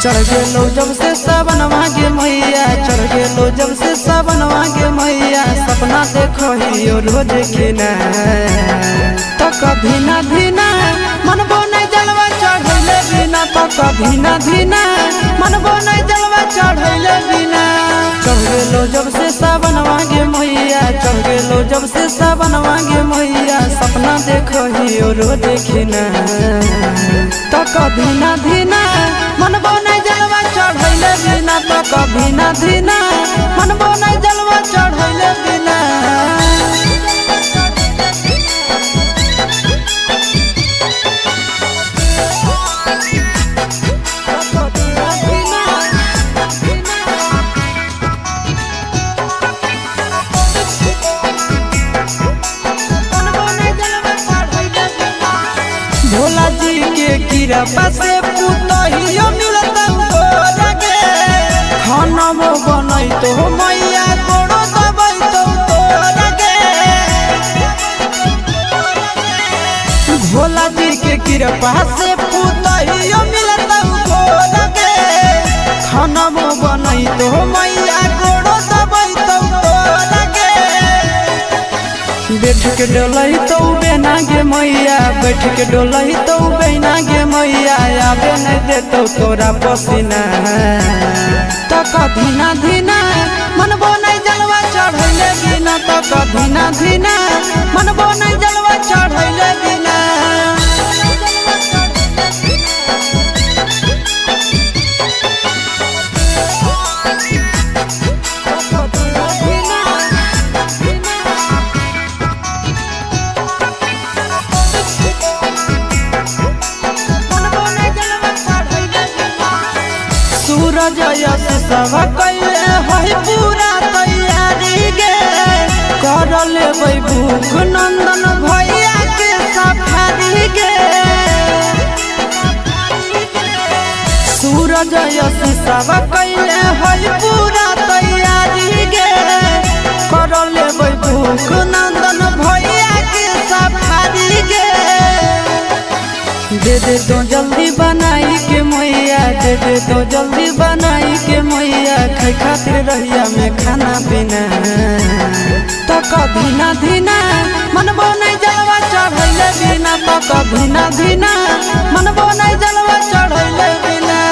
चढ़ गेलो जब से सावन गे मैया, चढ़ गेलो जब से सावन गे मैया, सपना देखो हियो रोज किना। तो कभी ना धीना मनबो नहीं जलवा चढ़ैले बिना, तो कभी ना धीना मनबो नहीं जलवा चढ़ैले बिना। चढ़ गेलो जब से सावन गे मैया, चढ़ गेलो जब से सावन गे मैया, सपना देखो हियो रोज किना। तो कभी ना धीना मनबो नहीं जलवा चढ़ैले बिना, तो कभी ना धीना मनबो नहीं जलवा चढ़ैले बिना। भोला जी के कृपा से पुतहियो मिलत तोरा के, खाना बनैतो मैया गोड़ो दबैतो तोरा के। भोला जी के कृपा से पुतहियो मिलत तोरा के, खाना बनैतो मैया गोड़ो दबैतो तोरा के। बैठ के डोलई तो बेना गे मैया, बैठ के डोलई तो बेना गे मैया, आबे नहीं देतो तोरा पसीना। तो तक धीना धीना मनबो नहीं जलवा चढ़ैले बिना। तक धीना धीना मनबो नहीं जलवा चढ़ैले बिना। सूरज यश सब कैले है पूरा तैयारी गे, कर लेबै भूख नंदन भैया के सफारी गे। सूरज यश सब कैले है पूरा तैयारी गे, कर लेबै भूख नंदन भैया के सफारी गे। दे दे तो जल्दी बनाई के मैया, दे दे तो जल्दी बनाई के मैया, खाई खातिर रहिया में खाना पीना। तक धीना धीना मनबो नहीं जलवा चढ़ैले बिना। तक धीना धीना मनबो नहीं जलवा चढ़ैले बिना।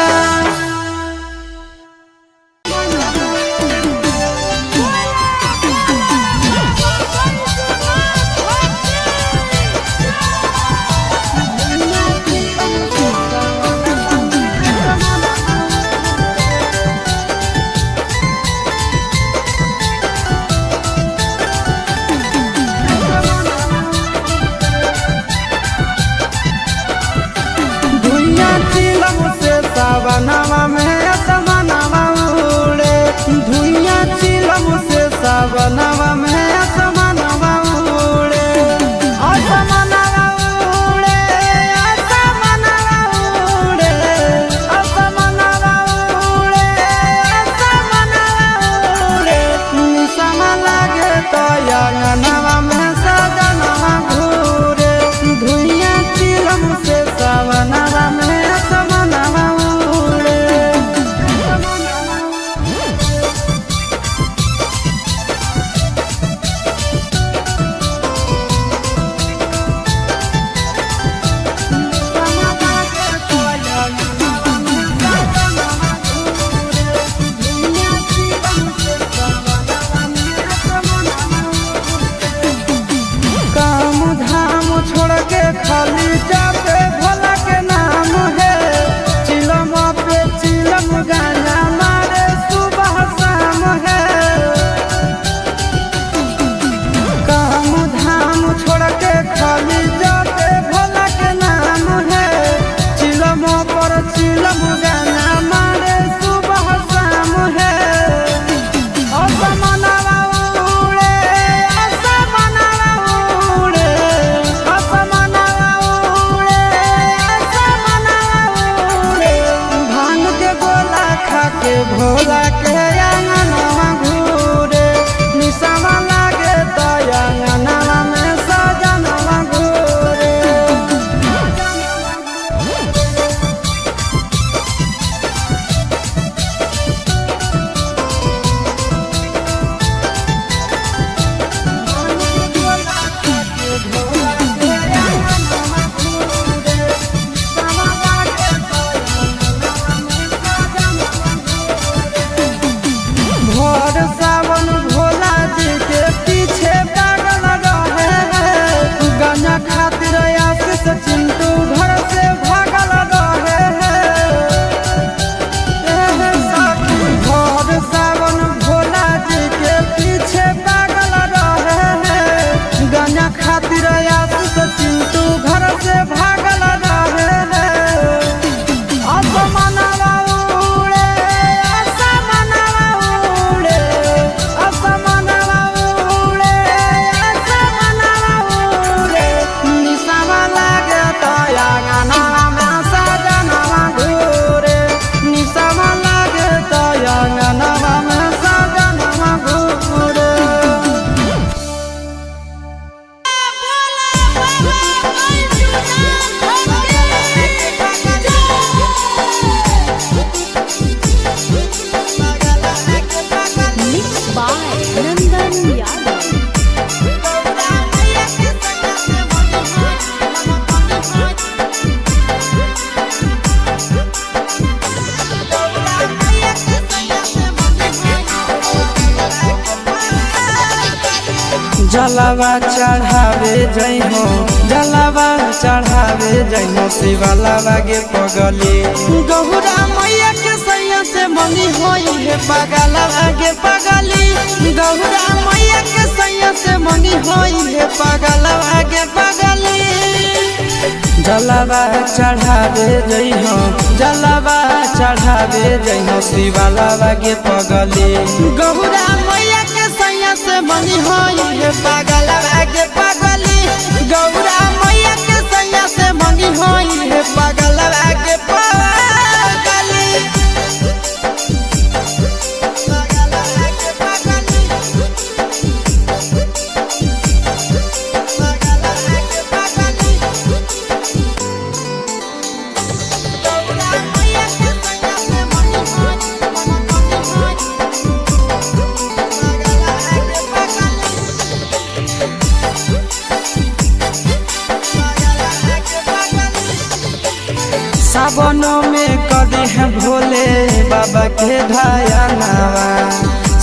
सावनवा में असमनवा उड़े, धुइया चिलम से सावनवा में असमनवा उड़े, असमनवा उड़े, असमनवा उड़े, असमनवा उड़े, असमनवा उड़े। निशमा लागे तो अंगनवा में सजनवा घूरे, धुइया चिलम से सावनवा में असमनवा उड़े। काम धाम छोड़ के खाली जाते भोला के नाम है, चिलम पे चिलम गाना मारे सुबह शाम है। काम धाम छोड़ के खाली जाते भोला के नाम है, चिलम पर चिलम गाना मारे सुबह शाम है। असमनवा उड़े, असमनवा उड़े, असमनवा उड़े, असमनवा उड़े। भांग के गोला खा के भोला के अंगनवा घूरे, निशवा लागे तो अंगनवा में सजनवा घूरे। जलावा चढ़ावे जइहो, जलावा चढ़ावे जइहो शिवालावा गे पगली। गौरा मैया के सैया से मंगी होई हे पागलवा गे पगली। गौरा मैया के सैया से मंगी होई हे पागलवा गे पगली। जलावा चढ़ावे जइहो, जलावा चढ़ावे जइहो शिवालावा गे पगली। गौरा मैया के सैया से मंगी होई हे पागलवा गे पगली। गौरा मैया के सैया से मंगी होई हे पागलवा गे पगली। पागलवा गे पगली। पागलवा गे पगली। गौरा मैया के सैया से मंगी होई, मंगी होई। पागलवा गे पगली। पागलवा गे पगली। सावनों में करी है भोले बाबा के ध्यानवा,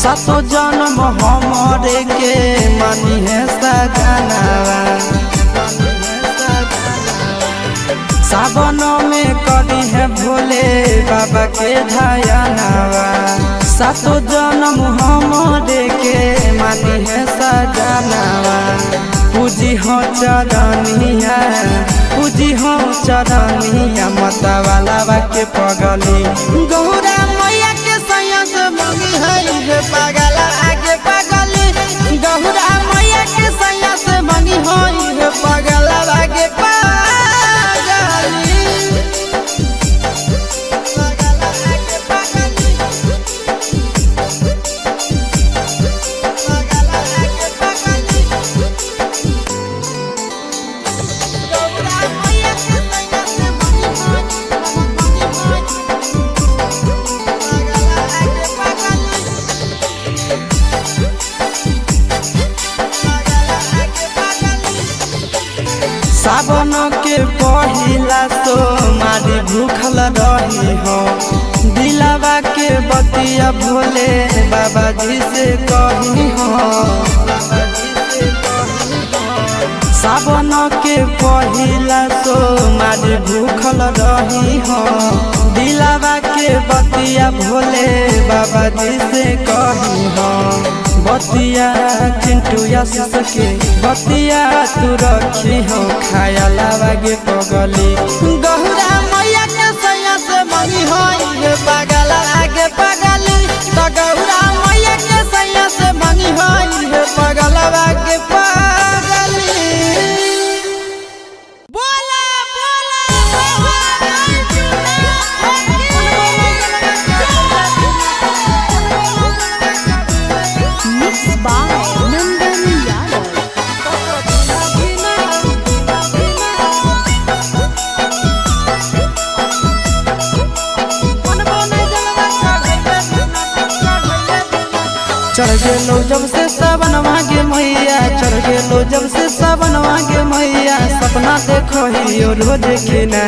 सातो जन्म हमरे के मानी है सजनवा। सावनों में करी है भोले बाबा के ध्यानवा, सातो जन्म हमरे के मानी है सजनवा। पूजी हो चरनिया, पूजी हो चरनिया मतवाला के पगली। गौरा मैया के सैया से मंगी है हे पागला आगे पगली। गौरा मैया के सैया से मंगी होई हे पागला आगे पगली। पागला आगे पगली। पागला आगे पगली। गौरा मैया के सैया से मंगी होई, मंगी होई। पागला आगे पगली। पागला आगे पगली। सावन के पहिला सोमवारी भूखल रही हो, दिलावा के बतिया भोले बाबा जी से कही हो। सावन के पहिला सोमवारी भूखल रही हो, दिलावा के बतिया भोले बाबा जी से कही हो। बतिया चिंटू आशीष के बतिया तू रखी हो, खाया लावा गे पगली। गौरा मैया के सैया से मंगी होई हे पागला आगे पगली। त गौरा मैया के सैया से मंगी होई हे पागला आगे पगली। बोला बोला Mixed by Nandan Yadav. चढ़ गेलो जब से सावन गे मैया, चढ़ गेलो जब से सावन गे मैया, सपना देखो हियो रोज किना।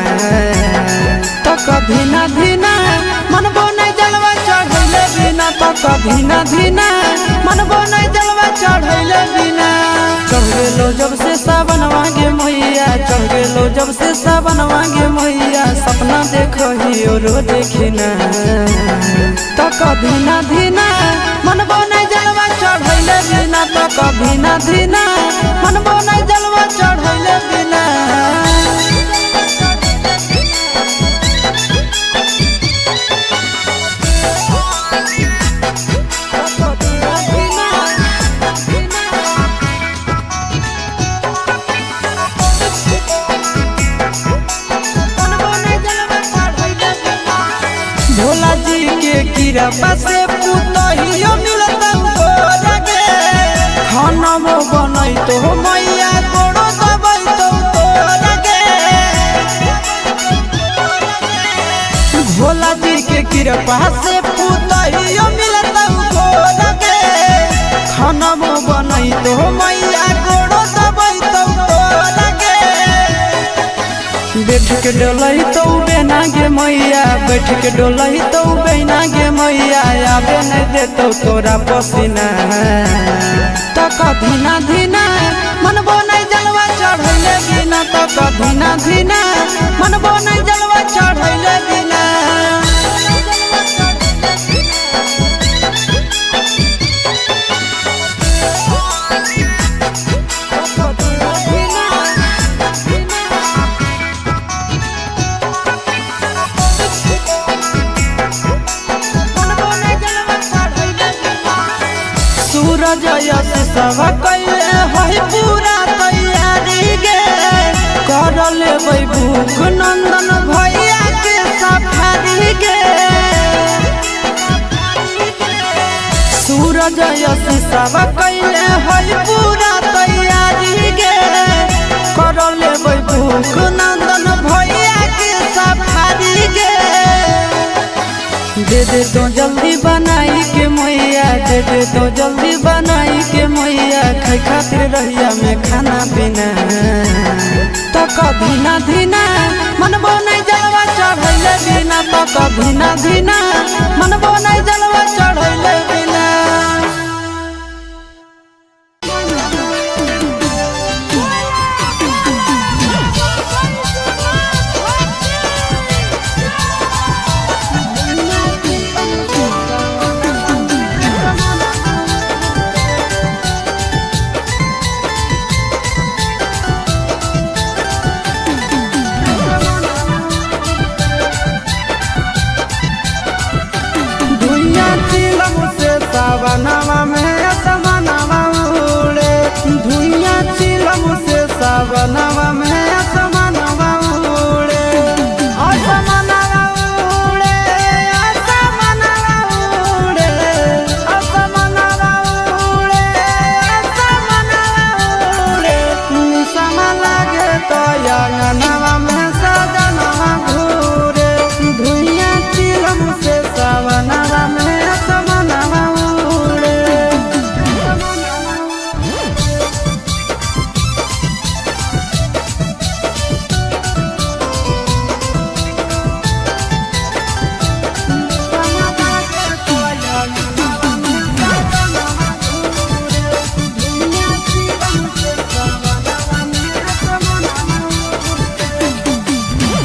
तो कभी ना धीना मन नहीं जलवा चढ़ैले बिना, तो कभी ना धीना मन नहीं जलवा चढ़ैले बिना। चढ़ गेलो जब से सावन गे मैया, चढ़ गेलो जब से सावन गे मैया, सपना देखो हियो रोज किना। तो कभी ना धीना मन नहीं जलवा चढ़ैले बिना, तो कभी ना धीना मन नहीं जलवा चढ़ैले बिना। भोला जी के कृपा से पुतहियो मिलत गे, खाना वो बनई तो मैया गोड़ो दबई तो तोरा गे। भोला जी के कृपा से पुतहियो मिलत गे, खाना वो बनई तो मैया गोड़ो दबई तो तोरा गे। बैठ के डोलई तो बेना गे मैया, बैठ के डोलई तो बेना गे मैया, आबे नहीं देतो तोरा पसीना। तक धीना धीना मनबो नहीं जलवा चढ़ैले बिना, तक धीना धीना मनबो नहीं जलवा चढ़ैले बिना। सूरज यश सब कैले है पूरा तैयारी गे, कर लेबै भूख नंदन भैया के सफारी गे। सूरज यश सब कैले है पूरा तैयारी गे, कर लेबै भूख नंदन भैया के सफारी गे। दे दे तो जल्दी बनाई के मैया, दे दे तो जल्दी बनाई के मैया, खाई खातिर रहिया में खाना पीना। तक धीना धीना मनबो नहीं जलवा चढ़ैले बिना, तक धीना धीना मनबो नहीं जलवा चढ़ैले बिना। सावनवा में असमनवा उड़े, धुइया चिलम से सावनवा में असमनवा उड़े, असमनवा उड़े, असमनवा उड़े, असमनवा उड़े, असमनवा उड़े। निशमा लागे तो अंगनवा में सजनवा घूरे, धुइया चिलम से सावनवा में असमनवा उड़े।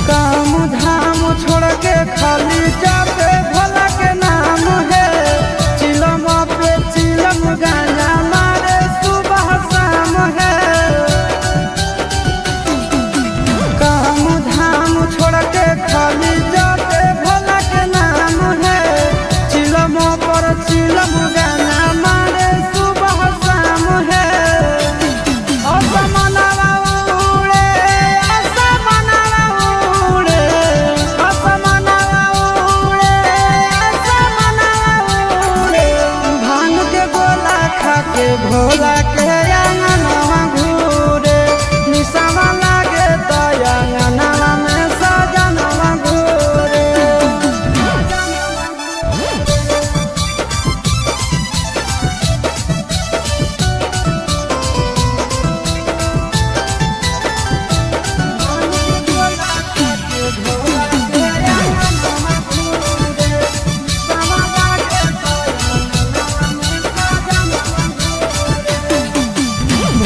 काम धाम छोड़ के खाली जाते भोला के नाम है, चिलम पे चिलम गाना मारे सुबह शाम है। काम धाम छोड़ के खाली जाते भोला के नाम है, चिलम पर चिलम गाना मारे सुबह शाम है। असमनवा उड़े, असमनवा उड़े, असमनवा उड़े, असमनवा उड़े। भांग के गोला खा के भोला के अंगनवा घूरे, निशावा लागे तो अंगनवा में सजनवा घूरे।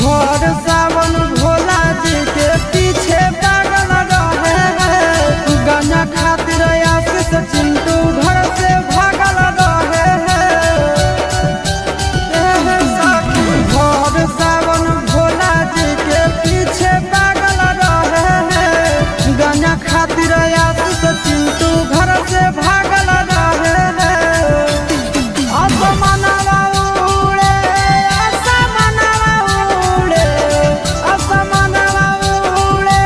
भोर सावन भोला जी के पीछे पागल रहे हैं, गाना खातिर आशीष चिंटू घर से भागल रहे हैं। एह साथी भोर सावन भोला जी के पीछे पागल रहे हैं, गाना खातिर आशीष चिंटू घर से भागल रहे हैं। असमनवा उड़े, असमनवा उड़े, असमनवा उड़े,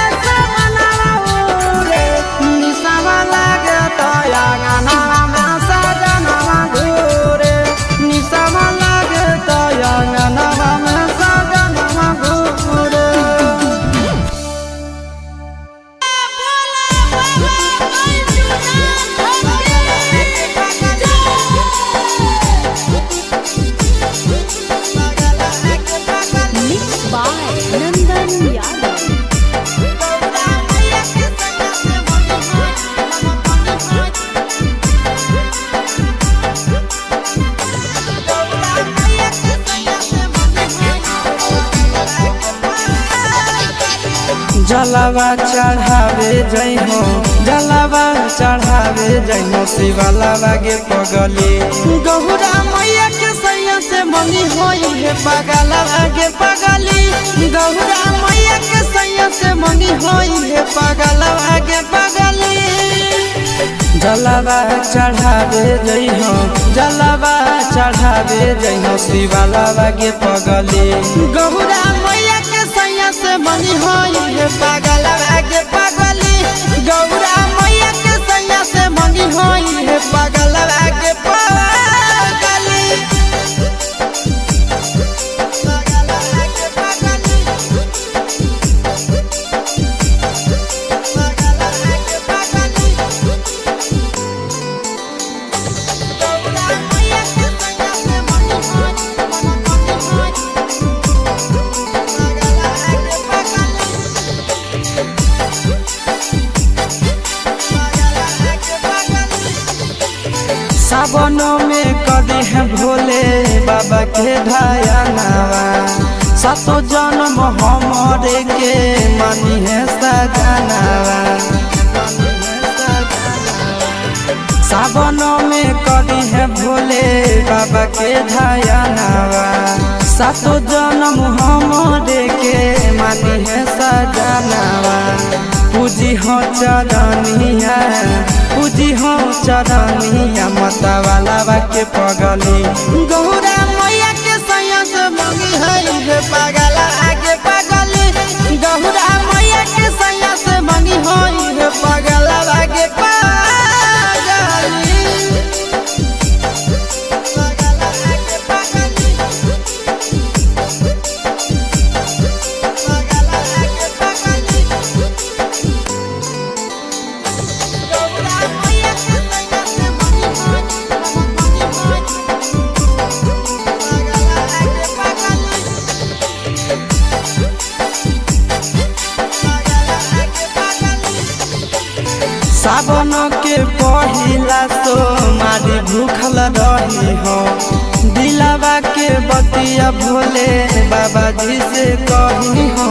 असमनवा उड़े। निशावा लागे तो अंगनवा में सजनवा घूरे, निशावा लागे तो अंगनवा में सजनवा घूरे। Mixed by Nandan Yadav. जलवा चढ़ावे जइहो, जलवा चढ़ावे जइहो शिवलावा गे पगली। गौरा मैया के सैया से मंगी होई हे पगलवा गे पगली। गौरा मैया के सैया से मंगी होई हे पगलवा गे पगली। जलवा चढ़ावे जइहो, जलवा चढ़ावे जइहो शिवलावा गे पगली। गौरा मैया के सैया से मनी होई हे पगलवा गे पगली। गौरा मैया के सैया से मनी होई हे पगलवा गे पगली। पगलवा गे पगली। पगलवा गे पगली। गौरा मैया के सैया से मनी होई, मनी होई। पगलवा गे पगली। पगलवा गे पगली। सावनों में कदी है भोले बाबा के ढायानावा, सातो जन्म हमरे के मानी है सजनावा। सावनों में कदी है भोले बाबा के ढायानावा, सातो जन्म हमरे के मानी है सजनावा। पूजी हो चरनिया, पूजी हो चरनिया मतवाला के पगली। गौरा मैया के सैया से मंगी है रे पगला आगे पगली। गौरा मैया के सैया से मंगी होई रे पगला आगे पगली। पगला आगे पगली। पगला आगे पगली। गौरा मैया के सैया से मंगी होई, मंगी होई। पगला आगे पगली। पगला आगे पगली। सावन के पहिला सोमवारी भूखल रही हो, दिलावा के बतिया भोले बाबा जी से कही हो।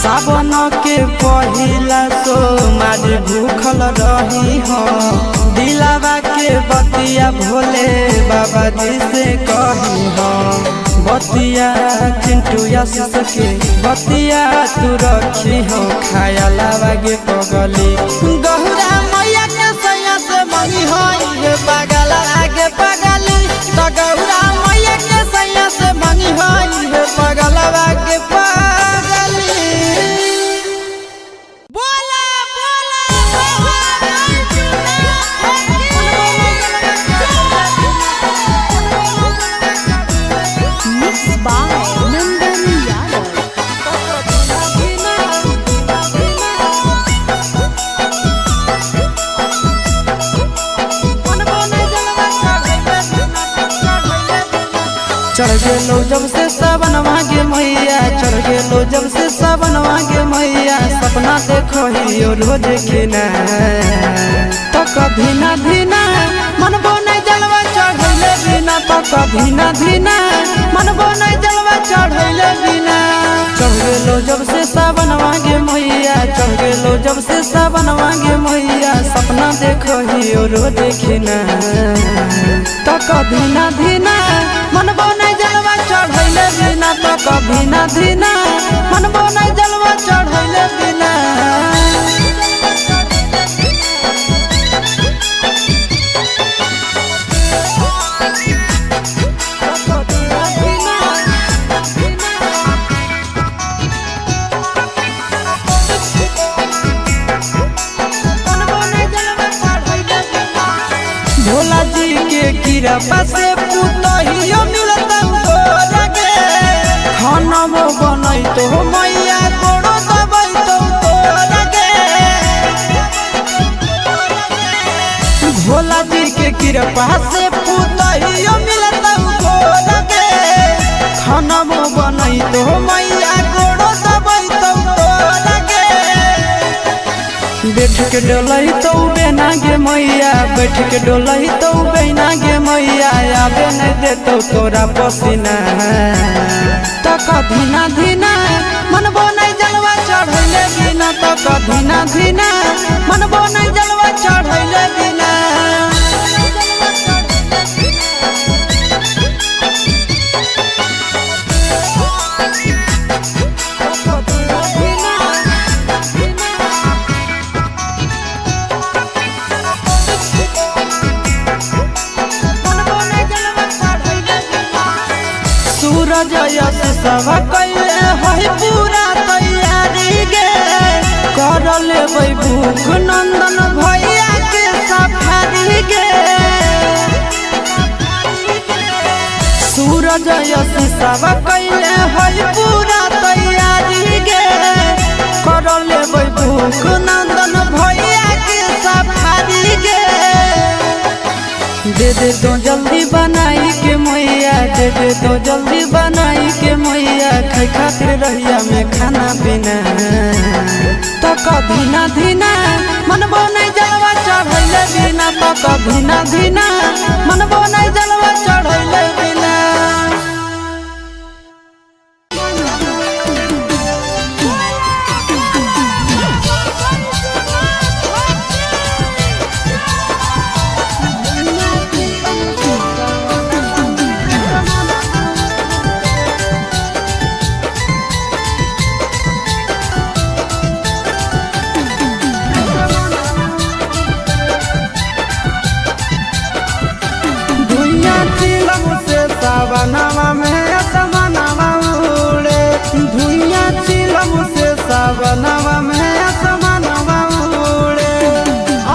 सावन के पहिला सोमवारी भूखल रही हो, दिलावा के बतिया भोले बाबा जी से कही हो। बतिया चिंटू आशीष के बतिया तू रखी हो, खाया लावा गे पगली। गौरा मैया के सैया से मंगी होई रे पगला आगे पगली। तो गौरा मैया के सैया से मंगी होई रे पगला आगे पगली। बोला बोला Mixed by Nandan Yadav. चढ़ गेलो जब से सावन मागे मैया, चढ़ गेलो जब से सावन मागे मैया, सपना देखो ही रोज किना। तो कभी ना धीना मन बने जलवा चढ़ैले बिना, तो कभी ना धीना मन बने जलवा चढ़ैले बिना। चढ़ गेलो जब से सावन मागे मैया, चढ़ गेलो जब से सावन मागे मैया, सपना देखो ही रोज किना। तो कभी ना धीना मन बने जलवा चढ़ैले बिना, तो कभी ना धीना मन बने जलवा चढ़ैले बिना। भोला जी के कृपा से पुतहियो मिलत तोरा के, खाना बनैतो मैया गोड़ो दबैतो तोरा के। भोला जी के कृपा से पुतहियो मिलत तोरा के, खाना बनैतो मैया गोड़ो दबैतो तोरा के। बैठ के डोलई तो बेना गे मैया, बैठ के डोलई तो बेना गे मैया, आबे नहीं देतो तोरा पसीना। तक धीना धीना मनबो नहीं जलवा चढ़ैले बिना, तक धीना धीना मनबो नहीं जलवा चढ़ैले बिना। सूरज यश सब कैले है पूरा तैयारी गे, कर लेबै भूख नंदन भैया के सफारी गे। सूरज यश सब कैले है पूरा तैयारी गे, कर लेबै भूख नंदन भैया के सफारी गे। दे दे तो जल्दी बनाई के मैया, दे दे तो जल्दी बनाई के मैया, खाई खातिर रहिया में खाना पीना। तक धीना धीना मनबो नहीं जलवा चढ़ैले बिना, तक धीना धीना मनबो नहीं जलवा चढ़ैले बिना। सावनवा में असमनवा उड़े, धुइया चिलम से सावनवा में असमनवा उड़े,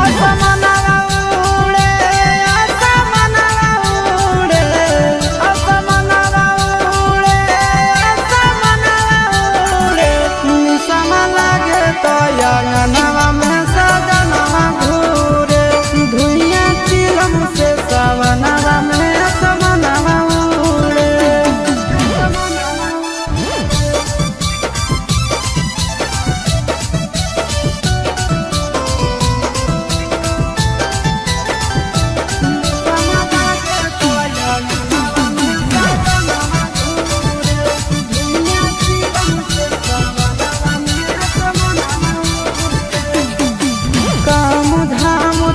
असमनवा उड़े, असमनवा उड़े, असमनवा उड़े, असमनवा उड़े। निशमा लागे तो अंगनवा में सजनवा घूरे, धुइया चिलम से सावनवा में असमनवा।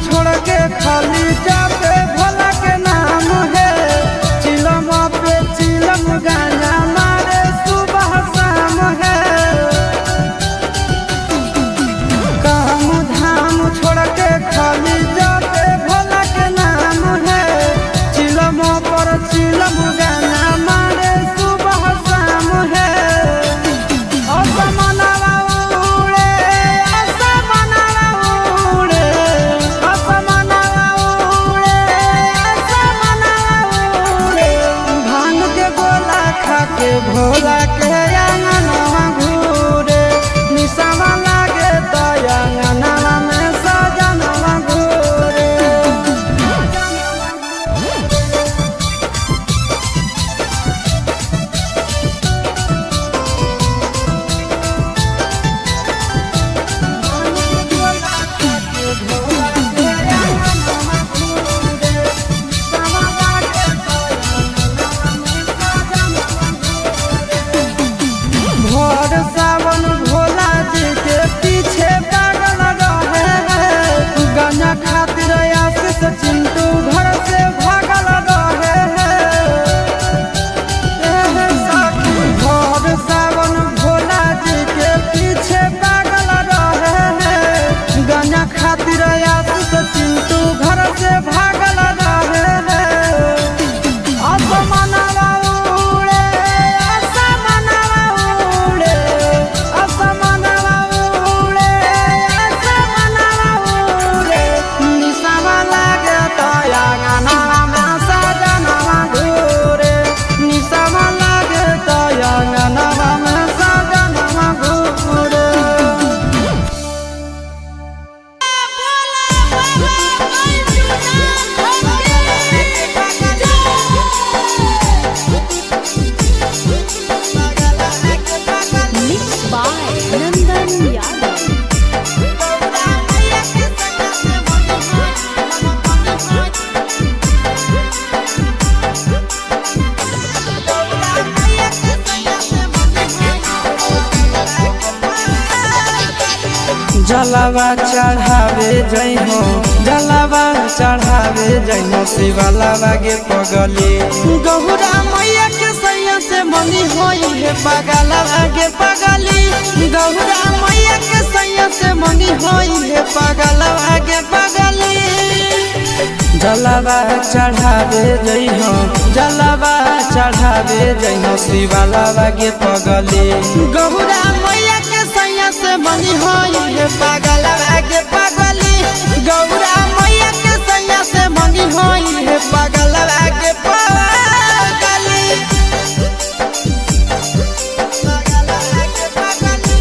छोड़ के खाली जाते भोला के नाम है, चिलम पे चिलम गाना मारे सुबह शाम है। काम धाम छोड़ के खाली जाते भोला के नाम है, चिलम पर चिलम गाना मारे सुबह शाम है। असमनवा उड़े, असमनवा उड़े, असमनवा जलवा चढ़ावे जइहो, जलवा चढ़ावे जइहो शिवलावा गे पगली। गौरा मैया के सैया से मंगी होई हे पागलवा गे पगली। गौरा मैया के सैया से मंगी होई हे पागलवा गे पगली। जलवा चढ़ावे जइहो, जलवा चढ़ावे जइहो शिवलावा गे पगली। गौरा मैया के सैया से मंगी होई हे पागलवा गे पगली। गौरा मैया के सैया से मंगी होई हे पागलवा गे पगली। पागलवा गे पगली।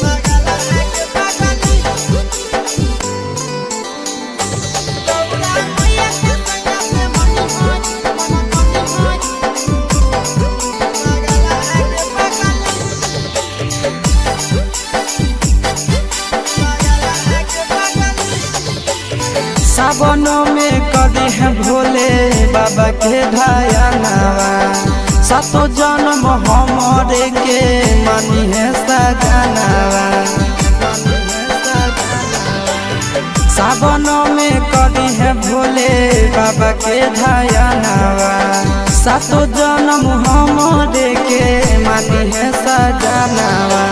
पागलवा गे पगली। गौरा मैया के सैया से मंगी होई, मंगी होई। पागलवा गे पगली। पागलवा गे पगली। सावनों में करी है भोले बाबा के ध्यानवा, सातो जन्म हमरे के मानी है सजनवा। सावनों में करी है भोले बाबा के ध्यानवा, सातो जन्म हमरे के मानी है सजनवा।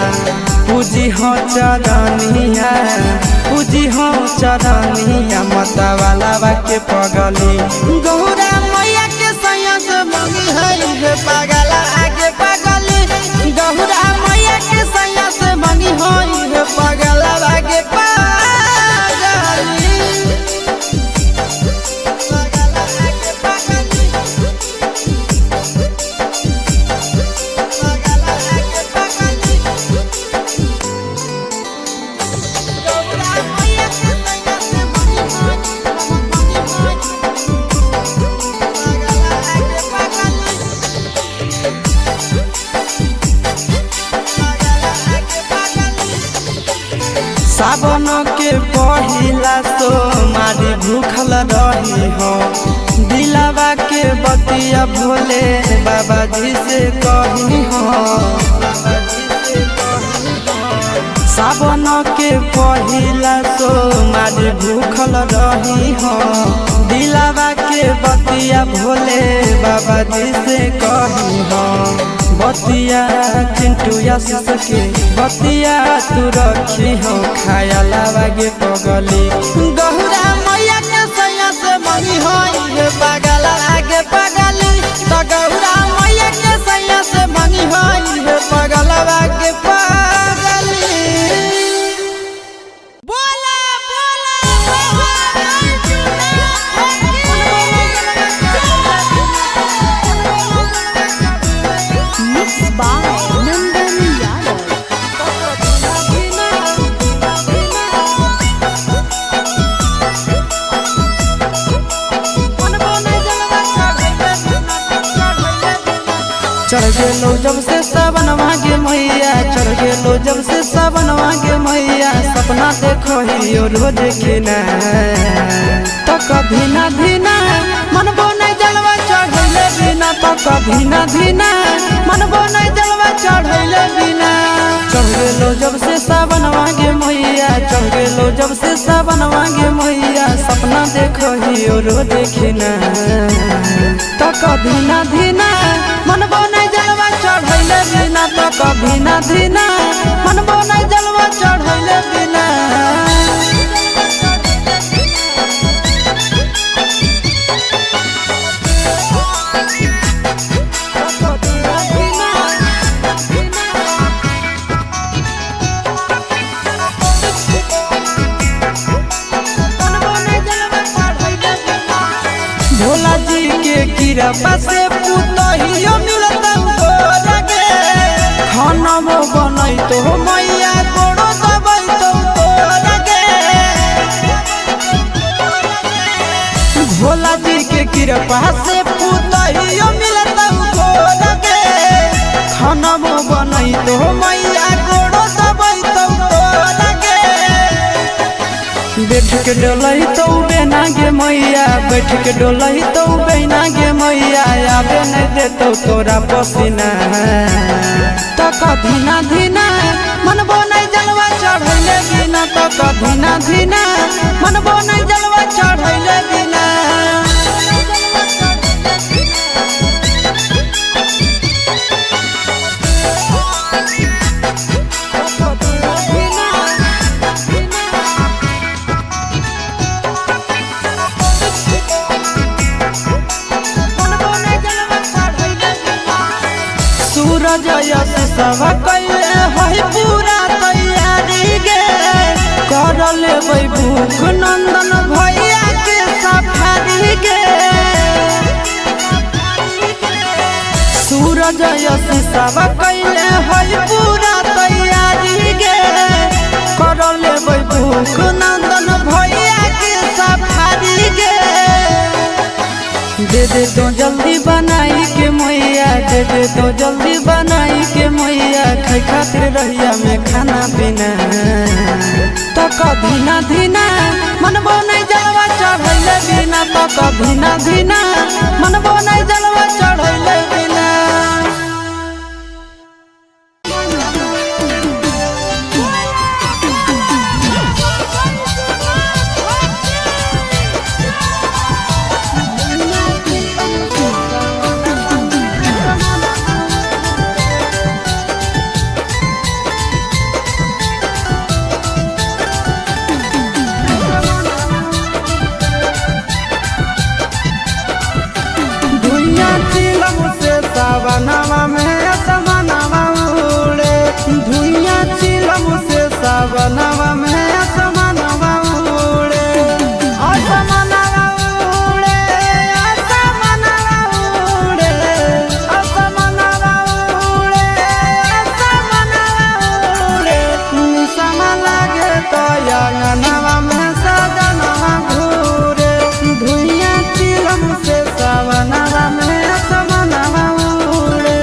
पूजी हो चरनिया, पूजी हो चरनिया मतवाला के पगली। गौरा मैया के सैया से मंगी है हे पागला आगे पगली। गौरा मैया के सैया से मंगी होई हे पागला आगे पगली। पागला आगे पगली। पागला आगे पगली। गौरा मैया के सैया से मंगी होई, मंगी होई। पागला आगे पगली। पागला आगे पगली। सावन के पहिला तो मारी भूखल रही हो, दिलावा के बतिया भोले बाबा जी से कही हो। सावन के पहिला तो मारी भूखल रही हो, दिलावा के बतिया भोले बाबा जी से कही हो। बतिया चिंटू आशीष के बतिया तू रखी हो, खाया लावा गे पगली। गौरा मैया के सैया से मंगी होई हे पागला आगे पगली। त गौरा मैया के सैया से मंगी होई हे पागला आगे पगली। बोला बोला Mixed by Nandan Yadav. चढ़ गेलो जब से सावनवा गे मैया, चढ़ गेलो जब से सावनवा गे मैया, सपना देखो ही रोज के ना। तो कभी ना धीना मनबो नहीं जलवा चढ़ैले बिना, तो कभी ना धीना मनबो नहीं जलवा चढ़ैले बिना। चढ़ गेलो जब से सावनवा गे मैया, चढ़ गेलो जब से सावनवा गे मैया, सपना देखो ही रोज के ना। तो कभी ना धीना मनबो नहीं जलवा चढ़ैले बिना, तो कभी ना धीना मनबो नहीं जलवा चढ़ैले बिना। भोला जी के कृपा से पुतहियो मिलत तोरा गे, खाना बनैतो मैया गोड़ो दबैतो तोरा गे। भोला जी के कृपा से पुतहियो मिलत तोरा गे, खाना बनैतो मैया गोड़ो दबैतो तोरा गे। बैठ के डोलई तो बेना गे मैया, बैठ के डोलई तो बेना गे मैया, आबे नहीं देतो तोरा पसीना। तो कभी ना धीना तक धीना धीना मनबो नहीं जलवा चढ़ैले बिना। सूरज यश सब कैले है पूरा तैयारी गे, कर लेबै भूख नंदन भैया के सफारी गे। सूरज यश सब कैले है पूरा तैयारी गे, कर लेबै भूख नंदन भैया के सफारी गे। दे दे तो जल्दी बनाई के मैया, दे दे तो जल्दी बनाई के मैया, खाई खातिर रहिया में खाना पीना। तक धीना धीना मनबो नहीं जलवा चढ़ैले बिना, तक धीना धीना मनबो नहीं जलवा चढ़ैले बिना। सावनवा में असमनवा उड़े, धुइया चिलम से सावनवा में असमनवा उड़े, असमनवा उड़े, असमनवा उड़े, असमनवा उड़े, असमनवा उड़े। निशमा लागे तो अंगनवा में सजनवा घूरे, धुइया चिलम से सावनवा में असमनवा उड़े।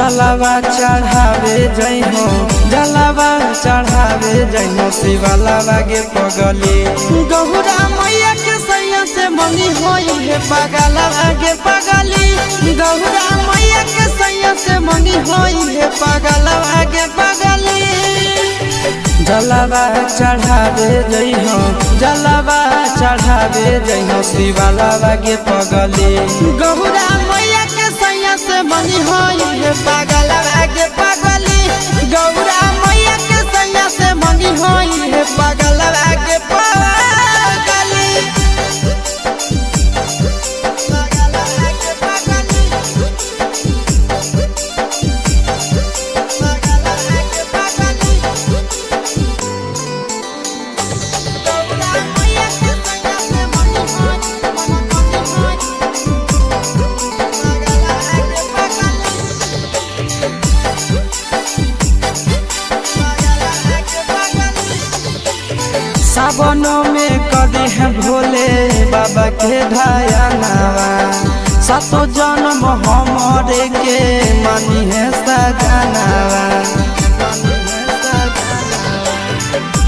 जलावा चढ़ावे जइहो, जलावा चढ़ावे जइहो शिवालावा गे पगली। गौरा मैया के सैया से मंगी होई हे पागलवा गे पगली। गौरा मैया के सैया से मंगी होई हे पागलवा गे पगली। जलावा चढ़ावे जइहो, जलावा चढ़ावे जइहो शिवालावा गे पगली। गौरा मैया के सैया से मंगी होई हे पागलवा गे पगली। गौरा मैया के सैया से मंगी होई हे पागलवा गे पगली। पागलवा गे पगली। पागलवा गे पगली। गौरा मैया के सैया से मंगी होई, मंगी होई। पागलवा गे पगली। पागलवा गे पगली। सावनों में करी है भोले बाबा के ढायानावा, सातो जन्म हमरे के मानी है सजनावा।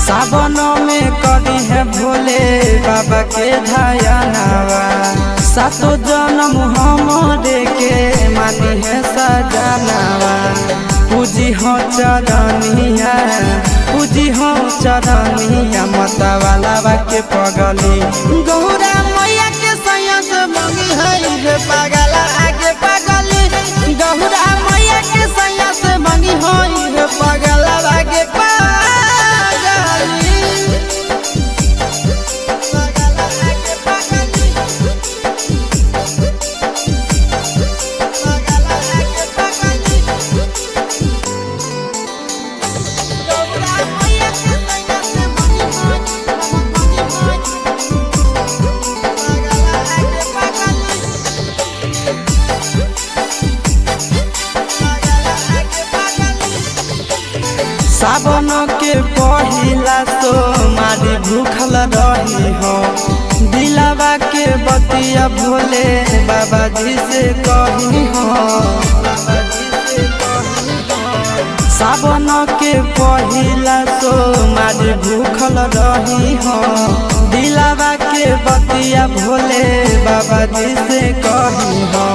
सावनों में करी है भोले बाबा के ढायानावा, सातो जन्म हमरे के मानी है सजनावा। पूजी हो चरनिया, पूजी हो चरनिया मतवाला के पगली। गौरा मैया के सैया से मंगी है रे पागला आगे पगली। गौरा मैया के सैया से मंगी है रे पागला आगे पगली। पागला आगे पगली। पागला आगे पगली। गौरा मैया के सैया से मंगी है, मंगी है। पागला आगे पगली। पागला आगे पगली। सावन के पहिला तो मारी भूखल रही हो, दिलावा के बतिया भोले बाबा जी से कही हो। सावन के पहिला तो मारी भूखल रही हो, दिलावा के बतिया भोले बाबा जी से कही हो।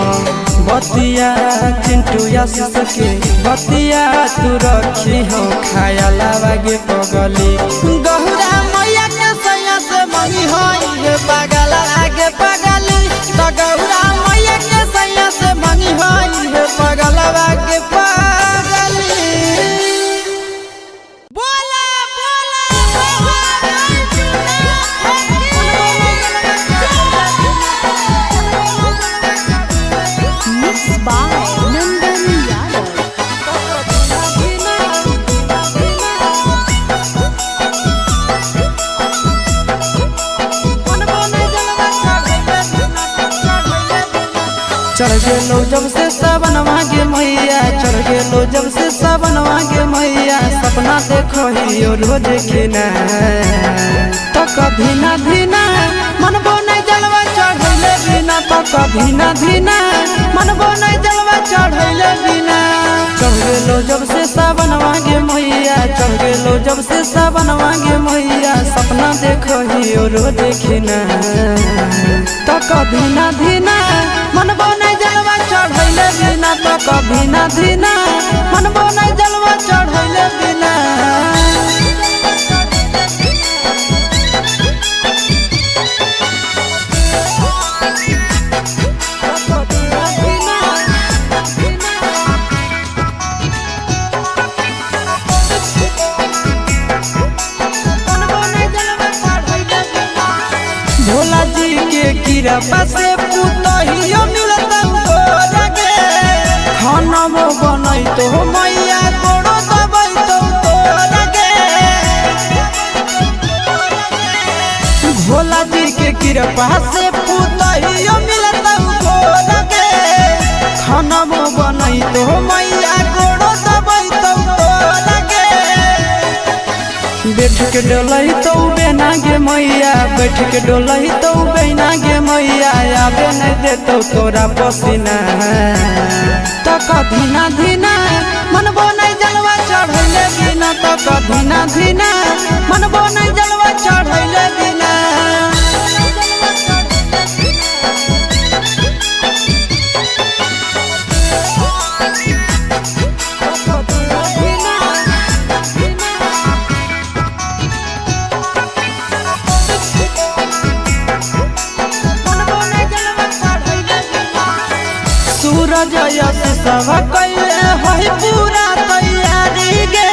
बतिया चिंटू आशीष के बतिया तू रखी हो, खाया लावा गे पगली। गौरा मैया के सैया से मंगी होई रे पागला आगे पगली। तो गौरा मैया के सैया से मंगी होई रे पागला आगे पगली। बोला बोला Mixed by Nandan Yadav. चढ़ गेलो जब से सावन मागे मैया, चढ़ गेलो जब से सावन मागे मैया, सपना देखो ही रोज खिना। तो कभी ना धीना मन नहीं जलवा चढ़ैले बिना, तो कभी ना धीना मन नहीं जलवा चढ़ैले बिना। चढ़ गेलो जब से सावन मागे मैया, चढ़ गेलो जब से सावन मागे मैया, सपना देखो ही रोज खिना। तो कभी ना धीना मन नहीं जलवा चढ़ैले बिना, तो कभी ना धीना मन नहीं जलवा चढ़ैले बिना। भोला जी के कृपा से पुतहियो मिलत तोरा गे, खाना बनैतो मैया गोड़ो दबैतो तोरा गे। भोला जी के कृपा से पुतहियो मिलत तोरा गे, खाना बनैतो मैया गोड़ो दबैतो तोरा गे। बेटा बैठ के डोलई तो बेना गे मैया, बैठ के डोलई तो बेना गे मैया, आबे नहीं देतो तोरा पसीना। तक धीना धीना मनबो नहीं जलवा चढ़ैले बिना, तक धीना धीना मनबो नहीं जलवा चढ़ैले बिना। सूरज यश सब कैले है पूरा तैयारी गे,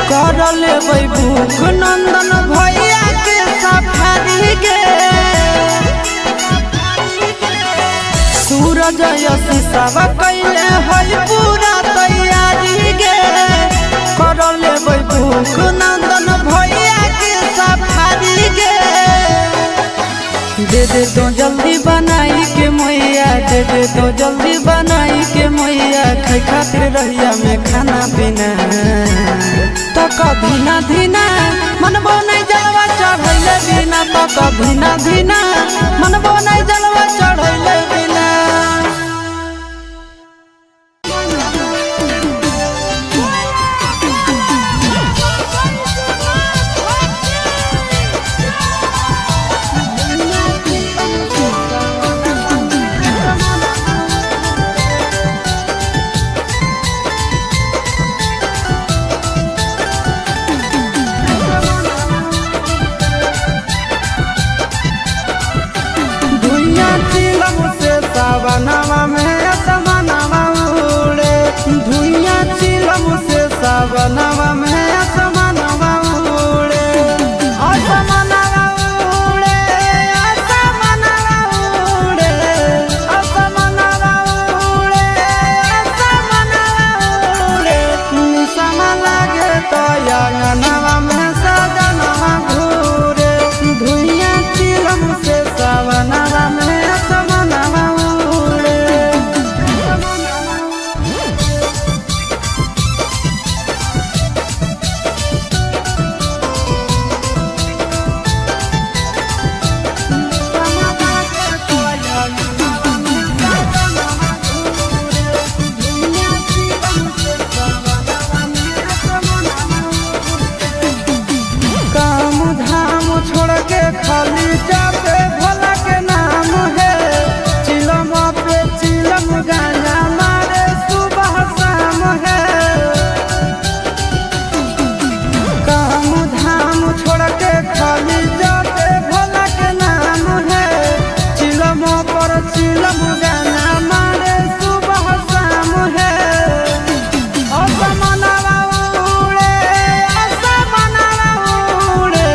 कर लेबै भूख नंदन भैया के सफारी गे। सूरज यश सब कैले है पूरा तैयारी गे, कर लेबै भूख नंदन भैया के सफारी गे। दे दे तो जल्दी बनाई के मैया, दे दे तो जल्दी बनाई के मैया, खाई खातिर रहिया में खाना पीना। तक धीना धीना मनबो नहीं जलवा चढ़ैले बिना, तक धीना धीना मनबो नहीं जलवा चढ़ैले बिना। सावनवा में असमनवा उड़े, धुइया चिलम से सावनवा में असमनवा उड़े, असमनवा उड़े, असमनवा उड़े, असमनवा उड़े, असमनवा उड़े। निशाना लागे तो अंगनवा में सजनवा घूरे, धुइया चिलम से सावनवा में असमनवा। छोड़ के खाली जाते भोला के नाम है, चिलम पे चिलम गाना मारे सुबह शाम है। काम धाम छोड़ के खाली जाते भोला के नाम है, चिलम पर चिलम गाना मारे सुबह शाम है। असमनवा उड़े, असमनवा उड़े,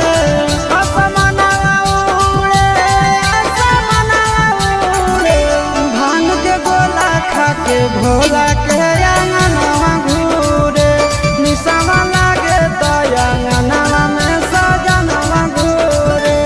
असमनवा उड़े, असमनवा उड़े। भांग के गोला खा के भोला के अंगनवा घूरे, निशाना लागे तो अंगनवा में सजनवा घूरे।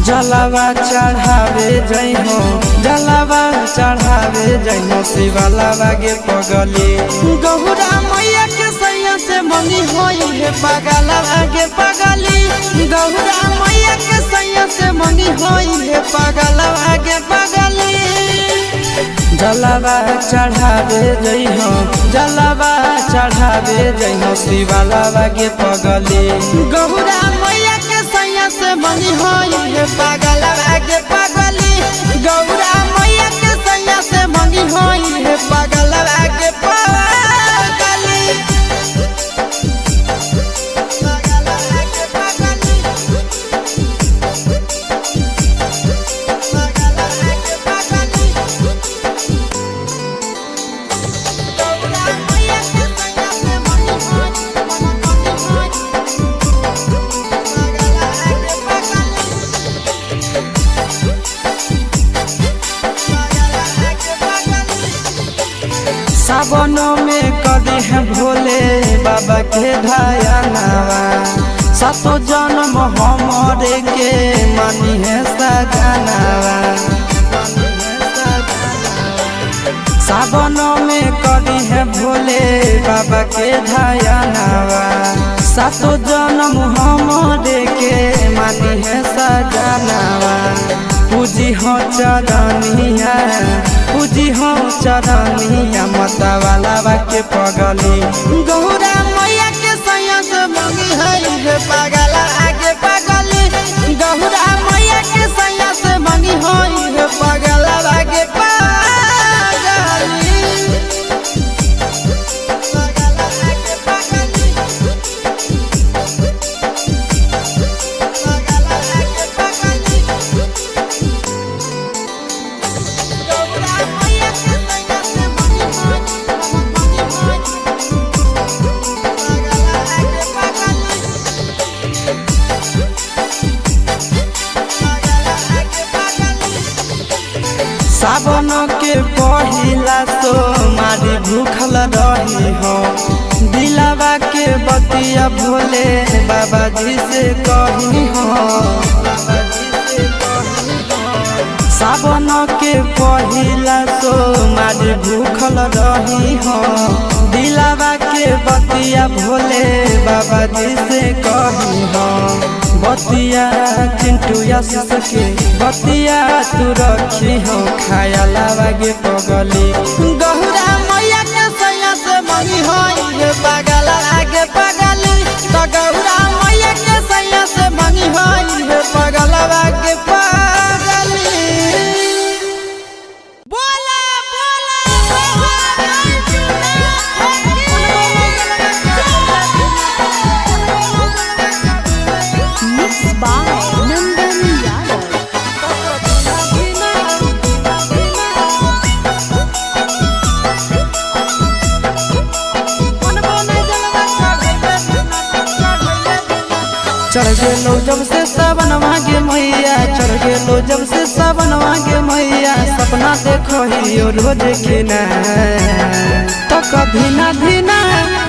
जलावा चढ़ावे जइहो, जलावा चढ़ावे जइहो शिवालावा गे पगली। गौरा मैया के सैया से मंगी होई हे पगलावा गे पगली। गौरा मैया के सैया से मंगी होई हे पगलावा गे पगली। जलावा चढ़ावे जइहो, जलावा चढ़ावे जइहो शिवालावा गे पगली। गौरा मैया के सैया से मंगी होई हे पगलावा गे पगली। गौरा मैया के सैया से मंगी होई हे पगलावा गे पगली। पगलावा गे पगली। पगलावा गे पगली। गौरा मैया के सैया से मंगी होई, मंगी होई। पगलावा गे पगली। पगलावा गे पगली। सावन में करी है भोले बाबा के ध्यानवा, सातो जन्म हमरे के मानी है सजनवा। सावन में करी है भोले बाबा के ध्यानवा, सातो जन्म हमरे के मानी है सजनवा। पूजी हो चरनिया, पूजी हो चरनिया मतवाला के पगली। गौरा मैया के सैया से मंगी है हे पगला आगे पगली। गौरा मैया के सैया से मंगी है हे पगला आगे पगली। पगला आगे पगली। पगला आगे पगली। गौरा मैया के सैया से मंगी होई, मंगी होई। पगला आगे पगली। पगला आगे पगली। सावन के पहिला सोमवारी भूखल रही हो, दिलावा के बतिया भोले बाबा जी से कही हो। सावन के पहिला सोमवारी भूखल रही हो, दिलावा के बतिया भोले बाबा जी से कही हो। बतिया चिंटू आशीष के बतिया तू रखी हो, खाया लावा गे पगली। गौरा मैया के सैया से मंगी होई हे पगला आगे पगली। तो गौरा मैया के सैया से मंगी होई हे पगला आगे पगली। बोला बोला Mixed by Nandan Yadav. चढ़ गेलो जब से सावन मागे मैया, चढ़ गेलो जब से सावन मागे मैया, सपना देखो हियो रोज के ना। तो कभी ना धीना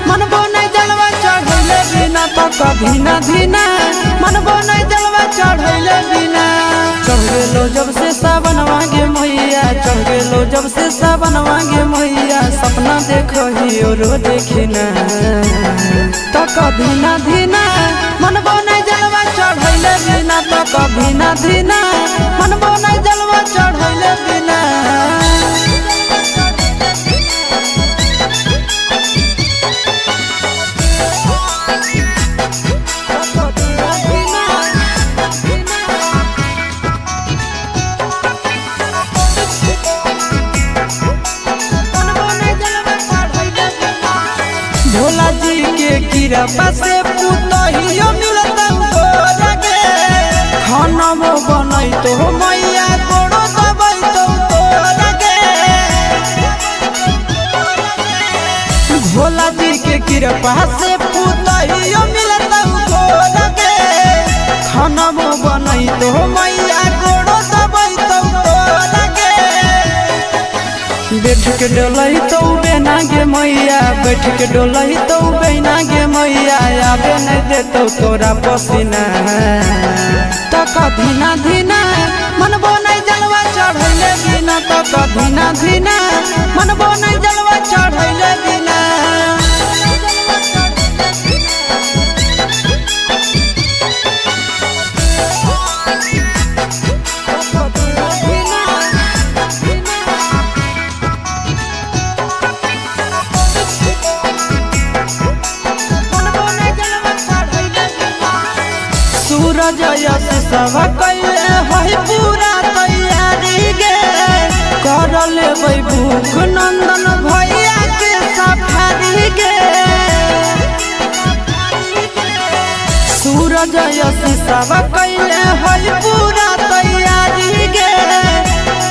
मनबो नहीं जलवा चढ़ैले बिना, तो कभी ना धीना मनबो नहीं जलवा चढ़ैले बिना। चढ़ गेलो जब से सावन मागे मैया, चढ़ गेलो जब से सावन मागे मैया, सपना देखो हियो रोज के ना। तो कभी ना धीना मनबो नहीं जलवा चढ़ैले बिना, तो कभी ना धीना मनबो नहीं जलवा चढ़ैले बिना। भोला जी के कृपा से पुतहियो मिलत तोरा गे, खाना बनैतो मैया गोड़ो दबैतो तोरा गे। भोला जी के कृपा से पुतहियो मिलत तोरा गे, खाना बनैतो मैया गोड़ो दबैतो तोरा गे। बैठ के डोलई तो बेना गे मैया, बैठ के डोलई तो बेना गे मैया, आबे नहीं देतो तोरा पसीना। तक धीना धीना मनबो नहीं जलवा चढ़ैले बिना, तक धीना धीना मनबो नहीं जलवा चढ़ैले बिना। सूरज यश सब कैले है पूरा तैयारी गे, कर लेबै भूख नंदन भैया के सफारी गे। सूरज यश सब कैले है पूरा तैयारी गे,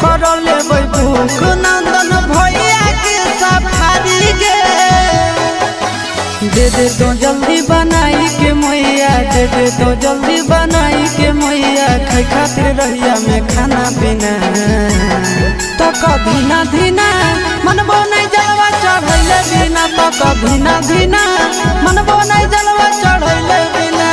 कर लेबै भूख नंदन भैया के सफारी गे। दे दे तो जल्दी बनाई के मैया, दे दे तो जल्दी बनाई के मैया, खाई खातिर रहिया में खाना पीना। तक धीना धीना मनबो नहीं जलवा चढ़ैले बिना, तक धीना धीना मनबो नहीं जलवा चढ़ैले बिना।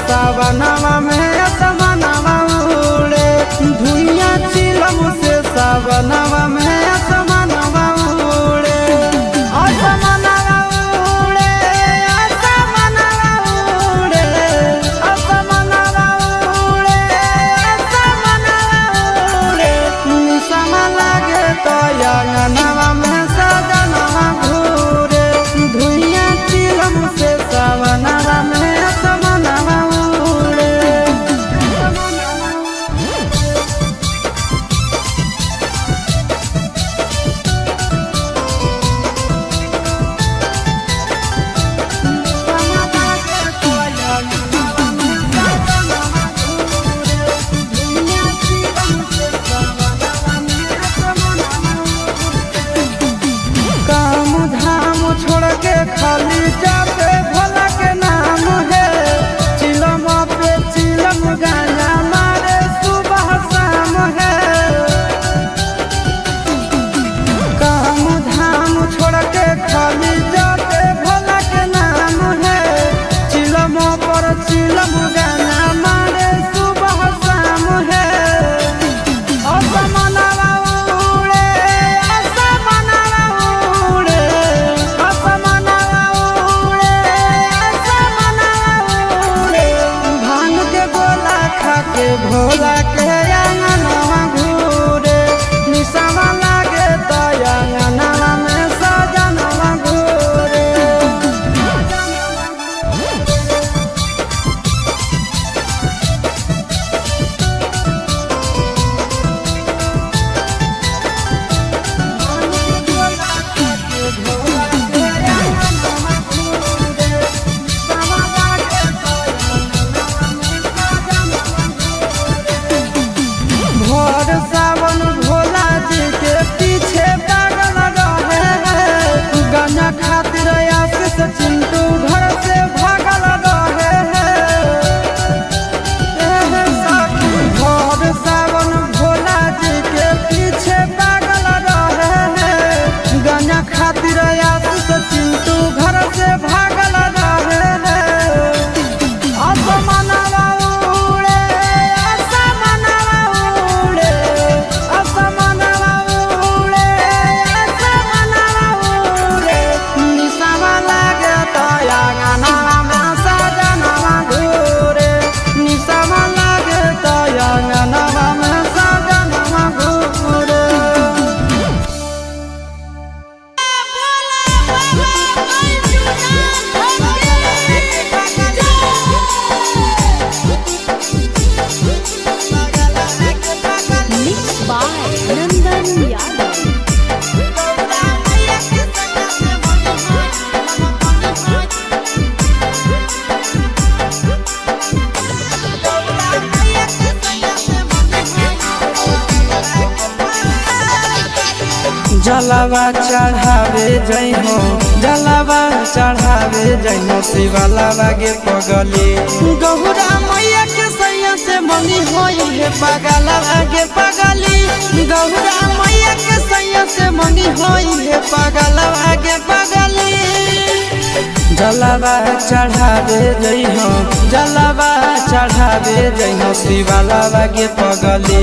सावनवा में असमनवा उड़े, धुइया चिलम से सावनवा में असमनवा उड़े, असमनवा उड़े, असमनवा उड़े, असमनवा उड़े, असमनवा उड़े। निशमा लागे तो अंगनवा में सजनवा घूरे, धुइया चिलम से सावनवा में असमनवा उड़े। काम धाम छोड़ के खाली जाते भोला के नाम है, चिलम पे चिलम गाना मारे सुबह शाम है। काम धाम छोड़ के खाली जाते भोला के नाम है, चिलम पर चिलम गाना मारे सुबह शाम है। असमनवा उड़े, असमनवा उड़े, असमनवा उड़े, असमनवा उड़े। भांग के गोला खा के भोला के अंगनवा घूरे, निशावा लागे तो अंगनवा में सजनवा घूरे। जलावा चढ़ावे जइहो, जलावा चढ़ावे जइहो शिवालावा गे पगली। गौरा मैया के सैया से मंगी होई हे पगलवा गे पगली। गौरा मैया के सैया से मंगी होई हे पगलवा गे पगली। जलावा चढ़ावे जइहो, जलावा चढ़ावे जइहो शिवालावा गे पगली।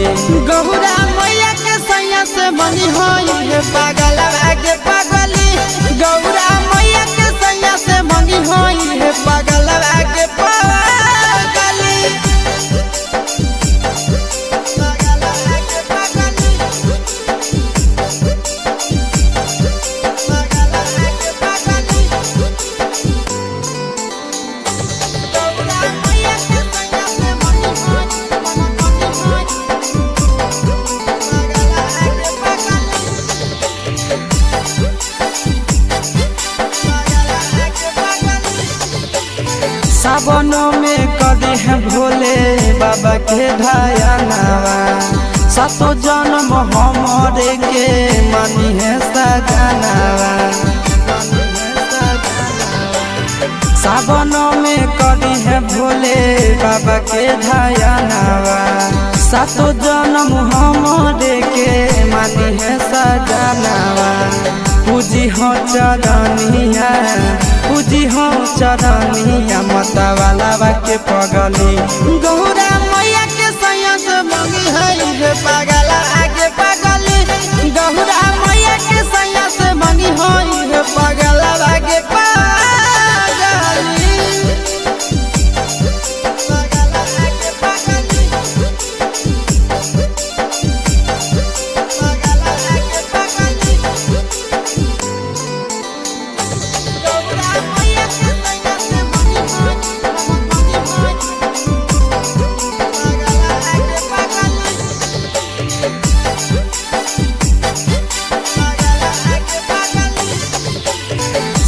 गौरा मैया के सैया से मनी होई हे पगलवा गे पगली। गौरा मैया के सैया से मनी होई हे पगलवा गे पगली। पगलवा गे पगली। पगलवा गे पगली। गौरा मैया के सैया से मनी होई, मनी होई। पगलवा गे पगली। पगलवा गे पगली। सावनों में कदी है भोले बाबा के धायनावा, सातो जन्म हमरे के मानी है सजनावा। सावनों में कदी है भोले बाबा के धायनावा, सातो जन्म हमरे के मानी है सजनावा। पूजी हो चरनिया, पूजी हो चरनिया मतवाला के पगली। गौरा मैया के सैया से मंगी है रे पगला आगे पगली। गौरा मैया के सैया से मंगी है रे पगला आगे पगली। पगला आगे पगली। पगला आगे पगली। गौरा मैया के सैया से मंगी होई, मंगी होई। पगला आगे पगली। पगला आगे पगली।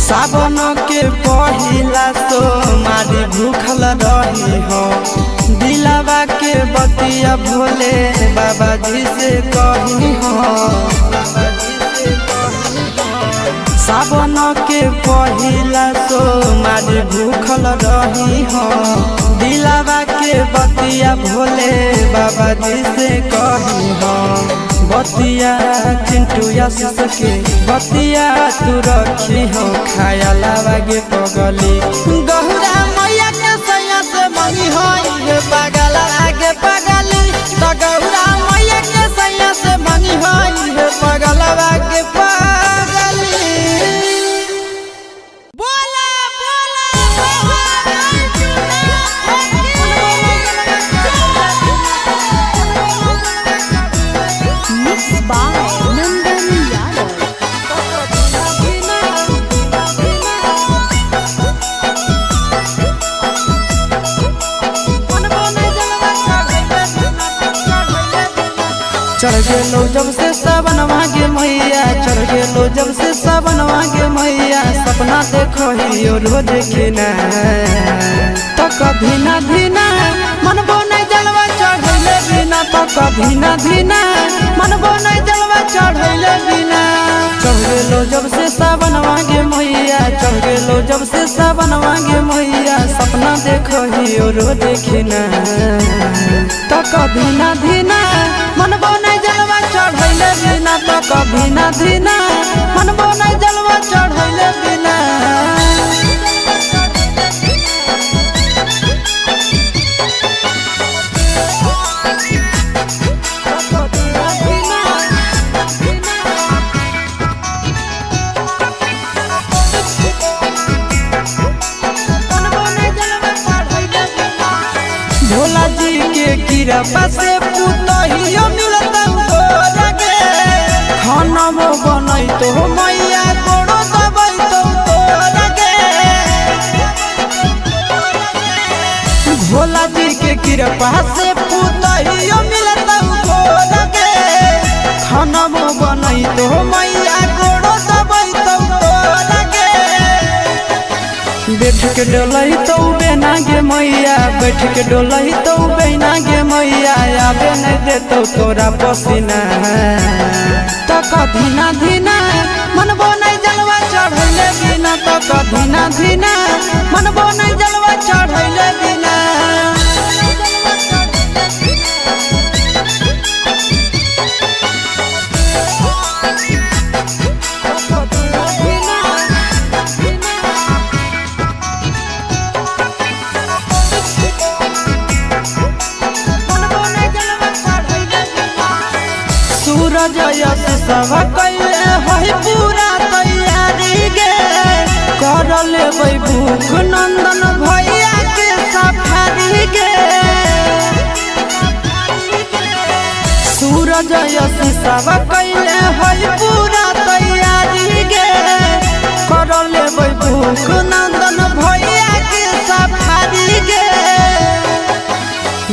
सावन के पहिला सोमवारी भूखल रही हो, दिलावा के बतिया भोले बाबा जी से कही हो। सावन के पहिला सोमवारी भूखल रही हो, दिलावा के बतिया भोले बाबा जी से कही हो। बतिया चिंटू आशीष के बतिया तू रखी हो, खाया लावा गे पगली। गौरा मैया के सैया से मंगी होई हे पगला आगे पगली। तो गौरा मैया के सैया से मंगी होई हे पगला आगे पगली। बोला बोला Mixed by Nandan Yadav. चढ़ गेलो जब से सावन गे मैया, चढ़ गेलो जब से सावन गे मैया, सपना देखो हियो रोज खिना। तो कभी ना धीना मनबो नहीं जलवा चढ़ैले बिना, तो कभी ना धीना मनबो नहीं जलवा चढ़ैले बिना। चढ़ गेलो जब से सावन गे मैया, चढ़ गेलो जब से सावन गे मैया, सपना देखो हियो रोज खिना। तो कभी ना धीना मनबो नहीं जलवा चढ़ैले बिना, तो कभी ना धीना मनबो नहीं जलवा चढ़ैले बिना। भोला जी के कृपा से पुतहियो मिलत तोरा गे, खाना बनैतो मैया गोड़ो दबैतो तोरा गे। भोला जी के कृपा से पुतहियो मिलत तोरा गे, खाना बनैतो मैया गोड़ो दबैतो तोरा गे। बैठ के डोलई तो बेना गे मैया, बैठ के डोलई तो बेना गे मैया, आबे नहीं देतो तोरा पसीना। तो तो कधीना धीना मनबो नहीं जलवा चढ़ैले बिना। तो कधीना धीना मनबो नहीं जलवा चढ़ैले बिना। सूरज यश सब कैले है पूरा तैयारी गे, कर लेबै बुक नंदन भैया के सफारी गे। सूरज यश सब कैले है पूरा तैयारी गे, कर लेबै बुक नंदन भैया के सफारी गे।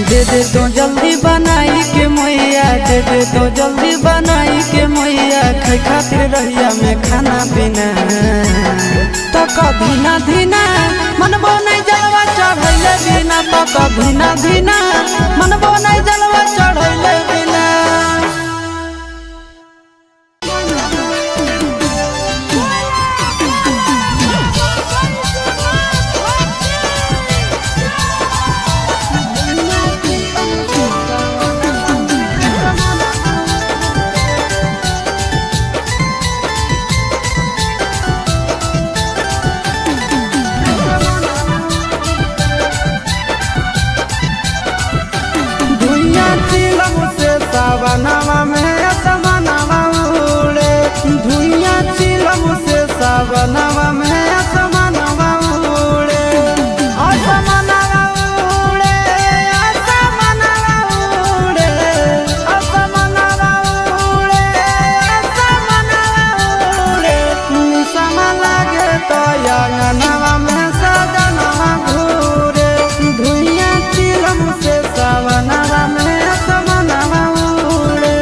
दे दे तो जल्दी बनाई के मैया, दे दे तो जल्दी बनाई के मैया, खाई खातिर रहिया में खाना पीना। तो कभी ना धीना मनबो नहीं जलवा चढ़ैले बिना। तो कभी ना धीना मनबो नहीं जलवा चढ़ैले बिना। सावनवा में असमनवा उड़े, धुइया चिलम से सावनवा में असमनवा उड़े, असमनवा उड़े, असमनवा उड़े, असमनवा उड़े, असमनवा उड़े। निशमा लागे तो अंगनवा में सजनवा घूरे, धुइया चिलम से सावनवा में असमनवा उड़े।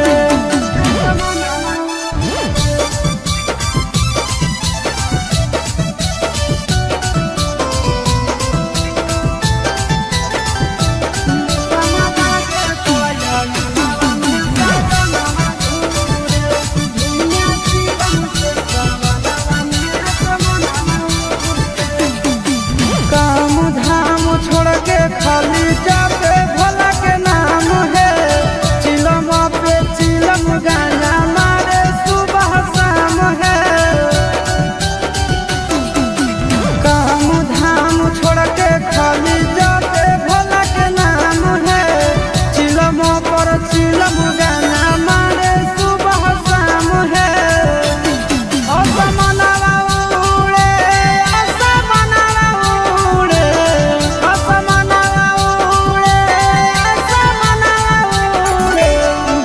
काम धाम छोड़ के खाली जाते भोला के नाम है, चिलम पे चिलम गाना मारे सुबह शाम है। काम धाम छोड़ के खाली जाते भोला के नाम है, चिलम पर चिलम गाना मारे सुबह शाम है। असमनवा उड़े, असमनवा उड़े, असमनवा उड़े, असमनवा उड़े।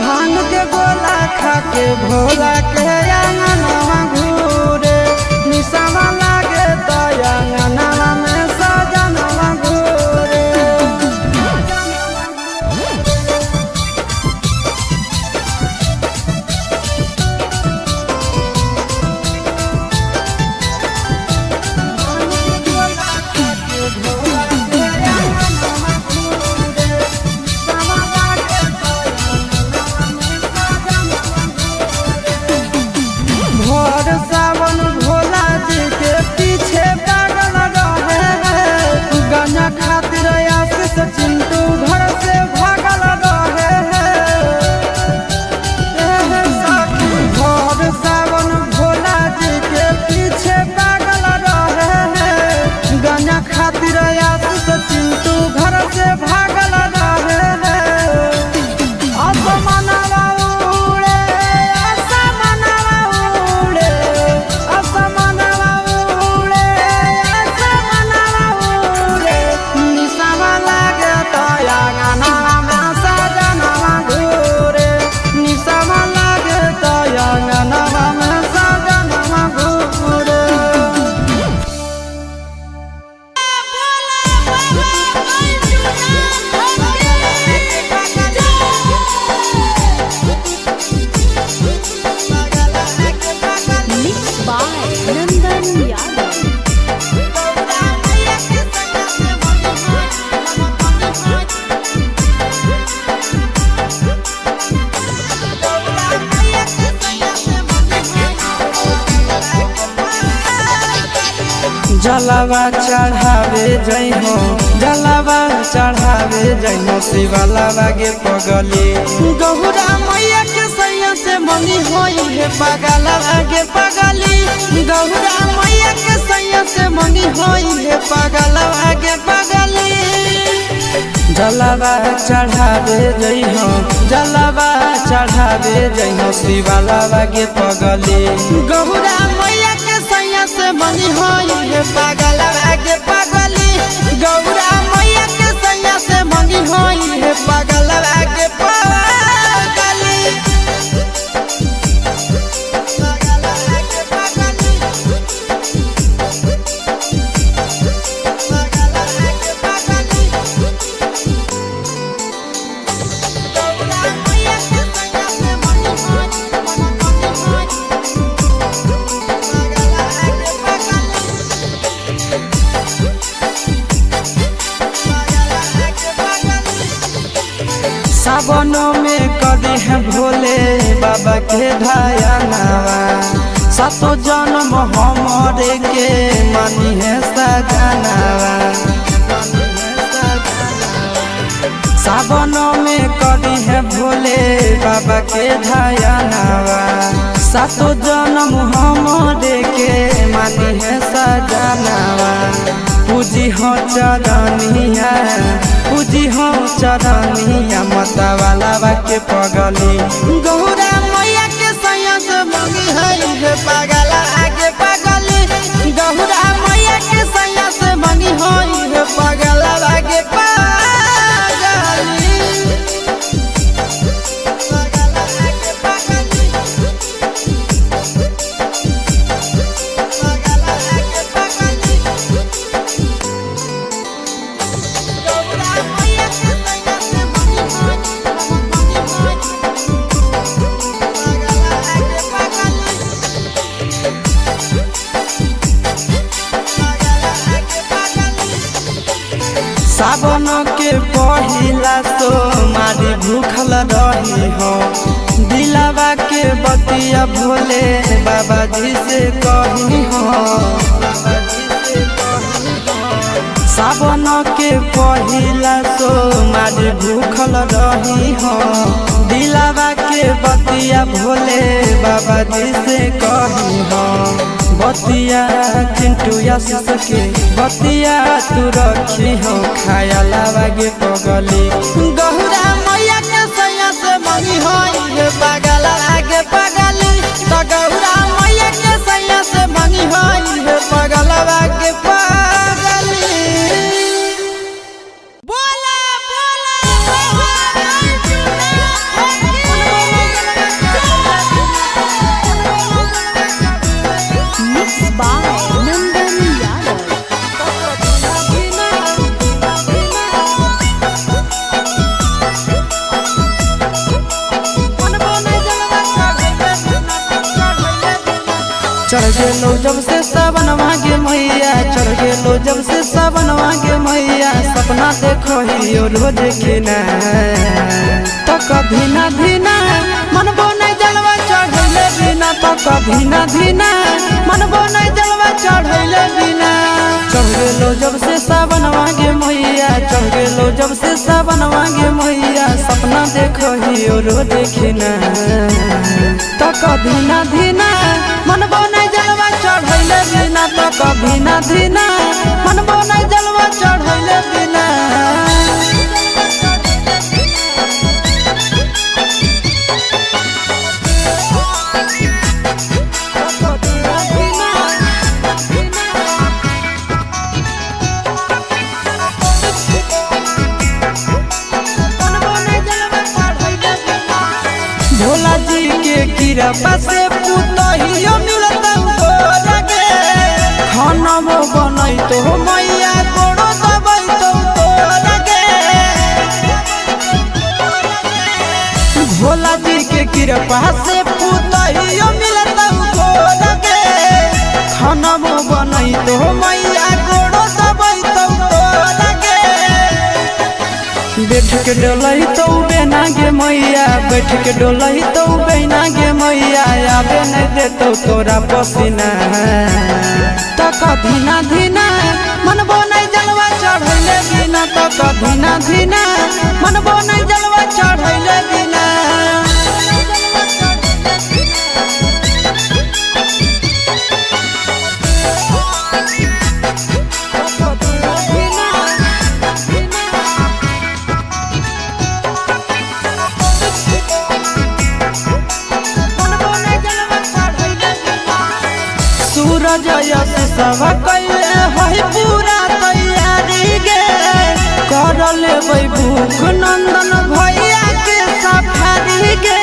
भांग के गोला खा के भोला के अंगनवा घूरे, निशावा लागे तो अंगनवा में सजनवा घूरे। भोर सावन भोला जी के पीछे पागल रहे है, गाना खातिर आशीष चिंटू घर से भागल रहे है। एह साथी भोर सावन भोला जी के पीछे पागल रहे है, गाना खातिर आशीष चिंटू घर से भागल रहे है। असमनवा उड़े, असमनवा उड़े, असमनवा उड़े, असमनवा उड़े। निशावा लागे तो अंगनवा में सजनवा घूरे, निशावा लागे तो अंगनवा में सजनवा घूरे। Mixed by Nandan Yadav. जलावा चढ़ावे जइहो, जलावा चढ़ावे जइहो शिवालावा गे पगली। गौरा मैया के सैया से मंगी होई हे पागल आगे पगली। गौरा मैया के सैया से मंगी होई हे पागल आगे पगली। जलावा चढ़ावे जइहो, जलावा चढ़ावे जइहो शिवालावा गे पगली। गौरा मैया के सैया से मंगी होई हे पागल आगे पगली। गौरा मैया के सैया से मंगी होई हे पागल आगे पगली। पागल आगे पगली। पागल आगे पगली। गौरा मैया के सैया से मंगी होई, मंगी होई। पागल आगे पगली। पागल आगे पगली। सावन में करी है भोले बाबा के धायानावा, सातो जन्म हमरे के मानी है सजनावा। सावन में करी है भोले बाबा के धायानावा, सातो जन्म हमरे के मानी है सजनावा। पूजी हो चरनिया, पूजी हो चरनिया मतवाला के पगली। गौरा मैया के सैया से मंगी है हे पागल आगे पगली। गौरा मैया के सैया से मंगी है हे पागल आगे पगली। पागल आगे पगली। पागल आगे पगली। गौरा मैया के सैया से मंगी है, मंगी है। पागल आगे पगली। पागल आगे पगली। सावन के पहिला तो मारी भूखल रही हो, दिलावा के बतिया भोले बाबा जी से कही हो। सावन के पहिला तो मारी भूखल रही हो, दिलावा के बतिया भोले बाबा जी से कही हो। बतिया चिंटू आशीष के बतिया तू रखी हो, खाया लावागे पगली। गौरा मैया के सैया से मंगी होई हे पागल आगे पगली। तो गौरा मैया के सैया से मंगी होई हे पागल आगे पगली। बोला बोला Mixed by Nandan Yadav. चढ़ गेलो जब से सावन मागे मैया, चढ़ गेलो जब से सावन मागे मैया, सपना देखो ही रोज के ना। तो कभी ना धीना मन नहीं जलवा चढ़ैले बिना, तो कभी ना धीना मन नहीं जलवा चढ़ैले बिना। चढ़ गेलो जब से सावन मागे मैया, चढ़ गेलो जब से सावन मागे मैया, सपना देखो ही रोज के ना। तो कभी ना धीना मन नहीं जलवा चढ़ैले बिना, तो कभी ना धीना मन नहीं जलवा चढ़ैले बिना। भोला जी के कृपा से पुतहियो मिलत लगे, खाना बनई तो मैया गोड़ो दबई तो लगे। भोला जी के कृपा से पुतहियो मिलत लगे, खाना बनई तो मैया गोड़ो दबई तो लगे। बैठ के डोलई तो बेना गे मैया, बैठ के डोलई तो बेना गे मैया, आबे नहीं देतो तोरा पसीना। तक धीना धीना मनबो नहीं जलवा चढ़ैले बिना, तक धीना धीना मनबो नहीं जलवा चढ़ैले बिना। सूरज यश सब कैले है पूरा तैयारी गे, कर लेबै भूख नंदन भैया के सफारी गे।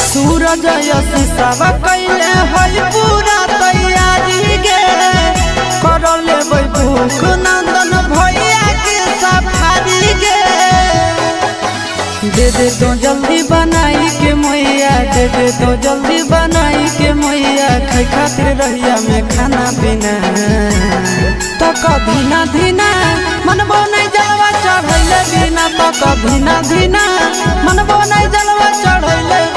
सूरज यश सब कैले है पूरा तैयारी गे, कर लेबै भूख नंदन भैया के सफारी गे। दे दे तो जल्दी बनाई के मैया, दे दे तो जल्दी बनाई के मैया, खाई खातिर रहिया में खाना पीना। तक धीना धीना मनबो नहीं जलवा चढ़ैले बिना, तक धीना धीना मनबो नहीं जलवा चढ़ैले।